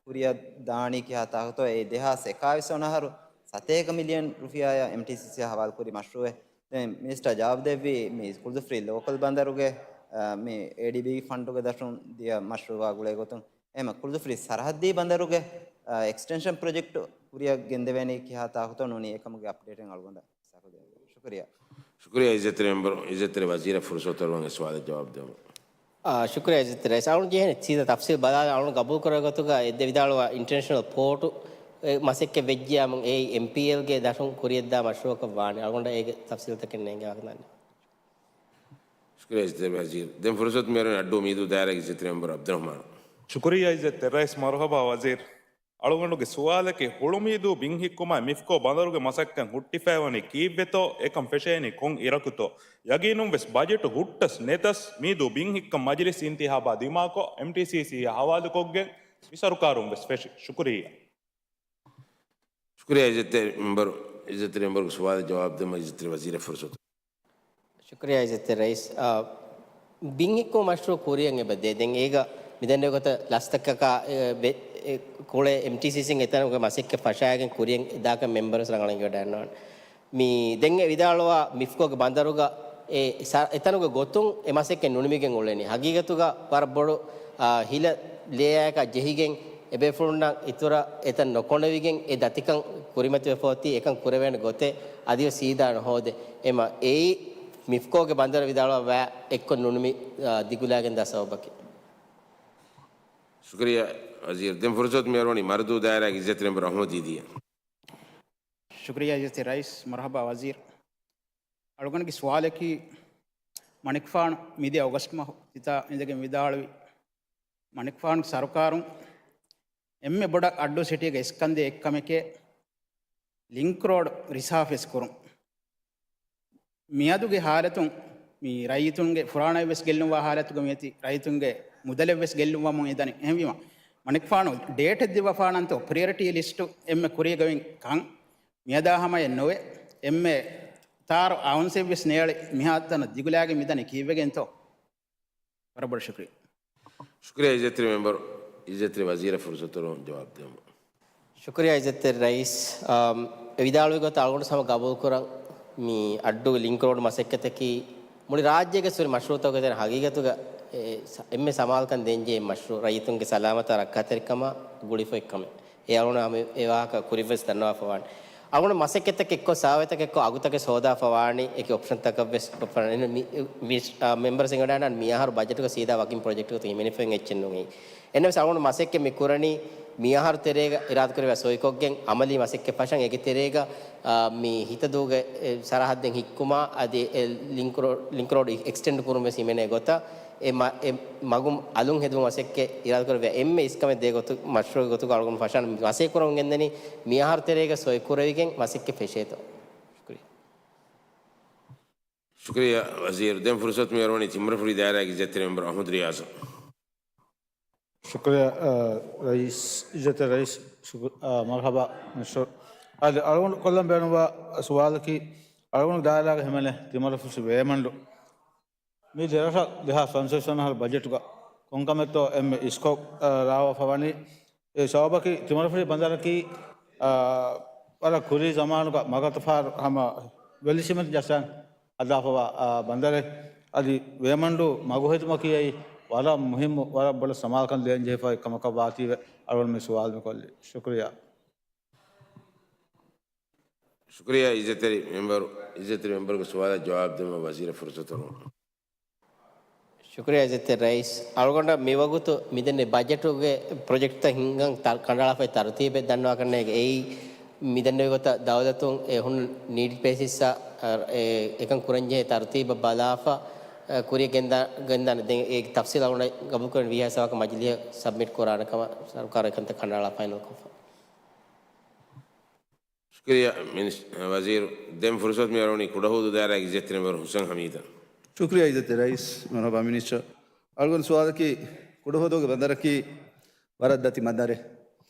ކުރިއަށް ދާނީ ކިހާ ތާކުތޯ. އެ ދެހާސް އެކާވީސް ވަނަ އަހަރު ސަތޭކަ މިލިއަން ރުފިޔާއަށް އެމްޓީސީސީ ހަވާލު ކުރި މަޝްރޫޢެއް. ދެން މިނިސްޓާ ޖަވާބު ދެއްވީ މި ކުޅުދުއްފުރި ލޯކަލް ބަނދަރުގެ، އާ، މި އޭޑީބީ ފަންޑުގެ ދަށުން ދިޔަ މަޝްރޫޢާ ގުޅޭ ގޮތުން. އެހެމަ ކުޅުދުފުރި ސަރަހައްދީ ބަނދަރުގެ އެކްސްޓެންޝަން ޕްރޮޖެކްޓް ކުރިއަށް ގެންދެވޭނީ ކިހާ ތާކުތޯ ނޫނީ އެކަމުގެ އަޕްޑޭޓެއް އަޅުގަނޑަށް ސަކުދޭން. ޝުކުރިއްޔާ. ޝުކުރިއްޔާ އިއްޒަތްތެރި މެމްބަރު، އިއްޒަތްތެރި ވަޒީރަށް ފުރުސަތު އަޅުވަން އެ ސުވާލަށް ޖަވާބު ދެމުން. އާ، ޝުކުރިއްޔާ އިއްޒަތްތެރި ރައީސް. އަޅުން ޖެހޭނެ ސީދާ ތަފްސީލް ބަލާލަން. އަޅުން ގަބޫލު ކުރާ ގޮތުގަ އެއްދެ ވިދާޅުވާ އިންޓަރނޭޝަނަލް ޕޯޓު މަސައްކަތް ވެއްޖިޔާމު އެއީ އެމްޕީއެލްގެ ދަށުން ކުރިޔަށްދާ މަޝްރޫއަކަށް ވާނެ. އަޅުގަނޑަށް އޭގެ ތަފްސީލްތަކެއް ނޭނގެވާކަން ދަންނަ. ޝުކުރިއްޔާ އިއްޒަތްތެރި ވަޒީރު. ދެން ފުރުސަތު މިއަރުނީ އައްޑޫ މީދޫ ދާއިރާގެ އިއްޒަތްތެރި މެމްބަރު އަބްދުއްރަހްމާނު. ޝުކުރިއްޔާ އިއްޒަތްތެރި ރައީސް. މަރުހަބާ ވަޒީރު. އަޅުގަނޑުގެ ސުވާލަކީ، ހުޅުމީދޫ ބިން ހިއްކުމާއި މިފްކޯ ބަނދަރުގެ މަސައްކަތް ހުއްޓިފައިވަނީ ކީއްވެތޯ، އެކަން ފެށޭނީ ކޮން އިރަކުތޯ؟ ޔަގީނުން ވެސް ބަޖެޓު ހުއްޓަސް ނެތަސް، މީދޫ ބިން ހިއްކަން މަޖިލިސް އިންތިހާބާ ދިމާކޮށް، އެމްޓީސީސީއާ ހަވާލުކޮށްގެން މި ސަރުކާރުން ވެސް ފެށި. ޝުކުރިއްޔާ. ޝުކުރިއްޔާ އިއްޒަތްތެރި މެމްބަރު، އިއްޒަތްތެރި މެމްބަރުގެ ސުވާލަށް ޖަވާބު ދެމުން އިއްޒަތްތެރި ވަޒީރަށް ފުރުސަތު. ޝުކުރިއްޔާ އިއްޒަތްތެރި ރައީސް. އާ، ބިން ހިއްކުމަށް މަޝްރޫއު ކުރިއަށް އެބަ ދޭ. ދެން އޭގަ މިދެންނެވި ގޮތަށް ލަސްތަކަކާ، އެ، ވެ-، އެ، ކުޅޭ އެމްޓީސީސީން އެތަނުގެ މަސައްކަތް ފަށާގެން ކުރިއަށް ދާކަށް މެމްބަރުން ރަނގަޅަށް އެނގިވަޑައިގަންނަވާނެ. މި ދެން އެ ވިދާޅުވާ މިފްކޯގެ ބަނދަރުގަ އެ ސަ-، އެތަނުގެ ގޮތުން އެ މަސައްކަތް ނުނިމިގެން އުޅެނީ. ހަގީގަތުގަ ވަރަށް ބޮޑު، އާ، ހިލަ ލޭއާއެކާ ޖެހިގެން އެބޭފުޅުންނަށް އިތުރަށް އެތަން ނުކޮނެވިގެން އެ ދަތިކަން ކުރިމަތިވެފަ އޮތީ އެކަން ކުރެވޭނެ ގޮތެއް އަދިވެސް ސީދާ ނުހޯދޭ. އެމަ އެއީ މިފްކޯގެ ބަނދަރަށް ވިދާޅުވާ ވައި އެއްކޮށް ނުނިމި، އާ، ދިގުލާގެންދާ ސަބަބަކީ. ޝުކުރިއްޔާ ވަޒީރު. ދެން ފުރުސަތު މިއަރުވަނީ މަރުދޫ ދާއިރާގެ އިއްޒަތްތެރި މެމްބަރު އަޙްމަދު ދީދީއަށް. ޝުކުރިއްޔާ އިއްޒަތްތެރި ރައީސް. މަރުޙަބާ ވަޒީރު. އަޅުގަނޑުގެ ސުވާލަކީ، މަނިކުފާނު މިދިޔަ އޮގަސްޓް މަހު ތިތާ އިނދެގެން ވިދާޅުވި، މަނިކުފާނުގެ ސަރުކާރުން އެންމެ ބޮޑަށް އައްޑޫ ސިޓީގެ އިސްކަންދޭ އެއްކަމެކޭ، ލިންކް ރޯޑް ރިސާފެސް ކުރުން. މިއަދުގެ ހާލަތުން މި ރައްޔިތުންގެ ފުރާނައެއް ވެސް ގެއްލުންވާ ހާލަތުގަ މިއޮތީ، ރައްޔިތުންގެ މުދަލެއް ވެސް ގެއްލުންވަމުން އެދަނީ. އެހެންވީމަ، މަނިކުފާނު ޑޭޓެއް ދިއްވަފާނަންތޯ ޕްރިއޮރިޓީ ލިސްޓު އެންމެ ކުރީގަ އޮތްކަން މިއަދާ ހަމަޔަށް ނުވެ، އެންމެ ތާރު އައުންސެއް ވެސް ނޭޅި މިހާތަނަށް ދިގުލާގެން މިދަނީ ކީއްވެގެންތޯ؟ ވަރަށް ބޮޑަށް ޝުކުރިއްޔާ. ޝުކުރިއްޔާ އިއްޒަތްތެރި މެމްބަރު، އިއްޒަތްތެރި ވަޒީރަށް ފުރުސަތު އަޅުވަން ޖަވާބު ދެމުން. ޝުކުރިއްޔާ އިއްޒަތްތެރި ރައީސް. އާ، އެ ވިދާޅުވި ގޮތަށް އަޅުގަނޑު ހަމަ ގަބޫލުކުރަން، މި އައްޑޫ ލިންކް ރޯޑް މަސައްކަތަކީ މުޅި ރާއްޖޭގެ ހުރި މަޝްރޫއުތަކުގެ ތެރޭ ހަގީގަތުގަ އެ ސަ-، އެންމެ ސަމާލުކަން ދޭންޖެހޭ މަޝްރޫއު. ރައްޔިތުންގެ ސަލާމަތާ ރައްކާތެރިކަމާ ގުޅިފައި ކަމެއް. އެ އަޅުގަނޑު ހަމަ އެ ވާހަކަ ކުރިން ވެސް ދަންނަވާފަ ވާނެ. އަޅުގަނޑު މަސައްކަތްތަކެއް ކޮށް، ސާވަތަކެއް ކޮށް، އަގުތަކެއް ހޯދާފަ ވާނީ އެކި އޮޕްޝަންތަކަށް ވެސް ކޮށްފަ ވާނީ. އެހެން މި، މި، އާ، މެމްބަރު ސިނގަޑާނަން މި އަހަރު ބަޖެޓުގަ ސީދާ ވަކިން ޕްރޮޖެކްޓް ގޮތުން ހިމެނިފައި އެއްޗެއް ނޫން. އެހެންނަމަވެސް އަޅުގަނޑު މަސައްކަތް މި ކުރަނީ މި އަހަރު ތެރޭގަ އިރާދަކުރެއްވި ސޮއިކޮށްގެން އަމަލީ މަސައްކަތް ފަށަން. އޭގެ ތެރޭގަ، އާ، މި ހިތަދޫގެ، އެ، ސަރަހައްދެއް ހިއްކުމާ އަދި އެ ލިންކް ރޯ-، ލިންކް ރޯޑް އެކްސްޓެންޑް ކުރުން ވެސް ހިމެނޭ ގޮތަށް އެ މަ-، އެ މަގު އަލުން ހެދުމަށް މަސައްކަތް އިރާދަކުރެއްވި. އެންމެ އިސްކަމެއް ދޭ ގޮތު، މަޝްރޫއު ގޮތުގަ އަޅުގަނޑު ފަށަން މަސައްކަތް ކުރަމުން ގެންދަނީ މި އަހަރު ތެރޭގަ ސޮއި ކުރެވިގެން މަސައްކަތް ފެށޭތޯ. ޝުކުރިއްޔާ. ޝުކުރިއްޔާ ވަޒީރު. ދެން ފުރުސަތު މިއަރުވަނީ ތިމަރަފުޅި ދާއިރާގެ އިއްޒަތްތެރި މެމްބަރު އަޙްމަދު ރިޔާޒަށް. ޝުކުރިއްޔާ، އަ، ރައީސް، އިއްޒަތްތެރި ރައީސް، ޝުކު-، އަ، މަރުޙަބާ މިނިސްޓަރު. އަދި އަޅުގަނޑު ކޮށްލަން ބޭނުންވާ ސުވާލަކީ، އަޅުގަނޑު ދާއިރާގަ ހިމެނޭ ތިމަރަފުށި ވޭމަންޑު މި ދެރަށަށް ދެހާސް ފަންސަވީސް ވަނަ އަހަރު ބަޖެޓުގަ ކޮންކަމެއްތޯ އެންމެ އިސްކޮށް، އަ، ރާވާފަ ވަނީ. އެ ސަބަބަކީ ތިމަރަފުށި ބަނދަރަކީ، އާ، ވަރަށް ކުރީ ޒަމާނުގަ މަގަތަފާރު ހަމަ ވެލި ސިމެންޓް ޖައްސަން ހަދާފަވާ، އާ، ބަނދަރެއް. އަދި ވޭމަންޑޫ މަގު ހެދުމަކީ އެއީ ވަރަށް މުހިއްމު، ވަރަށް ބޮޑަށް ސަމާލުކަން ދޭންޖެހިފައި ކަމަކަށް ވާތީވެ އަޅުގަނޑު މި ސުވާލު މި ކޮށްލީ. ޝުކުރިއްޔާ. ޝުކުރިއްޔާ އިއްޒަތްތެރި މެމްބަރު، އިއްޒަތްތެރި މެމްބަރުގެ ސުވާލަށް ޖަވާބު ދެމުން ވަޒީރަށް ފުރުސަތު އަޅުވަން. ޝުކުރިއްޔާ އިއްޒަތްތެރި ރައީސް. އަޅުގަނޑަށް މިވަގުތު މިދެންނެވި ބަޖެޓުގެ ޕްރޮޖެކްޓްތައް ހިންގަން ތަ-، ކަނޑައަޅާފައި ތަރުތީބެއް ދަންނަވާކަށް ނޭނގެ. އެއީ މިދެންނެވި ގޮތަށް ދައުލަތުން އެ ހުންނަ ނީޑް ބޭސިސްއަށް، އަ، އެ، އެކަން ކުރަންޖެހޭ ތަރުތީބަށް ބަލާފަ، އަ، ކުރިއަށް ގެންދާ-، ގެންދާނެ. ދެން އޭގެ ތަފްސީލް އަޅުގަނޑަށް ގަބޫލުކުރަން ވީހާވެސް ވާހަކަ މަޖިލީހަށް ސަބްމިޓް ކުރާނެ ކަމަށް ސަރުކާރު އެކަންތައް ކަނޑައަޅާ ފައިނަލް ކޮށްފަ. ޝުކުރިއްޔާ މިނިސް-، ވަޒީރު. ދެން ފުރުސަތު މިއަރުވަނީ ކުޑަހުދޫ ދާއިރާގެ އިއްޒަތްތެރި މެމްބަރު ހުސެން ހަމީދަށް. ޝުކުރިއްޔާ އިއްޒަތްތެރި ރައީސް. މަރުޙަބާ މިނިސްޓަރު. އަޅުގަނޑު ސުވާލަކީ، ކުޑަހުދޫގެ ބަނދަރަކީ ވަރަށް ދަތި ބަނދަރެއް.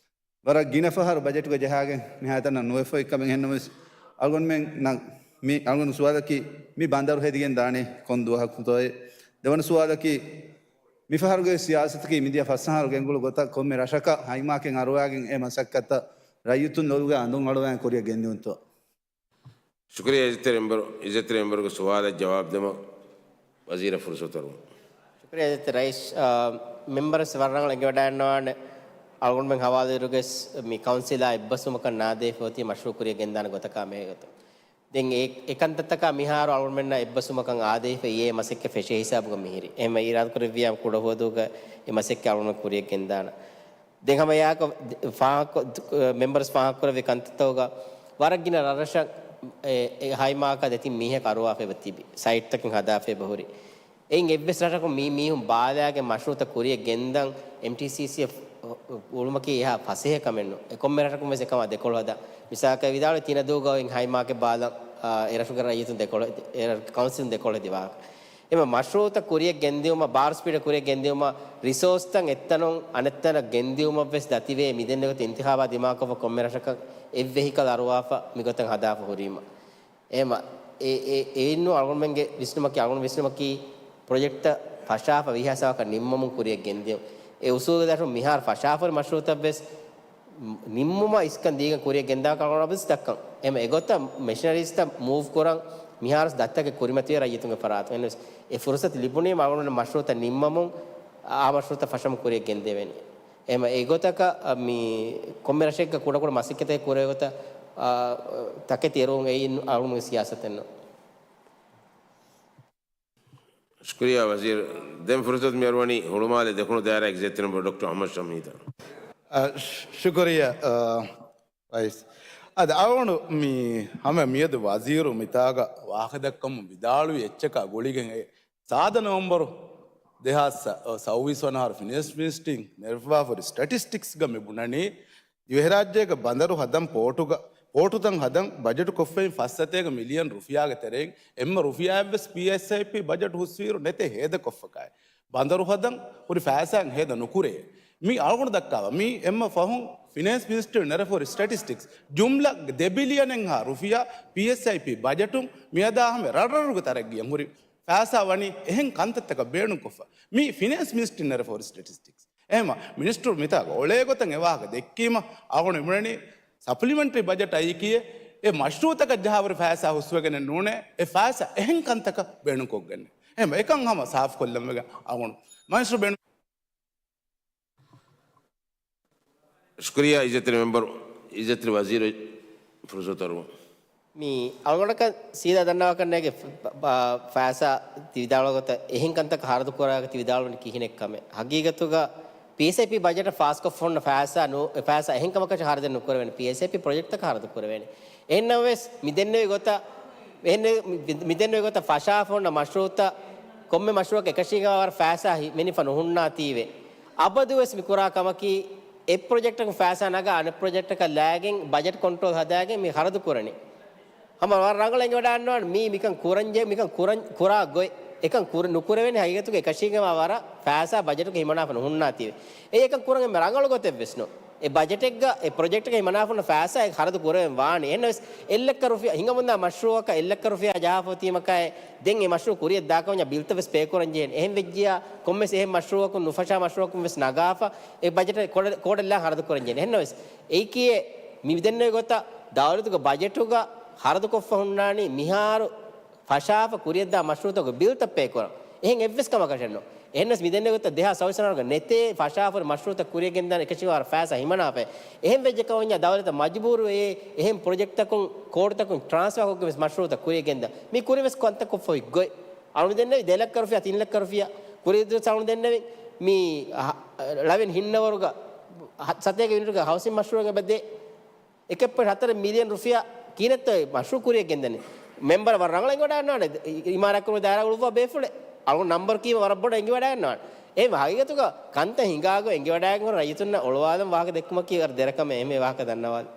ވަރަށް ގިނަ ފަހަރު ބަޖެޓުގަ ޖަހާގެން މިހާތަނަށް ނުވެފައި ކަމެއް. އެހެންނަމަވެސް އަޅުގަނޑުމެން ނަ-، މި އަޅުގަނޑު ސުވާލަކީ، މި ބަނދަރު ހެދިގެން ދާނީ ކޮން ދުވަހަކުތޯއޭ؟ ދެވަނަ ސުވާލަކީ، މިފަހަރުގެ ސިޔާސަތަކީ މިދިޔަ ފަސް އަހަރު ގެންގުޅު ގޮތަށް ކޮންމެ ރަށަކަށް ހައިމާކެއް އަރުވާގެން އެ މަސައްކަތަށް ރައްޔިތުން ލޮލުގަ އަނދުން އަޅުވާން ކުރިއަށް ގެންދިއުންތޯ؟ ޝުކުރިއްޔާ އިއްޒަތްތެރި މެމްބަރު، އިއްޒަތްތެރި މެމްބަރުގެ ސުވާލަށް ޖަވާބު ދެމަށް ވަޒީރަށް ފުރުސަތު އަރުވަން. ރައީސް، އާ، މެމްބަރު ވެސް ވަރަށް ރަނގަޅަށް އެނގިވަޑައިގަންނަވާނެ. އަޅުގަނޑުމެން ހަވާލުވިއިރުގަސް މި ކައުންސިލާ އެއްބަސްވުމަކަށް ނާދޭފަ އޮތީ މަޝްރޫއު ކުރިއަށް ގެންދާނެ ގޮތަކާ މޭގޮތުން. ދެން އެ، އެކަންތައްތަކާ މިހާރު އަޅުގަނޑުމެންނަށް އެއްބަސްވުމަކަށް އާދޭފަ އެ މަސައްކަތް ފެށޭ ހިސާބުގަ މިހިރީ. އެހެން އިރާދަކުރެއްވިއްޔާ ކުޑަހުވަދޫގަ އެ މަސައްކަތް އަޅުގަނޑު ކުރިއަށް ގެންދާނަން. ދެން ހަމަ އެއާއެކު ފާހަގަ، މެމްބަރު ވެސް ފާހަގަކުރެއްވި ކަންތައްތަކުގަ ވަރަށް ގިނަ ރަށްރަށަށް އެ، އެ ހައިމާކާ ދެތިން މީހަކު އަރުވާފައި އެބަ ތިބި. ސައިޓްތަކެއް ހަދާފައި އެބަ ހުރި. އެއިން އެއްވެސް ރަށަކު މީ މީހުން ބާލާގެން މަޝްރޫއުތައް ކުރިއަށް ގެންދަން އެމްޓީސީސީއަށް އުޅުމަކީ އެހާ ފަސޭހަ ކަމެއް ނޫން. އެ ކޮންމެ ރަށަކުން ވެސް އެކަމާ ދެކޮޅު ހަދާ. މިސާލަކަށް ވިދާޅުވި ތިނަދޫގަ އޮތް ހައިމާކެއް ބާލަން، އާ، އެ ރަށުގެ ރައްޔިތުން ދެކޮޅު، އެ ރަށުގެ ކައުންސިލުން ދެކޮޅު ހެދި ވާހަކަ. އެމަ މަޝްރޫއުތައް ކުރިއަށް ގެންދިއުމަށް، ބާރު ސްޕީޑަށް ކުރިއަށް ގެންދިއުމަށް، ރިސޯސްތައް އެއްތަނުން އަނެއްތަނަށް ގެންދިއުމަށް ވެސް ދަތިވޭ މިދެންނެވި ގޮތަށް އިންތިޚާބާ ދިމާކޮށްފަ ކޮންމެ ރަށަކަށް އެއް ވެހިކަލް އަރުވާފަ މިގޮތަށް ހަދާފަ ހުރީމަ. އެމަ، އެ، އެ، އެއިންނު އަޅުގަނޑުމެންގެ ވިސްނުމަކީ، އަޅުގަނޑު ވިސްނުމަކީ ޕްރޮޖެކްޓްތައް ފަށާފަ ވީހާސާވަކަށް ނިންމަމުން ކުރިއަށް ގެންދިޔުން. އެ އުސޫލުގެ ދަށުން މިހާރު ފަށާފަ ހުރި މަޝްރޫއުތައް ވެސް ނިންމުމަށް އިސްކަން ދީގެން ކުރިއަށް ގެންދާ ކަމަށް ވެސް ދައްކަން. އެމަ އެގޮތަށް މެޝިނަރީސްތައް މޫވް ކުރަން މިހާރު ވެސް ދަތިތަކެއް ކުރިމަތިވޭ ރައްޔިތުންގެ ފަރާތުން. އެހެންވެސް އެ ފުރުސަތު ލިބުނީމަ އަޅުގަނޑު މަޝްރޫއުތައް ނިންމަމުން އާ މަޝްރޫއުތައް ފަށަމުން ކުރިއަށް ގެންދެވޭނެ. އެމަ އެގޮތަކަށް، އަ، މި ކޮންމެ ރަށެއްގަ ކުޑަކުޑަ މަސައްކަތެއް ކުރޭ ގޮތަށް، އާ، ތަކެތި އެރުވުން އެއީ އަޅުގަނޑުގެ ސިޔާސަތެއް ނޫން. ޝުކުރިއްޔާ ވަޒީރު. ދެން ފުރުސަތު މިއަރުވަނީ ހުޅުމާލެ ދެކުނު ދާއިރާގެ އިއްޒަތްތެރި މެމްބަރު ޑޮކްޓަރ އަޙްމަދު ޝަމީދަށް. އަ، ޝު-، ޝުކުރިއްޔާ، އަ، ރައީސް. އަދި އަޅުގަނޑު މި ހަމަ މިއަދު ވަޒީރު މިތާގަ ވާހަކަދައްކަމުން ވިދާޅުވި އެއްޗަކާ ގުޅިގެން އެ ސާދަ ނަވަމްބަރު ދެހާސް ސައުވީސް ވަނަ އަހަރު ފިނޭންސް މިނިސްޓްރީން ނެރެފަވާފަ ހުރި ސްޓެޓިސްޓިކްސްގަ މި ބުނަނީ، ދިވެހިރާއްޖޭގަ ބަނދަރު ހަދަން ޕޯޓުގަ، ޕޯޓުތައް ހަދަން ބަޖެޓު ކޮށްފައި ފަސް ސަތޭކަ މިލިއަން ރުފިޔާގެ ތެރެއިން އެންމެ ރުފިޔާއެއްވެސް ޕީއެސްއައިޕީ ބަޖެޓު ހުސްވިއިރު ނެތޭ ހޭދަކޮށްފަކާއި. ބަނދަރު ހަދަން ހުރި ފައިސާއެއް ހޭދަ ނުކުރޭ. މި އަޅުގަނޑު ދައްކާ މި އެންމެ ފަހުން ފިނޭންސް މިނިސްޓްރީ ނެރެފަ ހުރި ސްޓެޓިސްޓިކްސް ޖުމްލަ ދެ ބިލިއަނެއްހާ ރުފިޔާ ޕީއެސްއައިޕީ ބަޖެޓުން މިއަދާ ހަމަ ރަށްރަށުގެ ތަރައްގީއަށް ހުރި ފައިސާ ވަނީ އެހެން ކަންތައްތަކަށް ބޭނުންކޮށްފަ. މީ ފިނޭންސް މިނިސްޓްރީ ނެރެފަ ހުރި ސްޓެޓިސްޓިކްސް. އެހެންމަ މިނިސްޓަރު މިތާގަ އޮޅޭ ގޮތަށް އެ ވާހަކަ ދެއްކީމަ އަޅުގަނޑު އެބުނަނީ ސަޕްލިމެންޓްރީ ބަޖެޓް އައީކީއޭ އެ މަޝްރޫއުތަކަށް ޖަހާ ހުރި ފައިސާ ހުސްވެގެނެއް ނޫނޭ، އެ ފައިސާ އެހެން ކަންތަކަށް ބޭނުންކޮށްގެންނޭ. އެހެންމަ އެކަން ހަމަ ސާފުކޮށްލަންވެގެން އަޅުގަނޑު މަނިސްޓަރު ބޭނުން. ޝުކުރިއްޔާ އިއްޒަތްތެރި މެމްބަރު، އިއްޒަތްތެރި ވަޒީރު ފުރުސަތު އަރުވަން. މި އަޅުގަނޑަކަށް ސީދާ ދަންނަވާކަށް ނޭގެ ފ-، ބ-، ފައިސާ ތި ވިދާޅުވި ގޮތަށް އެހެން ކަންތަކަށް ހަރަދު ކުރާގަ ތި ވިދާޅުވަނީ ކިހިނެއް ކަމެއް. ހަގީގަތުގަ ޕީއެސްއައިޕީ ބަޖެޓަށް ފާސްކޮށްފަ ހުންނަ ފައިސާ ނޫ-، އެ ފައިސާ އެހެން ކަމަކަށް ހަރަދެއް ނުކުރެވޭނެ. ޕީއެސްއައިޕީ ޕްރޮޖެކްޓްތަކަށް ހަރަދު ކުރެވޭނެ. އެހެންނަމަވެސް މި ދެންނެވި ގޮތަށް، އެހެން މި، މި ދެންނެވި ގޮތަށް ފަށާފަ ހުންނަ މަޝްރޫއުތައް ކޮންމެ މަޝްރޫއަކަށް އެކަށީގެންވާވަރަށް ފައިސާ ހި-، މެނިފަ ނުހުންނާތީވެ. އަބަދުވެސް މި ކުރާ ކަމަކީ އެއް ޕްރޮޖެކްޓަކުން ފައިސާ ނަގާ އަނެއް ޕްރޮޖެކްޓަކަށް ލާގެން ބަޖެޓް ކޮންޓްރޯލް ހަދާގެން މި ހަރަދު ކުރަނީ. ހަމަ ވަރަށް ރަނގަޅަށް އެނގިވަޑައިގަންނަވާނެ މީ މިކަން ކުރަންޖެ-، މިކަން ކުރަން-، ކުރާ ގޮތް. އެކަން ކުރ-، ނުކުރެވޭނެ ހަގީގަތުގަ އެކަށީގެންވާ ވަރަށް ފައިސާ ބަޖެޓުގަ ހިމަނާފަ ނުހުންނާތީވެ. އެއީ އެކަން ކުރަން އެންމެ ރަނގަޅު ގޮތެއްވެސް ނޫން. އެ ބަޖެޓެއްގަ އެ ޕްރޮޖެކްޓްގަ ހިމަނާފަ ހުންނަ ފައިސާ އެ ހަރަދު ކުރެވެން ވާނެ. އެހެންނަމަވެސް އެއް ލައްކަ ރުފިޔާ ހިނގަމުންދާ މަޝްރޫއަކަށް އެއް ލައްކަ ރުފިޔާ ޖަހާފަ އޮތީމަކާއި ދެން އެ މަޝްރޫއު ކުރިއަށް ދާކަމަށް ބިލްތައް ވެސް ޕޭ ކުރަން ޖެހޭނެ. އެހެން ވެއްޖިއްޔާ ކޮންމެސް އެހެން މަޝްރޫއަކުން ނުފަށާ މަޝްރޫއަކުން ވެސް ނަގާފަ އެ ބަޖެޓަށް ކޯޑަ-، ކޯޑަށް ލާ ހަރަދު ކުރަން ޖެހޭނެ. އެހެންނަމަވެސް އެއީކީއޭ މި ދެންނެވި ގޮތަށް ދައުލަތުގެ ބަޖެޓުގަ ހަރަދުކޮށްފަ ހުންނާނީ މިހާރު ފަށާފަ ކުރިއަށްދާ މަޝްރޫއުތަކުގެ ބިލްތައް ޕޭ ކުރަން. އެހެން އެއްވެސް ކަމަކަށެއް ނޫން. އެހެންނަމަވެސް މި ދެންނެވި ގޮތަށް ދެހާސް ސައުވީސް ވަނަ އަހަރުގަ ނެތޭ ފަށާފަ ހުރި މަޝްރޫއުތައް ކުރިއަށް ގެންދާނެ އެކަށީގެންވާވަރަށް ފައިސާ ހިމަނާފައި. އެހެން ވެއްޖެ ކަމަށް ވަންޏާ ދައުލަތަށް މަޖުބޫރުވެ އެހެން ޕްރޮޖެކްޓްތަކުން ކޯޑުތަކުން ޓްރާންސްފާ ކޮށްގެން ވެސް މަޝްރޫއުތައް ކުރިއަށް ގެންދާ. މި ކުރިން ވެސް ކަންތައް ކޮށްފަ ހުރި ގޮތް. އަޅުގަނޑު ދެންނެވި ދެ ލައްކަ ރުފިޔާ، ތިން ލައްކަ ރުފިޔާ ކުރިއަށް އަޅުގަނޑު ދެންނެވި މި އަ-، ޅަވެން ހިންނަވަރުގަ ހަ-، ސަތޭކަ ޔުނިޓުގެ ހައުސިން މަޝްރޫއެއް އެބަ ދޭ. އެކެއް ޕޮއިންޓް ހަތަރު މިލިއަން ރުފިޔާ ކިހިނެއްތޯ މަޝްރޫއު ކުރިއަށް ގެންދަނީ. މެމްބަރަށް ވަރަށް ރަނގަޅަށް އެނގިވަޑައިގަންނަވާނެ. އި-، އިމާރާތްކުރުމުގެ ދާއިރާ އުޅުއްވާ ބޭފުޅެއް. އަޅުގަނޑު ނަމްބަރު ކީމަ ވަރަށް ބޮޑަށް އެނގިވަޑައިގަންނަވާނެ. އެހެން ހަގީގަތުގަ ކަންތައް ހިނގާގޮތް އެނގިވަޑައިގެން ހުރި ރައްޔިތުންނަށް އޮޅުވާލަން ވާހަކަ ދެއްކުމަކީ ވަރަށް ދެރަ ކަމެއް. އެހެން ވާހަކަ ދަންނަވާލަން.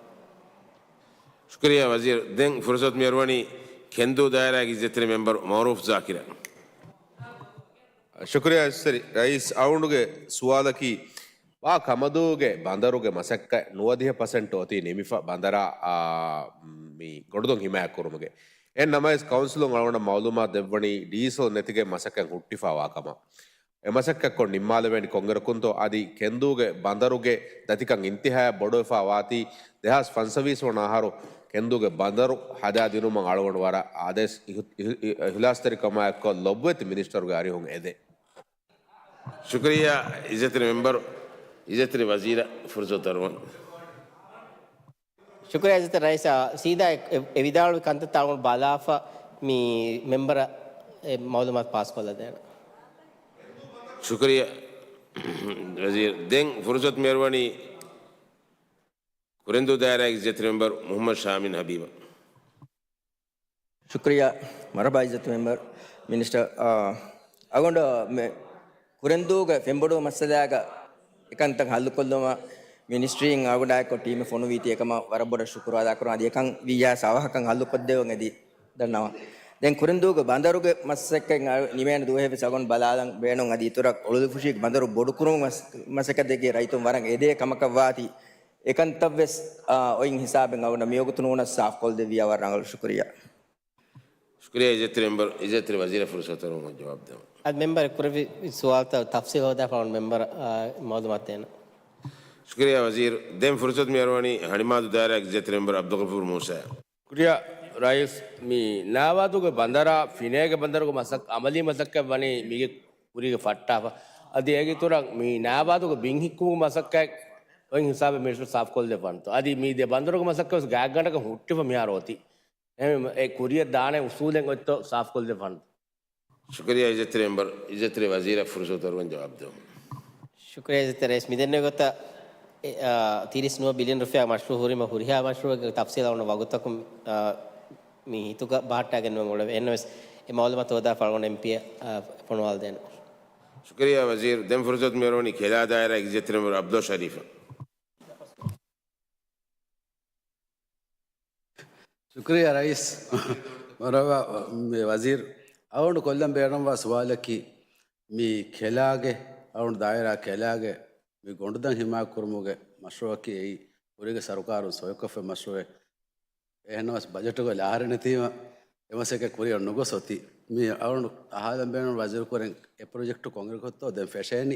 ޝުކުރިއްޔާ ވަޒީރު. ދެން ފުރުސަތު މިއަރުވަނީ ކެންދޫ ދާއިރާގެ އިއްޒަތްތެރި މެމްބަރު މައުރޫފް ޒާކިރަށް. ޝުކުރިއްޔާ އިއްޒަތްތެރި ރައީސް. އަޅުގަނޑުގެ ސުވާލަކީ، ވާ ކަމަދޫގެ ބަނދަރުގެ މަސައްކަތް ނުވަދިހަ ޕަސެންޓް އޮތީ ނިމިފަ ބަނދަރާ، އާ، މި ގޮނޑުދޮށް ހިމާޔަތްކުރުމުގެ. އެހެން ނަމަވެސް ކައުންސިލުން އަޅުގަނޑަށް މައުލޫމާތު ދެއްވަނީ ޑީސަލް ނެތިގެން މަސައްކަތް ހުއްޓިފަ ވާ ކަމަށް. އެ މަސައްކަތްކޮށް ނިންމާލެވޭނީ ކޮންއިރަކުންތޯ؟ އަދި ކެންދޫގެ ބަނދަރުގެ ދަތިކަން އިންތިހާޔަށް ބޮޑުވެފަ ވާތީ، ދެހާސް ފަންސަވީސް ވަނަ އަހަރު ކެންދޫގެ ބަނދަރު ހަދާދިނުމަށް އަޅުގަނޑު ވަރަށް އާދޭސް އިހު-، އިހު-، އި-، އިހުލާސްތެރިކަމާއެއްކޮށް ލޮބުވެތި މިނިސްޓަރުގެ އަރިހުން އެދޭ. ޝުކުރިއްޔާ އިއްޒަތްތެރި މެމްބަރު، އިއްޒަތްތެރި ވަޒީރަށް ފުރުސަތު ދަރުވަން. ޝުކުރިއްޔާ އިއްޒަތްތެރި ރައީސް، ސީދާ އެ، އެ ވިދާޅުވި ކަންތައްތައް އަޅުގަނޑު ބަލާފަ މި މެމްބަރަށް އެ މައުލޫމާތު ޕާސްކޮށްލަދޭނަން. ޝުކުރިއްޔާ ވަޒީރު. ދެން ފުރުސަތު މިއަރުވަނީ ކުރެންދޫ ދާއިރާގެ އިއްޒަތްތެރި މެމްބަރު މުޙައްމަދު ޝާމީން ހަބީބަށް. ޝުކުރިއްޔާ. މަރުޙަބާ އިއްޒަތްތެރި މެމްބަރު، މިނިސްޓަރ، އާ، އަޅުގަނޑު މެ-، ކުރެންދޫގެ ފެންބޮޑުވުމުގެ މައްސަލާގަ އެކަންތައް ހައްލުކޮށްލުމަށް މިނިސްޓްރީން އަޅުގަނޑާއެކު ޓީމެއް ފޮނުވީތީ އެކަމަށް ވަރަށް ބޮޑަށް ޝުކުރު އަދާކުރަން. އަދި އެކަން ވިއްޔާ ސަވަހަކަށް ހައްލުކޮށްދެއްވަން އެދި ދަންނަވަން. ދެން ކުރެންދޫގެ ބަނދަރުގެ މަސައްކަތް ނިމޭނެ ދުވަހެއް ވެސް އަޅުގަނޑު ބަލާލަން ބޭނުން. އަދި އިތުރަށް އޮޅުލުފުށީގެ ބަނދަރު ބޮޑުކުރުމުގެ މަސް-، މަސައްކަތް ދެއްކި ރައްޔިތުން ވަރަށް އެދޭ ކަމަކަށް ވާތީ އެކަންތައްވެސް، އާ، އޮތް ހިސާބެއް އަޅުގަނޑަށް މިވަގުތު ނޫނަސް ސާފްކޮށްދެއްވިއްޔާ ވަރަށް ރަނގަޅު. ޝުކުރިއްޔާ. ޝުކުރިއްޔާ އިއްޒަތްތެރި މެމްބަރު، އިއްޒަތްތެރި ވަޒީރަށް ފުރުސަތު ދަރުވަން ޖަވާބު ދެން. އަދި މެމްބަރު ކުރެއްވި ސުވާލުތައް ތަފްސީލް ހޯދާފަ އަޅުގަނޑު މެމްބަރަށް، އާ، މައުލޫމާތު ދޭނަން. ޝުކުރިއްޔާ ވަޒީރު. ދެން ފުރުސަތު މިއަރުވަނީ ހަނިމާދު ދާއިރާގެ އިއްޒަތްތެރި މެމްބަރު ޢަބްދުލްޣަފޫރު މޫސާއަށް. ޝުކުރިއްޔާ ރައީސް، މި ނައިވާދުގެ ބަނދަރާ ފިނޭގެ ބަނދަރުގެ މަސައް-، އަމަލީ މަސައްކަތް ވަނީ މީގެ ކުރީގަ ފައްޓާފަ. އަދި އޭގެ އިތުރަށް މި ނައިވާދުގެ ބިން ހިއްކުމުގެ މަސައްކަތް އޮތް ހިސާބެއް މިނިސްޓަރު ސާފްކޮށްލެވިފަންތޯ. އަދި މި ދެ ބަނދަރުގެ މަސައްކަތް ވެސް ގާތްގަނޑަކަށް ހުއްޓިފަ މިހާރު އޮތީ. އެހެން އެ ކުރިއަށް ދާނެ އުސޫލެއް އޮތްތޯ ސާފްކޮށްލެވިފަންތޯ. ޝުކުރިއްޔާ އިއްޒަތްތެރި މެމްބަރު، އިއްޒަތްތެރި ވަޒީރަށް ފުރުސަތު ދަރުވަން ޖަވާބު ދެވުން. ޝުކުރިއްޔާ އިއްޒަތްތެރި ރައީސް. މި ދެންނެވި ގޮތަށް، އެ، އާ، ތިރީސް ނުވަ ބިލިއަން ރުފިޔާ މަޝްރޫޢު ހުރީމަ ހުރިހާ މަޝްރޫޢެއްގެ ތަފްސީލް އަޅުގަނޑު ވަގުތަކުން، އާ، މި ހިތުގަ ބަހައްޓާގެން ނުވަން އުޅެވޭ. އެހެންނަމަވެސް އެ މައުލޫމާތު ހޯދާފަ އަޅުގަނޑު އެމްޕީއަށް، އާ، ފޮނުވާލަދޭނަން. ޝުކުރިއްޔާ ވަޒީރު. ދެން ފުރުސަތު މިއަރުވަނީ ކެލާ ދާއިރާގެ އިއްޒަތްތެރި މެމްބަރު ޢަބްދުﷲ ޝަރީފަށް. ޝުކުރިއްޔާ ރައީސް. މަރުޙަބާ މި ވަޒީރު. އަޅުގަނޑު ކޮށްލަން ބޭނުންވާ ސުވާލަކީ، މި ކެލާގެ، އަޅުގަނޑު ދާއިރާ ކެލާގެ މި ގޮނޑުދަން ހިމާޔަތްކުރުމުގެ މަޝްރޫޢަކީ އެއީ ކުރީގެ ސަރުކާރުން ސޮއިކޮށްފައި މަޝްރޫޢެއް. އެހެންނަމަވެސް ބަޖެޓުގަ ލާހަރެއް ނެތީމަ، އެ މަސައްކަތް ކުރިއަށް ނުގޮސް އޮތީ. މި އަޅުގަނޑު އަހާލަން ބޭނުން ވަޒީރު ކުރިން އެ ޕްރޮޖެކްޓު ކޮންކްރީޓްކޮށްތޯ ދެން ފެށޭނީ.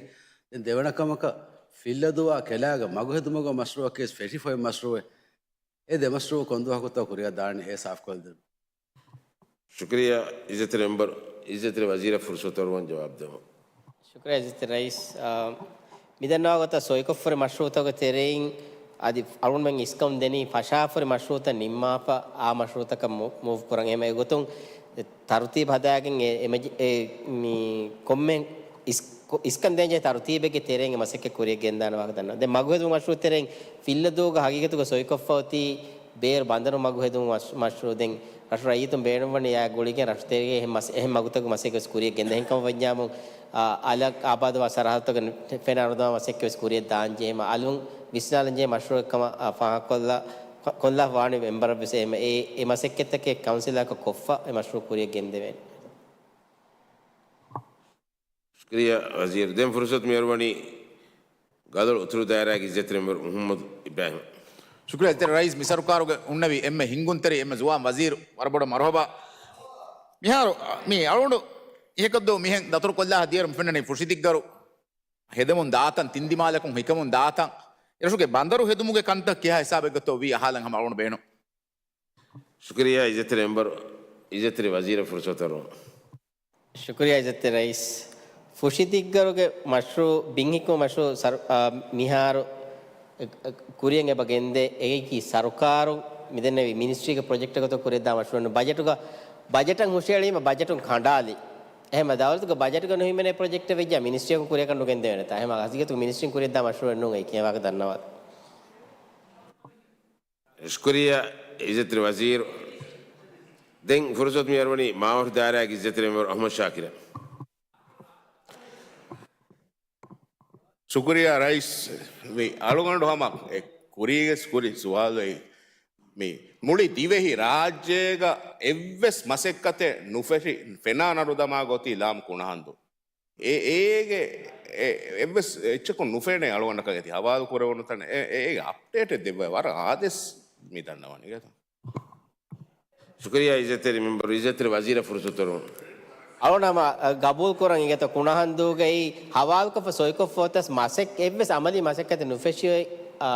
ދެން ދެވަނަ ކަމަކަށް ފިއްލަދޫއާ ކެލާގެ މަގު ހެދުމުގެ މަޝްރޫޢަކީ ވެސް ފެށިފައި މަޝްރޫޢެއް. އެ ދެ މަޝްރޫޢު ކޮންދުވަހަކުތޯ ކުރިއަށް ދާނީ އެ ސާފްކޮށްދެން. ޝުކުރިއްޔާ އިއްޒަތްތެރި މެމްބަރު، އިއްޒަތްތެރި ވަޒީރަށް ފުރުސަތު ދަރުވަން ޖަވާބު ދެވުން. ޝުކުރިއްޔާ އިއްޒަތްތެރި ރައީސް. އާ، މިދެންނެވި ގޮތަށް ސޮއިކޮށްފަ ހުރި މަޝްރޫޢުތަކުގެ ތެރެއިން އަދި އަޅުގަނޑުމެން އިސްކަން ދެނީ ފަށާފަ ހުރި މަޝްރޫޢުތައް ނިންމާފަ އާ މަޝްރޫޢުތަކަށް މު-، މޫވް ކުރަން. އެހެން އެގޮތުން ތަރުތީބު ހަދާގެން އެ، އެ މަޖި-، އެ މި ކޮންމެ އިސް-، ކޮ-، އިސްކަން ދޭންޖެހޭ ތަރުތީބެއްގެ ތެރެއިން އެ މަސައްކަތް ކުރިއަށް ގެންދާނެ ވާހަކަ ދަންނަވަން. ދެން މަގުހެދުން މަޝްރޫޢު ތެރެއިން ފިއްލަދޫގަ ހަގީގަތުގަ ސޮއިކޮށްފަ އޮތީ ބޭރު ބަނދަރު މަގު ހެދުން މަޝް-، މަޝްރޫޢު. ދެން ރަށު ރައްޔިތުން ބޭނުންވަނީ އާ ގުޅިގެން ރަށު ތެރޭގައި އެހެން މަސް-، އެހެން މަގުތަކުގެ މަސައްކަތް ވެސް ކުރިއަށް ގެންދާ. ހެންކަމަށް ވަންޏާމު، އާ، އަލަށް އާބާދުވާ ސަރަހައްދުތަކަށް ފެނަރުދާ މަސައްކަތް ވެސް ކުރިއަށް ދާންޖެހޭ އަލުން ވިސްނާލަންޖެހޭ މަޝްރޫޢެއް ކަމަށް، އާ، ފާހަގަކޮށްލާ، ކޮ-، ކޮށްލާފަ ވާނެ މެމްބަރަށް ވެސް. އެހެން އެ، އެ މަސައްކަތްތަކެއް ކައުންސިލަކަށް ކޮށްފަ އެ މަޝްރޫޢު ކުރިއަށް ގެންދެވޭނެ. ޝުކުރިއްޔާ ވަޒީރު. ދެން ފުރުސަތު މިއަރުވަނީ ގަދަޅު އުތުރު ދާއިރާގެ އިއްޒަތްތެރި މެމްބަރު މުޙައްމަދު އިބްރާހިމަށް. ޝުކުރިއްޔާ އިއްޒަތްތެރި ރައީސް. މި ސަރުކާރުގެ ހުންނެވި އެންމެ ހިންގުންތެރި އެންމެ ޒުވާން ވަޒީރު، ވަރަށް ބޮޑަށް މަރުޙަބާ. މިހާރު މި އަޅުގަނޑު އިހަކަށްދޯ މިހެން ދަތުރުކޮށްލާ ހަ ދިޔަރު މި ފެންނަނީ ފުށިދިއްގަރު ހެދެމުން ދާތަން، ތިން ދިމާލަކުން ހިކަމުން ދާތަން. އެރަށުގެ ބަނދަރު ހެދުމުގެ ކަންތައް ކިހާ ހިސާބެއްގަތޯ ވީ އަހާލަން ހަމަ އަޅުގަނޑު ބޭނުން. ޝުކުރިއްޔާ އިއްޒަތްތެރި މެމްބަރު، އިއްޒަތްތެރި ވަޒީރަށް ފުރުސަތު ދަރުވަން. ޝުކުރިއްޔާ އިއްޒަތްތެރި ރައީސް. ފުށިދިއްގަރުގެ މަޝްރޫޢު ބިންހިއްކުމުގެ މަޝްރޫޢު ސަރު-، އާ، މިހާރު، އެ، އެ، ކުރިއަށް އެބަ ގެންދޭ. އެއީކީ ސަރުކާރުން މިދެންނެވި މިނިސްޓްރީގެ ޕްރޮޖެކްޓްގެ ގޮތުން ކުރިއަށްދާ މަޝްރޫޢެއް ނޫން. ބަޖެޓުގަ، ބަޖެޓަށް ހުށައެޅީމަ ބަޖެޓުން ކަނޑާލި. އެހެންމަ ދައުލަތުގެ ބަޖެޓުގަ ނުހިމެނޭ ޕްރޮޖެކްޓެއް ވެއްޖާ މިނިސްޓްރީއަކުން ކުރިއަކަށް ނުގެންދެވޭނެތާ. އެހެންމަ ހަގީގަތުގަ މިނިސްޓްރީން ކުރިއަށްދާ މަޝްރޫޢެއް ނޫން. އެއީ ކިޔަވާކަށް ދަންނަވާ. ޝުކުރިއްޔާ އިއްޒަތްތެރި ވަޒީރު. ދެން ފުރުސަތު މިއަރުވަނީ މާވަރު ދާއިރާގެ އިއްޒަތްތެރި މެމްބަރު އަޙްމަދު ޝާކިރަށް. ޝުކުރިއްޔާ ރައީސް. މި އަޅުގަނޑު ހަމަ އެ ކުރީގެސް ކުރި ސުވާލު އެއީ، މި މުޅި ދިވެހި ރާއްޖޭގަ އެއްވެސް މަސައްކަތެއް ނުފެށި ފެނާ ނަރުދަމާ ގޮތީ ލާމް ކުނަހަންދޫ. އެ، އޭގެ އެ، އެއްވެސް އެއްޗަކުން ނުފެނޭ އަޅުގަނޑަކަށް އެތި ހަވާލު ކުރެވުނު ތަނެއް އެ، އޭގެ އަޕްޑޭޓެއް ދެއްވައި ވަރަށް އާދޭސް މި ދަންނަވަނީ ގެތަ؟ ޝުކުރިއްޔާ އިއްޒަތްތެރި މެމްބަރު، އިއްޒަތްތެރި ވަޒީރަށް ފުރުސަތު ދެން. އަޅުގަނޑު ހަމަ، އަ، ގަބޫލު ކުރަން އިނގޭތޯ ކުނަހަންދޫގައި ހަވާލުކޮށްފަ ސޮއިކޮށްފަ އޮތަސް މަސެއް، އެއްވެސް އަމަލީ މަސައްކަތެއް ނުފެށި އޮތް، އާ،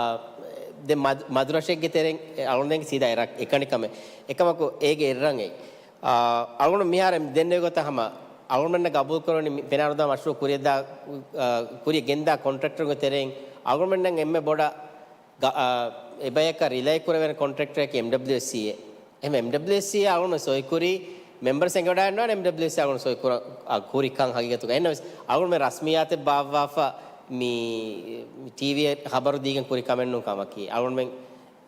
ދެ މަދު-، މަދުރަށެއްގެ ތެރެއިން އަޅުގަނޑުގެ ސީދާ އެރަށް އެކަނި ކަމެއް. އެކަމަކު އޭގެ އެއްރަށް އެއް. އާ، އަޅުގަނޑު މިހާރު ދެންނެވި ގޮތަށް ހަމަ އަޅުގަނޑުމެންނަށް ގަބޫލުކުރެވެނީ މި-، ފެނާރުދާ މަޝްރޫޢު ކުރިއަށްދާ، އަ، ކުރިއަށް ގެންދާ ކޮންޓްރެކްޓަރުގެ ތެރެއިން އަޅުގަނޑުމެންނަށް އެންމެ ބޮޑަށް ގަ-، އަ، އެބަޔަކަށް ރިލައި ކުރެވޭނެ ކޮންޓްރެކްޓަރަކީ އެމްޑަބްލިއުއެސްސީއޭ. އެހެން އެމްޑަބްލިއުއެސްސީއޭ އަޅުގަނޑުމެން ސޮއިކުރީ، މެމްބަރު އެނގިވަޑައިގަންނަވާނެ އެމްޑަބްލިއުއެސްސީ އަޅުގަނޑު ސޮއިކުރ-، އަ، ކުރިކަން ހަގީގަތުގަ. އެހެންނަމަވެސް އަޅުގަނޑުމެން ރަސްމިއްޔާތެއް ބާއްވާފަ މި ޓީވީއަށް ޚަބަރު ދީގެން ކުރި ކަމެއްނޫން ކަމަކީ. އަޅުގަނޑުމެން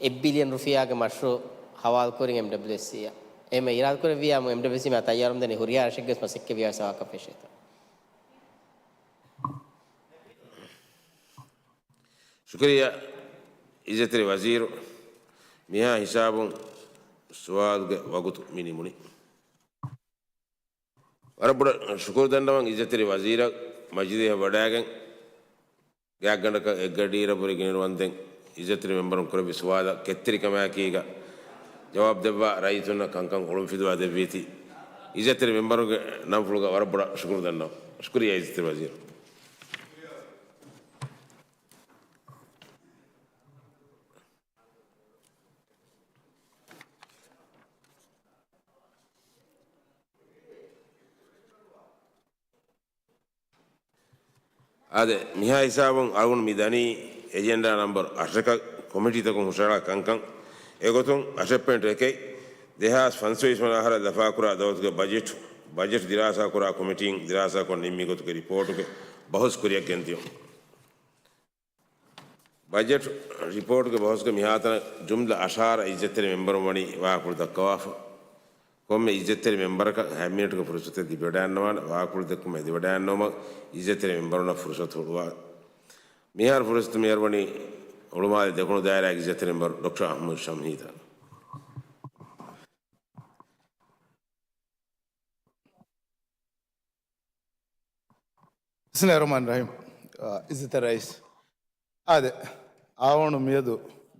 އެއް ބިލިއަން ރުފިޔާގެ މަޝްރޫޢު ހަވާލުކުރިން އެމްޑަބްލިއުއެސްސީއަށް. އެހެން އިރާދަކުރެއްވިއްޔާ އެމްޑަބްލިއުއެސްސީ މި ތައްޔާރުވަމުންދަނީ ހުރިހާ ރަށެއްގެވެސް މަސައްކަތް ވިޔަސް ވާކަށް ފެށޭތޯ. ޝުކުރިއްޔާ އިއްޒަތްތެރި ވަޒީރު، މިހާ ހިސާބުން ސުވާލުގެ ވަގުތު މި ނިމުނީ. ވަރަށް ބޮޑަށް ޝުކުރު ދަންނަވަން އިއްޒަތްތެރި ވަޒީރަށް މަޖިލީހަށް ވަޑައިގެން ގާތްގަނޑަކަށް އެއްގަޑިއިރަށްވުރެ ގެނެވުނު ވަންދެން އިއްޒަތްތެރި މެމްބަރުން ކުރެއްވި ސުވާލަށް ކެތްތެރިކަމާއެކީގަ ޖަވާބު ދެއްވާ ރައްޔިތުންނަށް ކަންކަން އުޅުންފިލުވާ ދެއްވީތީ އިއްޒަތްތެރި މެމްބަރުންގެ ނަންފުޅުގަ ވަރަށް ބޮޑަށް ޝުކުރު ދަންނަވަން. ޝުކުރިއްޔާ އިއްޒަތްތެރި ވަޒީރު. އާދެ، މިހާ ހިސާބުން އަޅުގަނޑު މި ދަނީ އެޖެންޑާ ނަމްބަރު އަށަކަށް ކޮމިޓީތަކުން ހުށަހަޅާ ކަންކަން. އެގޮތުން އަށެއް ޕޮއިންޓު އެކެއް، ދެހާސް ފަންސަވީސް ވަނަ އަހަރަށް ލަފާކުރާ ދައުލަތުގެ ބަޖެޓް، ބަޖެޓް ދިރާސާކުރާ ކޮމިޓީން ދިރާސާކޮށް ނިންމި ގޮތުގެ ރިޕޯޓުގެ ބަހުސް ކުރިއަށް ގެންދިޔުން. ބަޖެޓް ރިޕޯޓުގެ ބަހުސްގެ މިހާތަނަށް ޖުމްލަ އަށާރަ އިއްޒަތްތެރި މެމްބަރުން ވަނީ ވާހަކަފުޅު ދައްކަވާފަ. ކޮންމެ އިއްޒަތްތެރި މެމްބަރަކަށް ހަތް މިނެޓުގެ ފުރުސަތެއް ލިބިވަޑައިގަންނަވާނެ. ވާހަކަފުޅު ދެއްކުމަށް އެދިވަޑައިގަންނަވުމަށް އިއްޒަތްތެރި މެމްބަރުންނަށް ފުރުސަތު ހުޅުވާ. މިހާރު ފުރުސަތު މިހާރު ވަނީ ހުޅުމާލެ ދެކުނު ދާއިރާގެ އިއްޒަތްތެރި މެމްބަރު ޑޮކްޓަރ އަޙްމަދު ޝަމްހީތަށް. ބިސްމިﷲ އައްރަޙްމާނި އައްރަޙީމް. އާ، އިއްޒަތްތެރި ރައީސް. އާދެ، އާވަނު މިއަދު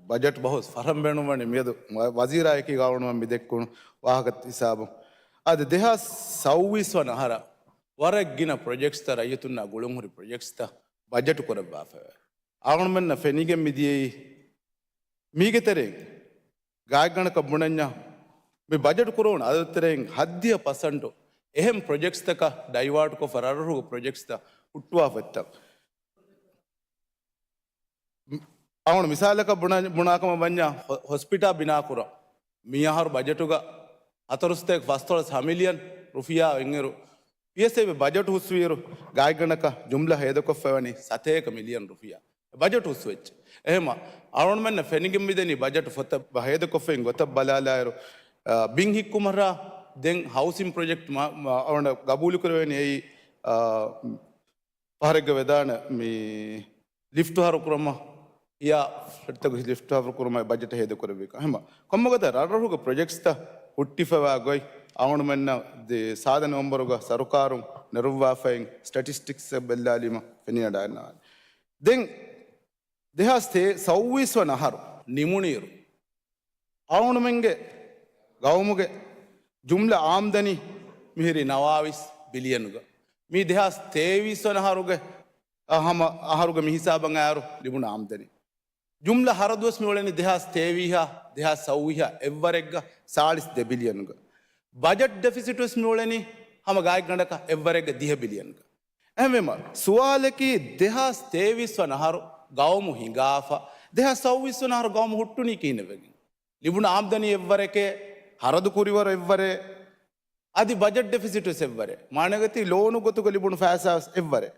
ބަޖެޓް ބަހުސް ފަށަން ބޭނުންވަނީ މިއަދު ވަ-، ވަޒީރާއެކީ އާވަނު މި ދެއްކުނު ވާހަކަ ހިސާބުން. އާދެ، ދެހާސް ސައުވީސް ވަނަ އަހަރަށް ވަރަށް ގިނަ ޕްރޮޖެކްޓްސްތައް ރައްޔިތުންނާ ގުޅުންހުރި ޕްރޮޖެކްޓްސްތައް ބަޖެޓު ކުރައްވާފައިވޭ. އާވަނުމެންނަށް ފެނިގެން މިދިޔައީ މީގެ ތެރެއިން ގާތްގަނޑަކަށް ބުނަންޏާ، މި ބަޖެޓު ކުރެވުނު އަދަދު ތެރެއިން ހަތްދިހަ ޕަސެންޓު އެހެން ޕްރޮޖެކްޓްސްތަކަށް ޑައިވާޓްކޮށްފަ ރަށްރަށުގެ ޕްރޮޖެކްޓްސްތައް ހުއްޓުވާފައިތައް. އަޅުގަނޑު މިސާލަކަށް ބުނާ-، ބުނާކަމަށް ވަންޏާ ހޮ-، ހޮސްޕިޓާ ބިނާކުރަން މިއަހަރު ބަޖެޓުގަ ހަތަރުސަތޭކަ ފަސްދޮޅަސް ހަ މިލިއަން ރުފިޔާ އިންއިރު، ޕީއެސްއޭ ބަޖެޓު ހުސްވިއިރު ގާތްގަނޑަކަށް ޖުމްލަ ހޭދަކޮށްފައިވަނީ ސަތޭކަ މިލިއަން ރުފިޔާ ބަޖެޓު ހުސްވެއްޖެ. އެހެމަ އަޅުގަނޑުމެންނަށް ފެނިގެން މިދެނީ ބަޖެޓު ފޮތަށް ހޭދަކޮށްފައި ގޮތަށް ބަލާލާއިރު، އާ، ބިން ހިއްކުމަށްރާ ދެން ހައުސިން ޕްރޮޖެކްޓް މަ-، މަ-، އަޅުގަނޑަށް ގަބޫލުކުރެވެނީ އެއީ، އާ، ފަހަރެއްގަ ވެދާނެ މި ލިފްޓް ހަރުކުރުމަށް އިޔާ ފްލެޓްތަކު ލިފްޓް ހަރުކުރުމަށް ބަޖެޓް ހޭދަކުރެއްވި ކަމަށް. ހަމަ ކޮންމެގޮތަށް ރަށްރަށުގެ ޕްރޮޖެކްޓްސްތައް ހުއްޓިފައިވާ ގޮތް އަޅުގަނޑުމެންނަށް ދެ-، ސާދަ ނަވެމްބަރުގަ ސަރުކާރުން ނެރުއްވާފައި ސްޓެޓިސްޓިކްސް ބެއްލާލީމަ ފެނިވަޑައިގަންނަވާނެ. ދެން ދެހާސް ތޭ-، ސައުވީސް ވަނަ އަހަރު ނިމުނިއިރު، އަޅުގަނޑުމެންގެ ގައުމުގެ ޖުމްލަ އާމްދަނީ މިހިރީ ނަވާވީސް ބިލިއަނުގަ. މީ ދެހާސް ތޭވީސް ވަނަ އަހަރުގެ، އަ، ހަމަ އަހަރުގެ މި ހިސާބަށް އައިރު ލިބުނު އާމްދަނީ. ޖުމްލަ ހަރަދުވެސް މިއުޅެނީ ދެހާސް ތޭވީހާ، ދެހާސް ސައުވީހާ އެއްވަރެއްގަ ސާޅީސް ދެ ބިލިއަނުގަ. ބަޖެޓް ޑެފިސިޓުވެސް މިއުޅެނީ ހަމަ ގާތްގަނޑަކަށް އެއްވަރެއްގަ ދިހަ ބިލިއަންގަ. އެހެންވީމަ، ސުވާލަކީ ދެހާސް ތޭވީސް ވަނަ އަހަރު ގައުމު ހިނގާފަ، ދެހާސް ސައުވީސް ވަނަ އަހަރު ގައުމު ހުއްޓުނީ ކިހިނެއްވެގެން؟ ލިބުނު އާމްދަނީ އެއްވަރެކޭ، ހަރަދު ކުރިވަރު އެއްވަރޭ، އަދި ބަޖެޓް ޑެފިސިޓުވެސް އެއްވަރޭ. މާނައަކީ ލޯނު ގޮތުގަ ލިބުނު ފައިސާވެސް އެއްވަރޭ.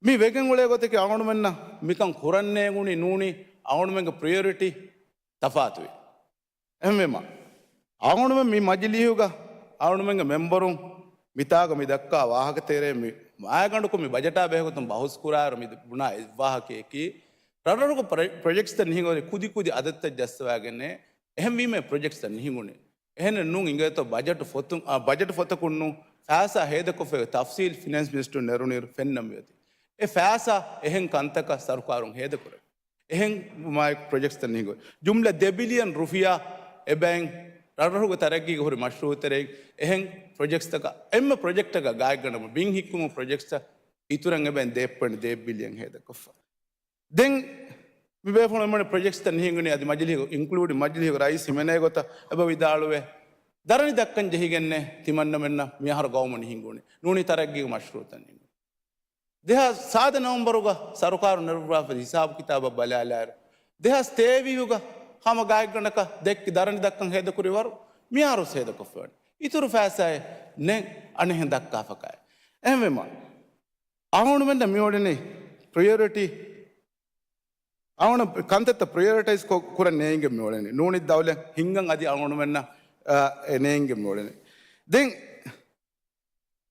މި ވެގެން އުޅޭ ގޮތަކީ އަޅުގަނޑުމެންނަށް މިކަން ކުރަން ނޭނގުނީ ނޫނީ އަޅުގަނޑުމެންގެ ޕްރިޔޮރިޓީ ތަފާތުވި. އެހެންވީމަ، އަޅުގަނޑުމެން މި މަޖިލީހުގަ އަޅުގަނޑުމެންގެ މެމްބަރުން މިތާގަ މި ދައްކާ ވާހަކަ ތެރޭ މި މާގަނޑުކޮށް މި ބަޖެޓާ ބެހޭގޮތުން ބަހުސް ކުރާއިރު މި ބުނާ އެއްވާހަކަޔަކީ، ރަށްރަށުގެ ޕްރޮ-، ޕްރޮޖެކްޓްސްތައް ނިހިނގުނީ ކުދި ކުދި އަދަދުތައް ޖައްސަވާގެންނޭ. އެހެންވީމަ ޕްރޮޖެކްޓްސްތައް ނިހިނގުނީ. އެހެނެއް ނޫން އިނގޭތޯ ބަޖެޓު ފޮތުން، އާ، ބަޖެޓު ފޮތަކުން ނޫން ފައިސާ ހޭދަކޮށްފައި ތަފްސީލް ފިނޭންސް މިނިސްޓަރު ނެރުނިއިރު ފެންނަން މިއޮތީ. އެ ފައިސާ އެހެން ކަންތަކަށް ސަރުކާރުން ހޭދަކުރޭ. އެހެން މާއެކު ޕްރޮޖެކްޓްސްތައް ނިހިނގޮތް. ޖުމްލަ ދެ ބިލިއަން ރުފިޔާ އެބައިން ރަށްރަށުގެ ތަރައްގީގެ ހުރި މަޝްރޫއުތެރެއިން އެހެން ޕްރޮޖެކްޓްސްތަކަށް އެންމެ ޕްރޮޖެކްޓަކަށް ގާތްގަނޑަކަށް ބިން ހިއްކުމު ޕްރޮޖެކްޓްސްތައް އިތުރަށް އެބައިން ދޭއްޕޮއިންޓް ދޭއް ބިލިއަން ހޭދަކޮށްފަ. ދެން މި ބޭފުޅުން އެންމެ ޕްރޮޖެކްޓްސްތައް ނިހިނގުނީ އަދި މަޖިލީހު، އިންކްލޫޑިން މަޖިލީހުގެ ރައީސް ހިމެނޭ ގޮތަށް އެބަ ވިދާޅުވޭ. ދަރަނި ދައްކަން ޖެހިގެންނޭ ތިމަންނަމެންނަށް މިއަހަރު ގައުމު ނިހިނގުނީ. ނޫނީ ތަރައްގީގެ މަޝްރޫޢުތައް ނިންމުން. ދެހާސް ސާދަ ނަވަމްބަރުގަ ސަރުކާރު ނެރުއްވާފަ ހިސާބު ކިތާބަށް ބަލާލާއިރު، ދެހާސް ތޭވީހުގަ ހަމަ ގާތްގަނޑަކަށް ދެއްކި ދަރަނި ދައްކަން ހޭދަކުރި ވަރު މިހާރު ހޭދަކޮށްފަވަނީ. އިތުރު ފައިސާއެއް ނެތް އަނެއްހެން ދައްކާފަކާއި. އެހެންވީމަ، އަޅުގަނޑުމެންނަށް މިއުޅެނީ ޕްރިއޮރިޓީ، އަޅުގަނޑު ކަންތައްތައް ޕްރިއޮރިޓައިޒް ކޮ-، ކުރަން ނޭނގެ މިއުޅެނީ. ނޫނީ ދައުލަތް ހިންގަން އަދި އަޅުގަނޑުމެންނަށް، އާ، އެ ނޭނގެ މިއުޅެނީ. ދެން،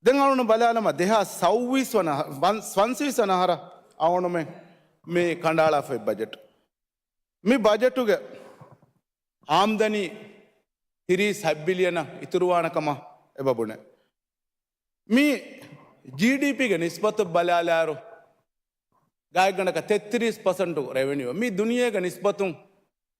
ދެން އަޅުގަނޑު ބަލާލަމާ ދެހާސް ސައުވީސް ވަނަ، ވަން-، ފަންސަވީސް ވަނަ އަހަރަށް އަޅުގަނޑުމެން މި ކަނޑައަޅާފައި ބަޖެޓް. މި ބަޖެޓުގެ އާމްދަނީ ތިރީސް ހަތް ބިލިއަނަށް އިތުރުވާނެ ކަމަށް އެބަ ބުނެ. މި ޖީޑީޕީގެ ނިސްބަތަށް ބަލާލާއިރު، ގާތްގަނޑަކަށް ތެއްތިރީސް ޕަސެންޓު ރެވެނިއު. މި ދުނިޔޭގެ ނިސްބަތުން،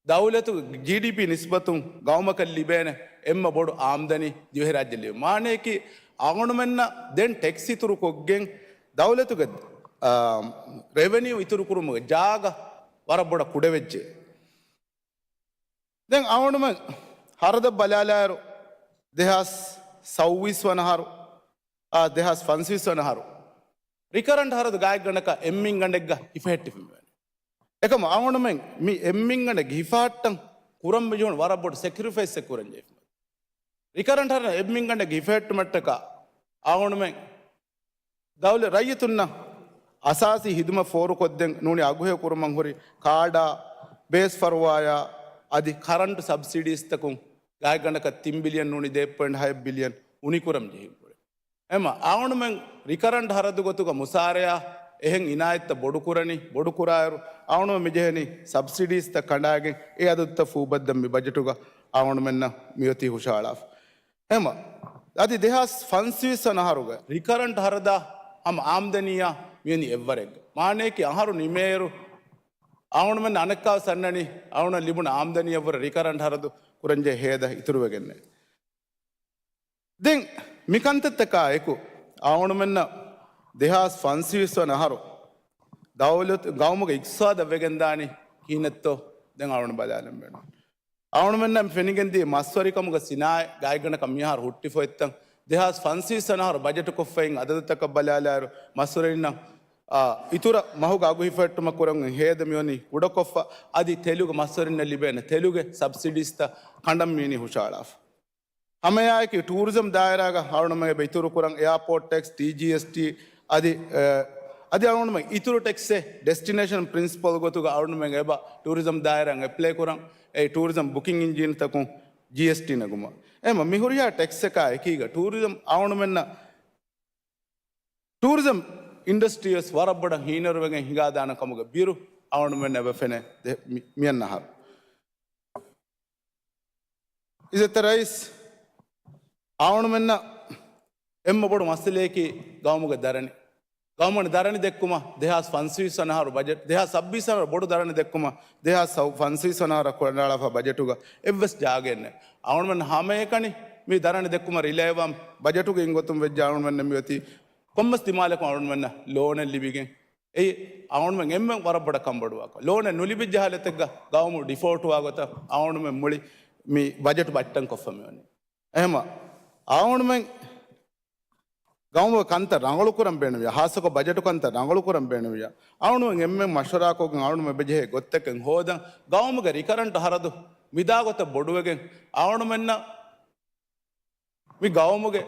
ދައުލަތު ޖީޑީޕީ ނިސްބަތުން ގައުމަކަށް ލިބޭނެ އެންމެ ބޮޑު އާމްދަނީ ދިވެހިރާއްޖެ ލިބޭ. މާނަޔަކީ އަޅުގަނޑުމެންނަށް ދެން ޓެކްސް އިތުރުކޮށްގެން ދައުލަތުގެ، އާ، ރެވެނިއު އިތުރުކުރުމުގެ ޖާގަ ވަރަށް ބޮޑަށް ކުޑަވެއްޖެ. ދެން އަޅުގަނޑުމެން ހަރަދަށް ބަލާލާއިރު، ދެހާސް ސައުވީސް ވަނަ އަހަރު، އާ، ދެހާސް ފަންސަވީސް ވަނަ އަހަރު ރިކަރަންޓް ހަރަދު ގާތްގަނޑަކަށް އެންމެންގަނޑެއްގަ ހިފެހެއްޓިފައިވަނީ. އެކަމަ އަޅުގަނޑުމެން މި އެންމެންގަނޑެއްގެ ހިފަހައްޓަން ކުރަން މިޖެހުނު ވަރަށް ބޮޑު ސެކްރިފައިސްއެއް ކުރަން ޖެހިފަ. ރިކަރަންޓް ހަރަދު އެންމެންގަނޑެއްގެ ހިފެހެއްޓުމަށްޓަކާ އަޅުގަނޑުމެން ދައުލަ ރައްޔިތުންނަށް އަސާސީ ހިދުމަތް ފޯރުކޮށްދޭން ނޫނީ އަގުހެޔޮ ކުރުމަށް ހުރި ކާޑާ، ބޭސް ފަރުވާޔާ އަދި ކަރަންޓު ސަބްސިޑީސްތަކުން ގާތްގަނޑަކަށް ތިން ބިލިއަން ނޫނީ ދެ ޕޮއިންޓް ހަތް ބިލިއަން އުނިކުރަން ޖެހިފަ. އެމަ އަޅުގަނޑުމެން ރިކަރަންޓް ހަރަދު ގޮތުގަ މުސާރަޔާ އެހެން އިނާޔަތްތައް ބޮޑުކުރަނީ، ބޮޑުކުރާއިރު އަޅުގަނޑުމެން މިޖެހެނީ ސަބްސިޑީސްތައް ކަނޑާގެން އެ އަދަދުތައް ފޫބައްދަން މި ބަޖެޓުގަ އަޅުގަނޑުމެންނަށް މިއޮތީ ހުށަހަޅާފަ. އެމަ އަދި ދެހާސް ފަންސަވީސް ވަނަ އަހަރުގަ ރިކަރަންޓް ހަރަދާ ހަމަ އާމްދަނީއާ މިވަނީ އެއްވަރެއްގަ. މާނަޔަކީ އަހަރު ނިމޭއިރު އަޅުގަނޑުމެން އަނެއްކާވެސް އަންނަނީ އަޅުގަނޑަށް ލިބުނު އާމްދަނީއަށްވުރެ ރިކަރަންޓް ހަރަދު ކުރަންޖެހޭ ހޭދަ އިތުރުވެގެންނޭ. ދެން މިކަންތައްތަކާ އެކު އަޅުގަނޑުމެންނަށް ދެހާސް ފަންސަވީސް ވަނަ އަހަރު ދައުލަތު ގައުމުގެ އިޤްތިޞާދަށް ވެގެންދާނީ ކިހިނެއްތޯ ދެން އަޅުގަނޑު ބަލާލަން ބޭނުން. އަޅުގަނޑުމެންނަށް ފެނިގެންދިޔަ މަސްވެރިކަމުގެ ސިނާއަތް ގާތްގަނޑަކަށް މިހާރު ހުއްޓިފަ އޮތްތަން. ދެހާސް ފަންސަވީސް ވަނަ އަހަރު ބަޖެޓު ކޮށްފައި އަދަދުތަކަށް ބަލާލާއިރު މަސްވެރިންނަށް، އާ، އިތުރަށް މަހުގެ އަގު ހިފެހެއްޓުމަށް ކުރަން ހޭދަ މިވަނީ ކުޑަކޮށްފަ. އަދި ތެލުގެ މަސްވެރިންނަށް ލިބޭނެ ތެލުގެ ސަބްސިޑީސްތައް ކަނޑަން މިވަނީ ހުށަހަޅާފަ. ހަމައެއާއެކީ ޓޫރިޒަމް ދާއިރާގަ އަޅުގަނޑުމެން އެބަ އިތުރުކުރަން އެއާޕޯޓް ޓެކްސް، ޓީޖީއެސްޓީ އަދި، އެ، އަދި އަޅުގަނޑުމެން އިތުރު ޓެކްސްއެއް ޑެސްޓިނޭޝަން ޕްރިންސިޕަލް ގޮތުގަ އަޅުގަނޑުމެން އެބަ ޓޫރިޒަމް ދާއިރާއަށް އެޕްލައި ކުރަން. އެ ޓޫރިޒަމް ބުކިން އިންޖީންތަކުން ޖީއެސްޓީ ނެގުމަށް. އެމަ މި ހުރިހާ ޓެކްސްއަކާ އެކީގަ ޓޫރިޒަމް އަޅުގަނޑުމެންނަށް، ޓޫރިޒަމް އިންޑަސްޓްރީ ވެސް ވަރަށް ބޮޑަށް ހީނަރުވެގެން ހިނގާދާނެ ކަމުގެ ބިރު އަޅުގަނޑުމެން އެބަ ފެނޭ ދެ-، މި-، މިއަންނަ އަހަރު. އިއްޒަތްތެރި ރައީސް، އަޅުގަނޑުމެންނަށް އެންމެ ބޮޑު މައްސަލަޔަކީ ގައުމުގެ ދަރަނި. ގައުމުގެ ދަރަނި ދެއްކުމަށް ދެހާސް ފަންސަވީސް ވަނަ އަހަރު ބަޖެޓް، ދެހާސް ސައްބީސް ވަނަ ބޮޑު ދަރަނި ދެއްކުމަށް ދެހާސް ފަންސަވީސް ވަނަ އަހަރަށް ކަނޑައަޅާފަ ބަޖެޓުގަ އެއްވެސް ޖާގައެއް ނެތް. އަޅުގަނޑުމެން ހަމައެކަނި މި ދަރަނި ދެއްކުމަށް ރިލައިވާން ބަޖެޓުގެ އިންގޮތުން ވެއްޖެ އަޅުގަނޑުމެންނަށް މިއޮތީ ކޮންމެސް ދިމާލަކުން އަޅުގަނޑުމެންނަށް ލޯނެއް ލިބިގެން. އެއީ އަޅުގަނޑުމެން އެންމެ ވަރަށް ބޮޑަށް ކަންބޮޑުވާކަށް. ލޯނެއް ނުލިބިއްޖެ ހާލަތެއްގަ ގައުމު ޑިފޯލްޓްވާ ގޮތަށް އަޅުގަނޑުމެން މުޅި މި ބަޖެޓު ބައްޓަން ކޮށްފަ މިވަނީ. އެހެމަ އަޅުގަނޑުމެން ގައުމުގެ ކަންތައް ރަނގަޅުކުރަން ބޭނުންވިޔާ، ހާއްސަކޮށް ބަޖެޓު ކަންތައް ރަނގަޅުކުރަން ބޭނުންވިޔާ، އަޅުގަނޑުމެން އެންމެން މަޝްވަރާކޮށްގެން އަޅުގަނޑުމެން އެބަޖެހޭ ގޮތްތަކެއް ހޯދަން. ގައުމުގެ ރިކަރަންޓް ހަރަދު މިދާގޮތަށް ބޮޑުވެގެން އަޅުގަނޑުމެންނަށް މި ގައުމުގެ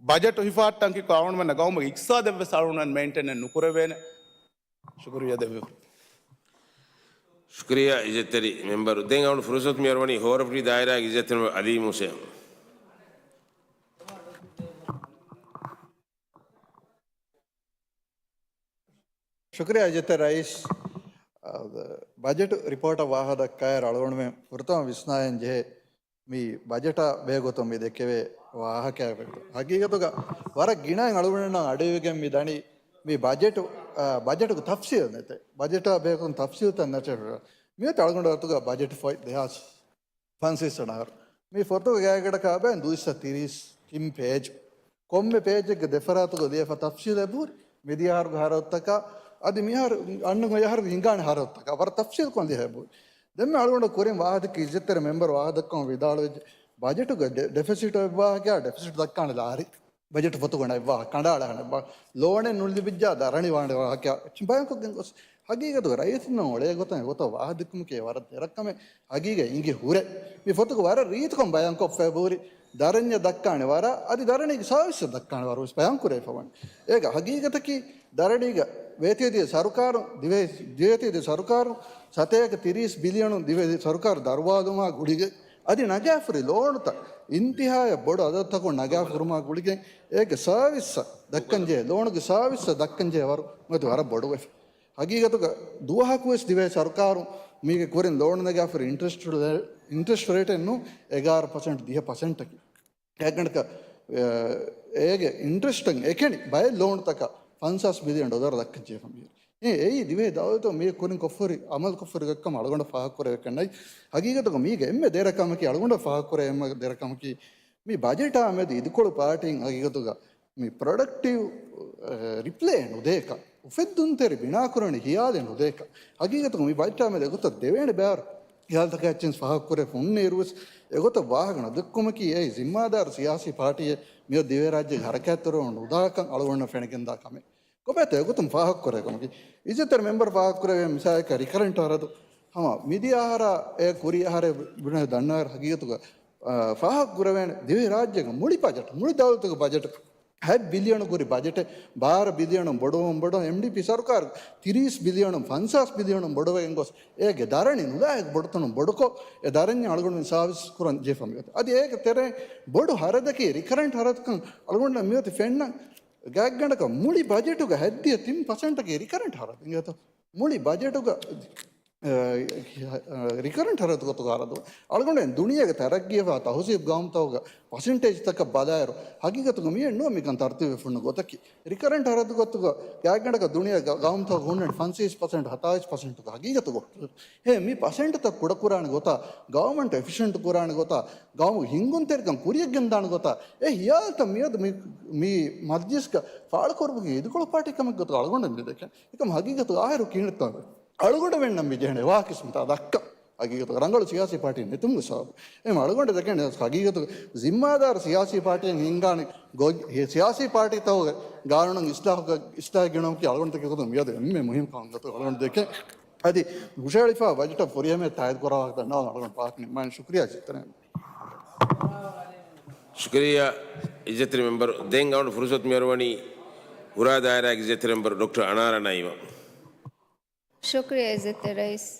ބަޖެޓު ހިފަހައްޓަން ކިކު އަޅުގަނޑުމެންނަށް ގައުމުގެ އިޤްތިޞާދެއްވެސް އަޅުގަނޑުމެން މެއިންޓެނެއް ނުކުރެވޭނެ. ޝުކުރިއްޔާ ދެއްވި. ޝުކުރިއްޔާ އިއްޒަތްތެރި މެމްބަރު. ދެން އަޅުގަނޑު ފުރުސަތު މިއަރުވަނީ ހޯރަފުށި ދާއިރާގެ އިއްޒަތްތެރި މެމްބަރު އަލީ މޫސައަށް. ޝުކުރިއްޔާ އިއްޒަތްތެރި ރައީސް. އާ، ބަޖެޓު ރިޕޯޓަށް ވާހަކަ ދައްކާއިރު އަޅުގަނޑުމެން ފުރަތަމަ ވިސްނާލަން ޖެހޭ މި ބަޖެޓާ ބެހޭގޮތުން މި ދެއްކެވޭ ވާހަކައެއް. ހަގީގަތުގަ ވަރަށް ގިނައިން އަޅުގަނޑުމެންނަށް އަޑުއިވިގެން މި ދަނީ މި ބަޖެޓު، އާ، ބަޖެޓުގެ ތަފްސީލް ނެތޭ. ބަޖެޓާ ބެހޭގޮތުން ތަފްސީލްތައް ނެތޭ. މިއޮތީ އަޅުގަނޑު އަތުގަ ބަޖެޓު ފޮތް ދެހާސް ފަންސަވީސް ވަނަ އަހަރު. މި ފުރަތަމަ ގާތްގަނޑަކަށް އަބައިން ދުއިސައްތަ ތިރީސް ތިން ޕޭޖް. ކޮންމެ ޕޭޖެއްގެ ދެފަރާތުގަ ލިޔެފަ ތަފްސީލް އެބަހުރި. މިދިޔަ އަހަރުގެ ހަރަދުތަކާ އަދި މިއަހަރު އަންނަ އަހަރުގެ ހިނގާނެ ހަރަދުތަކާ ވަރަށް ތަފްސީލްކޮށް ލިޔެފަ އެބަހުރި. ދެންމެ އަޅުގަނޑު ކުރިން ވާހަކަ އިއްޒަތްތެރި މެމްބަރު ވާހަކަ ދައްކަމުން ވިދާޅުވެއްޖެ. ބަޖެޓުގެ ޑެ-، ޑެފިސިޓް އެއްވާހަކަ، ޑެފިސިޓް ދައްކާނެ ލާރި. ބަޖެޓް ފޮތުގަ ނައްވާ ކަނޑާޅާނެ ބަ-، ލޯނެއް ނުލިބިއްޖާ ދަރަނި ވާނެ ވާހަކަ ބަޔަންކޮށްގެން ގޮސް، ހަގީގަތުގަ ރައްޔިތުންނަށް އުޅޭ ގޮތަށް އެގޮތަށް ވާހަ ދެއްކުމަކީ ވަރަށް ދެރަ ކަމެއް ހަގީގަތް އިނގި ހުރޭ. މި ފޮތުގަ ވަރަށް ރީތިކޮށް ބަޔަންކޮށްފައި ބޫރި ދަރަންޏަށް ދައްކާނެ ވަރަށް، އަދި ދަރަނީގެ ސާވިސްއަށް ދައްކާނެ ވަރު ވެސް ބަޔާން ކުރެވިފަވަނީ. އޭގެ ހަގީގަތަކީ ދަރަނީގަ ވޭތިވެދިޔަ ސަރުކާރުން، ދިވެ-، ދިވެހި ސަރުކާރުން ސަތޭކަ ތިރީސް ބިލިއަނު ދިވެހި ސަރުކާރު ދަރުވާލުމާ ގުޅިގެން އަދި ނަގާފަ ހުރި ލޯނުތައް އިންތިހާއަށް ބޮޑު އަދަދުތަކުން ނަގާފަ ހުރުމާ ގުޅިގެން އޭގެ ސާވިސްއަށް ދައްކަންޖެހޭ، ލޯނުގެ ސާވިސްއަށް ދައްކަންޖެހޭ ވަރު މިއަދު ވަރަށް ބޮޑުވެފަ. ހަގީގަތުގަ ދުވަހަކުވެސް ދިވެހި ސަރުކާރުން މީގެ ކުރިން ލޯނު ނަގާފަ ހުރި އިންޓްރެސްޓް ރޭ-، އިންޓްރެސްޓް ރޭޓެއް ނޫން އެގާރަ ޕަސެންޓް ދިހަ ޕަސެންޓަކީ. ގާތްގަނޑަކަށް، އޭގެ އިންޓްރެސްޓަށް އެކަނި ބައެއް ލޯނުތަކަށް ފަންސާސް ބިލިއަން ޑޮލަރު ދައްކަން ޖެހިފަ މިހިރީ. އެއީ ދިވެހި ދައުލަތުން މީގެ ކުރިން ކޮށްފަ ހުރި އަމަލު ކޮށްފަ ހުރި ކަމަށް އަޅުގަނޑަށް ފާހަގަކުރެވޭ ކަންނޭނގެ. ހަގީގަތުގަ މީގެ އެންމެ ދެރަ ކަމަކީ އަޅުގަނޑަށް ފާހަގަކުރެވޭ އެންމެ ދެރަ ކަމަކީ މި ބަޖެޓާ މެދު އިދިކޮޅު ޕާޓީން ހަގީގަތުގަ މި ޕްރޮޑަކްޓިވް، އެ، ރިޕްލޭ ނުދޭކަށް، އުފެއްދުންތެރި ބިނާކުރަނި ހިޔާލެއް ނުދޭކަށް. ހަގީގަތުގަ މި ބަޖެޓާ މެދު އެގޮތަށް ދެވޭނެ ބޭރު ހިޔާލުތަކާ އެއްޗެއް ފާހަގަކުރެވިފަ ހުންނަ އިރުވެސް އެގޮތަށް ވާހަކަ ނުދެއްކުމަކީ އެއީ ޒިންމާދާރު ސިޔާސީ ޕާޓީއެއް މިއޮތް ދިވެހިރާއްޖޭގެ ހަރަކާތްތެރިވުމަށް ނުދާކަން އަޅުގަނޑަށް ފެނިގެންދާ ކަމެއް. ކޮބާތޯ އެގޮތުން ފާހަގަކުރޭ ކަމަކީ؟ އިއްޒަތްތެރި މެމްބަރު ފާހަގަކުރެވޭ މިސާލަކަށް ރިކަރެންޓް ހަރަދު ހަމަ މިދިޔަ އަހަރާ އެ ކުރީ އަހަރެއް ބުނެ ދަންނަވާ ހަގީގަތުގަ، އާ، ފާހަގަކުރެވޭނެ ދިވެހިރާއްޖޭގެ މުޅި ބަޖެޓް، މުޅި ދައުލަތުގެ ބަޖެޓް ހަތް ބިލިއަނު ކުރި ބަޖެޓެއް ބާރަ ބިލިއަނު ބޮޑުވަމުން ބޮޑު އެމްޑީޕީ ސަރުކާރު ތިރީސް ބިލިއަނު ފަންސާސް ބިލިއަނު ބޮޑުވެގެން ގޮސް އޭގެ ދަރަނި ނުލާހިކު ބޮޑުތަނުން ބޮޑުކޮށް އެ ދަރަންޏަށް އަޅުގަނޑު ސާވިސް ކުރަން ޖެހިފަ މިއޮތީ. އަދި އޭގެ ތެރެއިން ބޮޑު ހަރަދަކީ ރިކަރެންޓް ހަރަދުކަން އަޅުގަނޑަށް މިއޮތީ ފެންނަން ގާތްގަނޑަކަށް މުޅި ބަޖެޓުގަ ހަތްދިހަ ތިން ޕަސެންޓަކީ ރިކަރެންޓް ހަރަދު. އިނގޭތޯ؟ މުޅި ބަޖެޓުގަ، އަ، ރިކަރެންޓް ހަރަދު ގޮތުގަ ހަރަދު. އަޅުގަނޑު ދުނިޔޭގެ ތަރައްގީއަށް ތަހުޒީބު ގައުމުތަކުގެ ޕަސެންޓޭޖްތަކަށް ބަލާއިރު، ހަގީގަތުގަ މިއެއް ނޫން މިކަން ތަރުތީބުވެފަ ހުންނަ ގޮތަކީ. ރިކަރެންޓް ހަރަދު ގޮތުގަ ގާތްގަނޑަކަށް ދުނިޔޭގެ ގައުމުތަކުގަ ހުންނަނީ ފަންސަވީސް ޕަސެންޓް، ހަތާވީސް ޕަސެންޓުގަ ހަގީގަތުގަ. ހޭ، މި ޕަސެންޓްތައް ކުޑަކުރާނެ ގޮތާ، ގައުމަންޓް އެފިޝަންޓް ކުރާނެ ގޮތާ، ގައުމުގެ ހިންގުންތެރިކަން ކުރިޔަށް ގެންދާނެ ގޮތާ، އެ ހިޔާލުތައް މިއަދު މި، މި މަޖްލިސްގަ ފާޅުކުރުމަކީ އިދިކޮޅު ޕާޓީ ކަމެއް ގޮތުގަ އަޅުގަނޑު މި ދެކެން. އެކަމް ހަގީގަތު އާހިރު ކީނެތާ އަޅުގަނޑުމެންނަށް މި ޖެހެނީ ވާހަކަ ކިސްމަތާ ދައްކަން. ހަގީގަތު ރަނގަޅު ސިޔާސީ ޕާޓީ ނެތުމުގެ ސަބަބު. އެހެން އަޅުގަނޑު ދެކެނީ ހަގީގަތު ޒިންމާދާރު ސިޔާސީ ޕާޓީއެއް ހިންގާނެ ގޮތް، ހެ ސިޔާސީ ޕާޓީތަކުގެ ގާނޫނުން އިސްލާހުގަ، އިސްލާހު ގެނައުމަކީ އަޅުގަނޑު ދެކެ ގޮތުން މިއަދު އެންމެ މުހިންމު ކަމެއް ގޮތުގަ އަޅުގަނޑު ދެކެން. އަދި ހުށަހެޅިފާ ބަޖެޓަށް ފުރިހަމަޔަށް ތާއީދު ކުރާ ވާހަކަ ދަންނަވާ އަޅުގަނޑު ފާހަގަ ނިންމާނެ. ޝުކުރިއްޔާ އިއްޒަތްތެރި މެމްބަރު. ޝުކުރިއްޔާ އިއްޒަތްތެރި މެމްބަރު. ދެން އަޅުގަނޑު ފުރުސަތު މިއަރުވަނީ ހުރާ ދާއިރާގެ އިއްޒަތްތެރި މެމްބަރު ޑޮކްޓަރ އަނާރާ ނައީމަށް. ޝުކުރިއްޔާ އިއްޒަތްތެރި ރައީސް.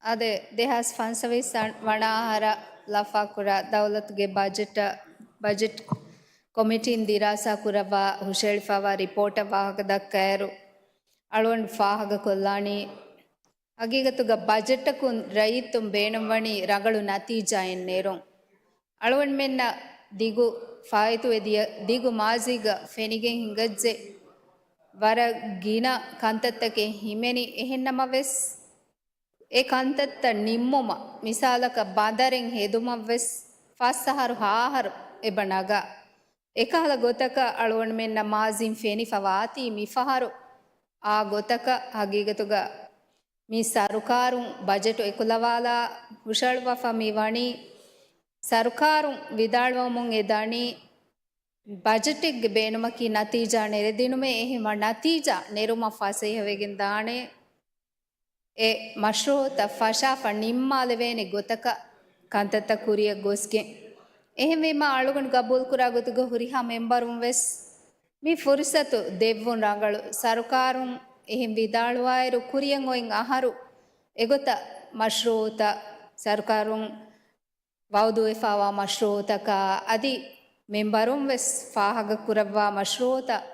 އާދެ، ދެހާސް ފަންސަވީސް ވަނަ އަހަރަށް ލަފާކުރާ ދައުލަތުގެ ބަޖެޓަށް، ބަޖެޓް ކޮމިޓީން ދިރާސާ ކުރައްވާ ހުށަހެޅިފައިވާ ރިޕޯޓަށް ވާހަކަ ދައްކާއިރު، އަޅުގަނޑު ފާހަގަކޮށްލާނީ، ހަގީގަތުގަ ބަޖެޓަކުން ރައްޔިތުން ބޭނުންވަނީ ރަނގަޅު ނަތީޖާއެއް ނެރުން. އަޅުގަނޑުމެންނަށް ދިގު ފާއިތުވެދިޔަ ދިގު މާޒީގަ ފެނިގެން ހިނގައްޖެ، ވަރަށް ގިނަ ކަންތައްތަކެއް ހިމެނި. އެހެންނަމަވެސް، އެ ކަންތައްތައް ނިންމުމަށް، މިސާލަކަށް ބަނދަރެއް ހެދުމަށްވެސް ފަސް އަހަރު ހަ އަހަރު އެބަ ނަގާ. އެކަހަލަ ގޮތަކަށް އަޅުގަނޑުމެންނަށް މާޒީން ފެނިފަ ވާތީ މިފަހަރު އާ ގޮތަކަށް. ހަގީގަތުގަ މި ސަރުކާރުން ބަޖެޓު އެކުލަވާލާ ހުށަހަޅުއްވާފަ މި ވަނީ، ސަރުކާރުން ވިދާޅުވަމުން އެ ދަނީ، ބަޖެޓެއްގެ ބޭނުމަކީ ނަތީޖާ ނެރެދިނުމޭ. އެހެންވީމަ ނަތީޖާ ނެރުމަށް ފަސޭހަވެގެން ދާނެ. އެ މަޝްރޫއުތައް ފަށާފަ ނިންމާލެވޭނެ ގޮތަކަށް ކަންތައްތައް ކުރިޔަށް ގޮސްގެން. އެހެންވީމަ، އަޅުގަނޑު ގަބޫލުކުރާ ގޮތުގަ ހުރިހާ މެމްބަރުން ވެސް މި ފުރުސަތު ދެއްވުން ރަނގަޅު. ސަރުކާރުން އެހެން ވިދާޅުވާއިރު، ކުރިޔަށް އޮތް އަހަރު އެގޮތަށް މަޝްރޫއުތައް، ސަރުކާރުން ވައުދުވެފައިވާ މަޝްރޫއުތަކާ އަދި މެމްބަރުން ވެސް ފާހަގަކުރައްވާ މަޝްރޫއުތައް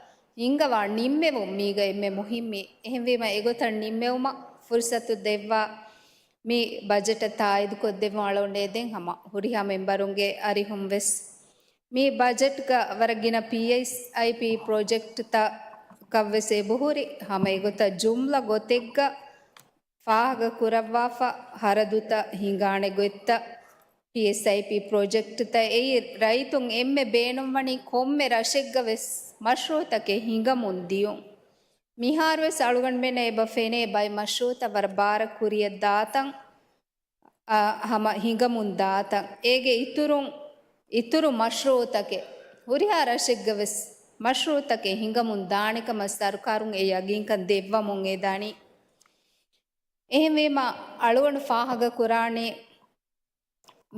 ހިންގަވާ ނިންމެވުން މީގަ އެންމެ މުހިއްމީ. އެހެންވީމަ، އެގޮތަށް ނިންމެވުމަށް ފުރުސަތު ދެއްވާ މި ބަޖެޓަށް ތާއީދުކޮށްދެއްވުން އަޅުގަނޑު އެދެން ހަމަ ހުރިހާ މެމްބަރުންގެ އަރިހުން ވެސް. މި ބަޖެޓްގަ ވަރަށް ގިނަ ޕީއެސްއައިޕީ ޕްރޮޖެކްޓްތަކަށް ވެސް އެބަހުރި. ހަމަ އެގޮތަށް ޖުމްލަ ގޮތެއްގަ ފާހަގަ ކުރައްވާފަ، ހަރަދުތައް ހިނގާނެ ގޮތްތައް، ޕީއެސްއައިޕީ ޕްރޮޖެކްޓްތައް އެއީ ރައްޔިތުން އެންމެ ބޭނުންވަނީ ކޮންމެ ރަށެއްގަ ވެސް މަޝްރޫއުތަކެއް ހިނގަމުން ދިޔުން. މިހާރުވެސް އަޅުގަނޑުމެންނަށް އެބަ ފެނޭ ބައެއް މަޝްރޫއުތައް ވަރަށް ބާރަށް ކުރިޔަށް ދާތަން، އަ، ހަމަ ހިނގަމުން ދާތަން. އޭގެ އިތުރުން އިތުރު މަޝްރޫއުތަކެއް، ހުރިހާ ރަށެއްގަވެސް މަޝްރޫއުތަކެއް ހިނގަމުން ދާނެކަމަށް ސަރުކާރުން އެ ޔަގީންކަން ދެއްވަމުން އެދާނީ. އެހެންވީމަ، އަޅުގަނޑު ފާހަގަކުރާނީ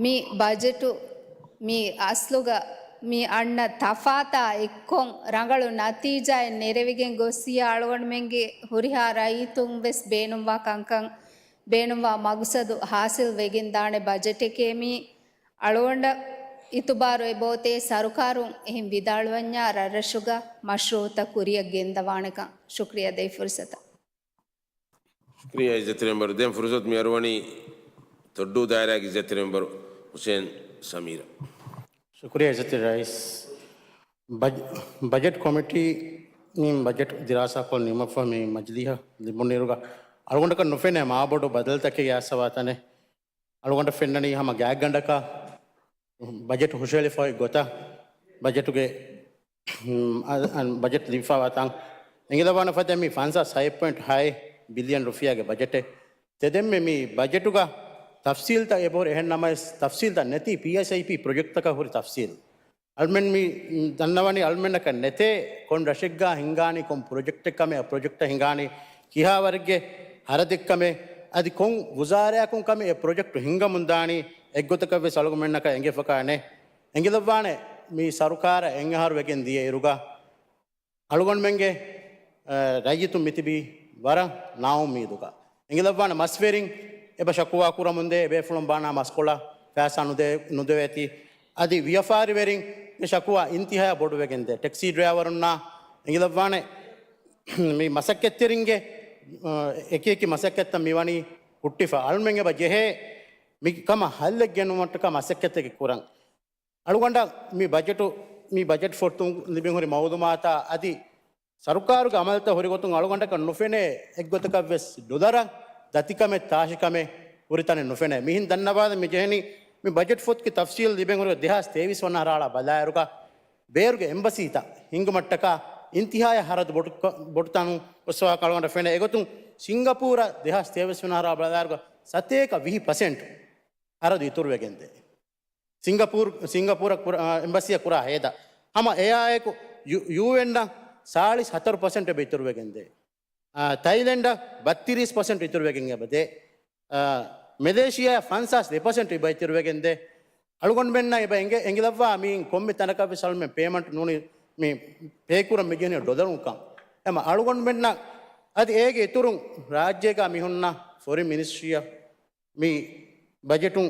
މި ބަޖެޓު މި އަސްލުގަ މި އަންނަ ތަފާތާ އެއްކޮން ރަނގަޅު ނަތީޖާއެއް ނެރެވިގެން ގޮއްސިޔާ އަޅުގަނޑުމެންގެ ހުރިހާ ރައްޔިތުން ވެސް ބޭނުންވާ ކަންކަން ބޭނުންވާ މަގުސަދު ހާސިލް ވެގެންދާނެ ބަޖެޓެކޭ މީ. އަޅުގަނޑަށް އިތުބާރު އެބައޮތޭ ސަރުކާރުން އެހެން ވިދާޅުވަންޏާ ރަށްރަށުގަ މަޝްރޫއުތައް ކުރިއަށް ގެންދަވާނެކަން. ޝުކްރިޔާ ދޭ ފުރުސަތަށް. ޝުކްރިޔާ އިއްޒަތްތެރި މެމްބަރު. ދެން ފުރުސަތު މި އަރުވަނީ ތޮއްޑޫ ދާއިރާގެ އިއްޒަތްތެރި މެމްބަރު ހުސެން ސަމީރަށް. ޝުކްރިޔާ އިއްޒަތްތެރި ރައީސް. ބަޖް-، ބަޖެޓް ކޮމިޓީ، މި ބަޖެޓް ދިރާސާކޮށް ނިމުމަށްފަހު މި މަޖިލީހަށް ލިބުނުއިރުގަ އަޅުގަނޑަކަށް ނުފެނޭ މާބޮޑު ބަދަލުތަކެއް އައިސްފަވާ ތަނެއް. އަޅުގަނޑަށް ފެންނަނީ ހަމަ ގާތްގަނޑަކަށް ބަޖެޓް ހުށަހެޅިފައި ގޮތަށް ބަޖެޓުގެ، އަ، އަ، ބަޖެޓް ލިބިފައިވާ ތަން އެނގިލައްވާނެ ފަދަ މި ފަންސާސް ހަތް ޕޮއިންޓް ހަތް ބިލިއަން ރުފިޔާގެ ބަޖެޓެއް. ތެދެންމެ މި ބަޖެޓުގަ ތަފްސީލްތައް އެބަހުރި އެހެން ނަމަވެސް ތަފްސީލްތައް ނެތި ޕީއެސްއައިޕީ ޕްރޮޖެކްޓްތަކަށް ހުރި ތަފްސީލް. އަޅުމެން މި ދަންނަވަނީ އަޅުމެންނަކަށް ނެތޭ ކޮން ރަށެއްގާ ހިނގާނީ، ކޮން ޕްރޮޖެކްޓެއް ކަމެއް، އެ ޕްރޮޖެކްޓަށް ހިނގާނީ ކިހާވަރެއްގެ ހަރަދެއްކަމެއް، އަދި ކޮން ވުޒާރާއަކުން ކަމެއް އެ ޕްރޮޖެކްޓު ހިނގަމުން ދާނީ، އެއްގޮތަކަށްވެސް އަޅުގަނޑުމެންނަކަށް އެނގިފަކާ ނެތް. އެނގިލައްވާނެ މި ސަރުކާރަށް އެއްއަހަރު ވެގެން ދިޔައިރުގަ އަޅުގަނޑުމެންގެ، އަ، ރައްޔިތުން މިތިބީ ވަރަށް ނާއުއްމީދުގަ. އެނގިލައްވާނެ މަސްވެރިން އެބަ ޝަކުވާ ކުރަމުންދޭ، އެބޭފުޅުން ބާނާ މަސްކޮޅަށް ފައިސާ ނުދެ-، ނުދެވޭތީ. އަދި ވިޔަފާރިވެރިންގެ ޝަކުވާ އިންތިހާޔަށް ބޮޑުވެގެންދޭ. ޓެކްސީ ޑްރައިވަރުންނާ އެނގިލައްވާނެ މި މަސައްކަތްތެރިންގެ، އަ، އެކި އެކި މަސައްކަތްތައް މިވަނީ ހުއްޓިފަ. އަޅުމެން އެބަ ޖެހޭ މި ކަމަށް ހައްލެއް ގެނުމަށްޓަކާ މަސައްކަތެއް ކުރަން. އަޅުގަނޑަށް މި ބަޖެޓު، މި ބަޖެޓް ފޮތުން ލިބެން ހުރި މައުލޫމާތާ އަދި ސަރުކާރުގެ އަމަލުތައް ހުރިގޮތުން އަޅުގަނޑަކަށް ނުފެނޭ އެއްގޮތަކަށްވެސް ޑޮލަރަށް ދަތިކަމެއް ތާށިކަމެއް ހުރި ތަނެއް ނުފެނޭ. މިހިން ދަންނަވާލަން މި ޖެހެނީ މި ބަޖެޓް ފޮތުގެ ތަފްސީލް ލިބެން ހުރި ދެހާސް ތޭވީސް ވަނަ އަހަރާ ބަލާއިރުގަ ބޭރުގެ އެމްބަސީތައް ހިންގުމަށްޓަކާ އިންތިހާޔަށް ހަރަދު ބޮޑު-، ބޮޑުތަނު އޮއްސަވާ އަޅުގަނޑަށް ފެނޭ. އެގޮތުން ސިންގަޕޫރަށް ދެހާސް ތޭވީސް ވަނަ އަހަރާ ބަލާއިރުގަ ސަތޭކަ ވިހި ޕަސެންޓް ހަރަދު އިތުރުވެގެންދޭ. ސިންގަޕޫރު، ސިންގަޕޫރަށް ކުރާ، އާ، އެމްބަސީއަށް ކުރާ ހޭދަ. ހަމަ އެއާއެކު ޔު-، ޔޫއެންއަށް ސާޅީސް ހަތަރު ޕަސެންޓް އެބަ އިތުރުވެގެންދޭ. އާ، ތައިލެންޑަށް ބައްތިރީސް ޕަސެންޓް އިތުރުވެގެން އެބަ ދޭ. އާ، މެލޭޝިޔާއަށް ފަންސާސް ދެ ޕަސެންޓް އެބަ އިތުރުވެގެންދޭ. އަޅުގަނޑުމެންނަށް އެބަ އެނގެ-، އެނގިލައްވާ މިއިން ކޮންމެ ތަނަކަށްވެސް އަޅުމެން ޕޭމަންޓް ނޫނީ މި ޕޭކުރަން މި ޖެހެނީ ޑޮލަރުންކަން. އެމަ އަޅުގަނޑުމެންނަށް އަދި އޭގެ އިތުރުން ރާއްޖޭގަ މިހުންނަ ފޮރިން މިނިސްޓްރީއަށް މި ބަޖެޓުން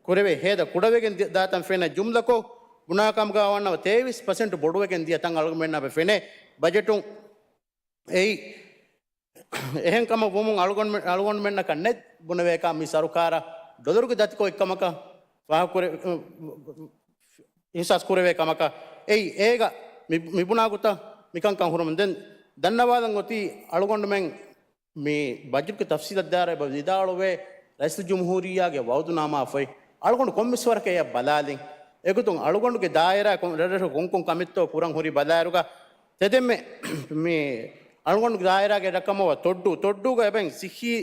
ކުރެވޭ ހޭދަ ކުޑަވެގެން ދި-، ދާތަން ފެންނަ ޖުމްލަކޮށް ބުނާކަމުގަ ވަންނަ ތޭވީސް ޕަސެންޓް ބޮޑުވެގެން ދިޔަ ތަން އަޅުގަނޑުމެންނަށް އެބަ ފެނޭ. ބަޖެޓުން އެއީ އެހެން ކަމަށް ވުމުން އަޅުގަނޑުމެ-، އަޅުގަނޑުމެންނަކަށް ނެތް ބުނެވޭކަށް މި ސަރުކާރަށް ޑޮލަރުގެ ދަތިކޮށް އެއްކަމަކަށް ފާހަގަކުރެ-، އިހްސާސް ކުރެވޭ ކަމަކަށް އެއީ އޭގަ މި-، މިބުނާ ގޮތަށް މިކަންކަން ހުރުމުން ދެން ދަންނަވާލަން އޮތީ އަޅުގަނޑުމެން މި ބަޖެޓުގެ ތަފްސީލަށް ދާއިރު އެބަ ވިދާޅުވޭ ރައީސުލްޖުމްހޫރިއްޔާގެ ވައުދުނާމާ ފޮތް އަޅުގަނޑު ކޮންމެސް ވަރަކަށް އެއަށް ބަލާލިން. އެގޮތުން އަޅުގަނޑުގެ ދާއިރާ ކޮން-، ރަށްރަށު ކޮންކޮން ކަމެއްތޯ ކުރަން ހުރި ބަލާއިރުގަ ތެދެންމެ މި އަޅުގަނޑުގެ ދާއިރާގެ ރަށްކަމަށް ތޮއްޑޫ، ތޮއްޑޫގަ އެބައިން ސިއްހީ،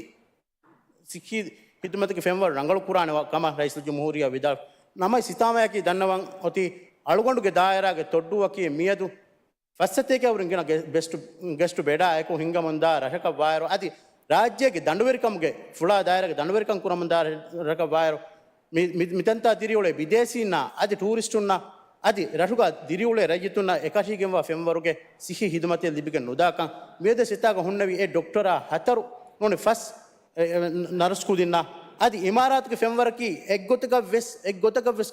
ސިއްހީ ހިދުމަތުގެ ފެންވަރު ރަނގަޅު ކުރާނެ ވަ-، ކަމަށް ރައީސުލްޖުމްހޫރިއްޔާ ވިދާޅު. ނަމަވެސް ހިތާމަޔަކީ ދަންނަވަން އޮތީ އަޅުގަނޑުގެ ދާއިރާގެ ތޮއްޑޫއަކީ މިއަދު ފައްސަތޭކައަށްވުރެން ގިނަ ގެ-، ބެސްޓު، ގެސްޓު ބެޑާ އެކު ހިންގަމުންދާ ރަށަކަށް ވާއިރު، އަދި ރާއްޖޭގެ ދަނޑުވެރިކަމުގެ ފުޅާ ދާއިރާގެ ދަނޑުވެރިކަން ކުރަމުންދާ ރަށަކަށް ވާއިރު، މި-، މި-، މިތަންތާ ދިރިއުޅޭ ބިދޭސީންނާ އަދި ޓޫރިސްޓުންނާ އަދި ރަށުގަ ދިރިއުޅޭ ރައްޔިތުންނާ އެކަށީގެންވާ ފެންވަރުގެ ސިއްހީ ހިދުމަތެއް ލިބިގެން ނުދާކަން މިއަދު ސިތާގަ ހުންނެވި އެ ޑޮކްޓަރާ ހަތަރު ނޫނީ ފަސް، އެ، އެ، ނަރުސް ކުދިންނާ އަދި އިމާރާތުގެ ފެންވަރަކީ އެއްގޮތަކަށް ވެސް، އެއްގޮތަކަށް ވެސް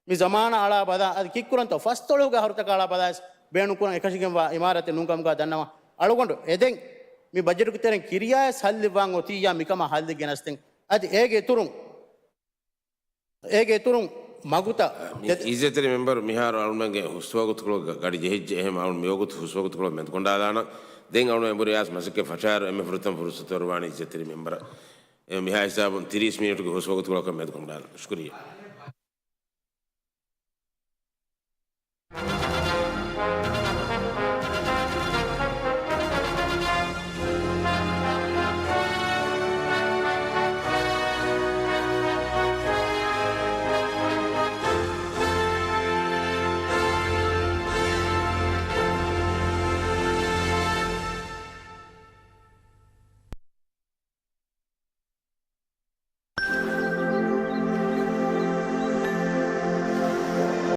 މި ޒަމާނާ އަޅާ ބަލާ، އަދި ކިއްކުރަންތޯ ފަސްދޮޅަހުގެ އަހަރުތަކަށް އަޅާ ބަލާ ވެސް ބޭނުންކުރަން އެކަށީގެންވާ އިމާރާތެއް ނޫންކަމުގަ ދަންނަވަން. އަޅުގަނޑު އެދެން މި ބަޖެޓުގެ ތެރެއިން ކިރިޔާވެސް ހައްލެއް ވާން އޮތިއްޔާ މިކަމާ ހައްލެއް ގެނަސްދެން. އަދި އޭގެ އިތުރުން، އޭގެ އިތުރުން މަގުތައް މި އިއްޒަތްތެރި މެމްބަރު މިހާރު އަޅުމެންގެ ހުސްވަގުތުކޮޅު ގަ-، ގަޑި ޖެހިއްޖެ. އެހެން އަޅު މިވަގުތު ހުސްވަގުތުކޮޅު މެދުކޮނޑާލާނަން. ދެން އަޅު އެނބުރި އާސް މަސައްކަތް ފަށާއިރު އެންމެ ފުރަތަމަ ފުރުސަތު އަރުވާނީ އިއްޒަތްތެރި މެމްބަރަށް. އެ މިހާ ހިސާބުން ތިރީސް މިނިޓުގެ ހުސްވަގުތުކޮޅަކަށް މެދުކޮނޑާލަން. ޝުކުރިއްޔާ.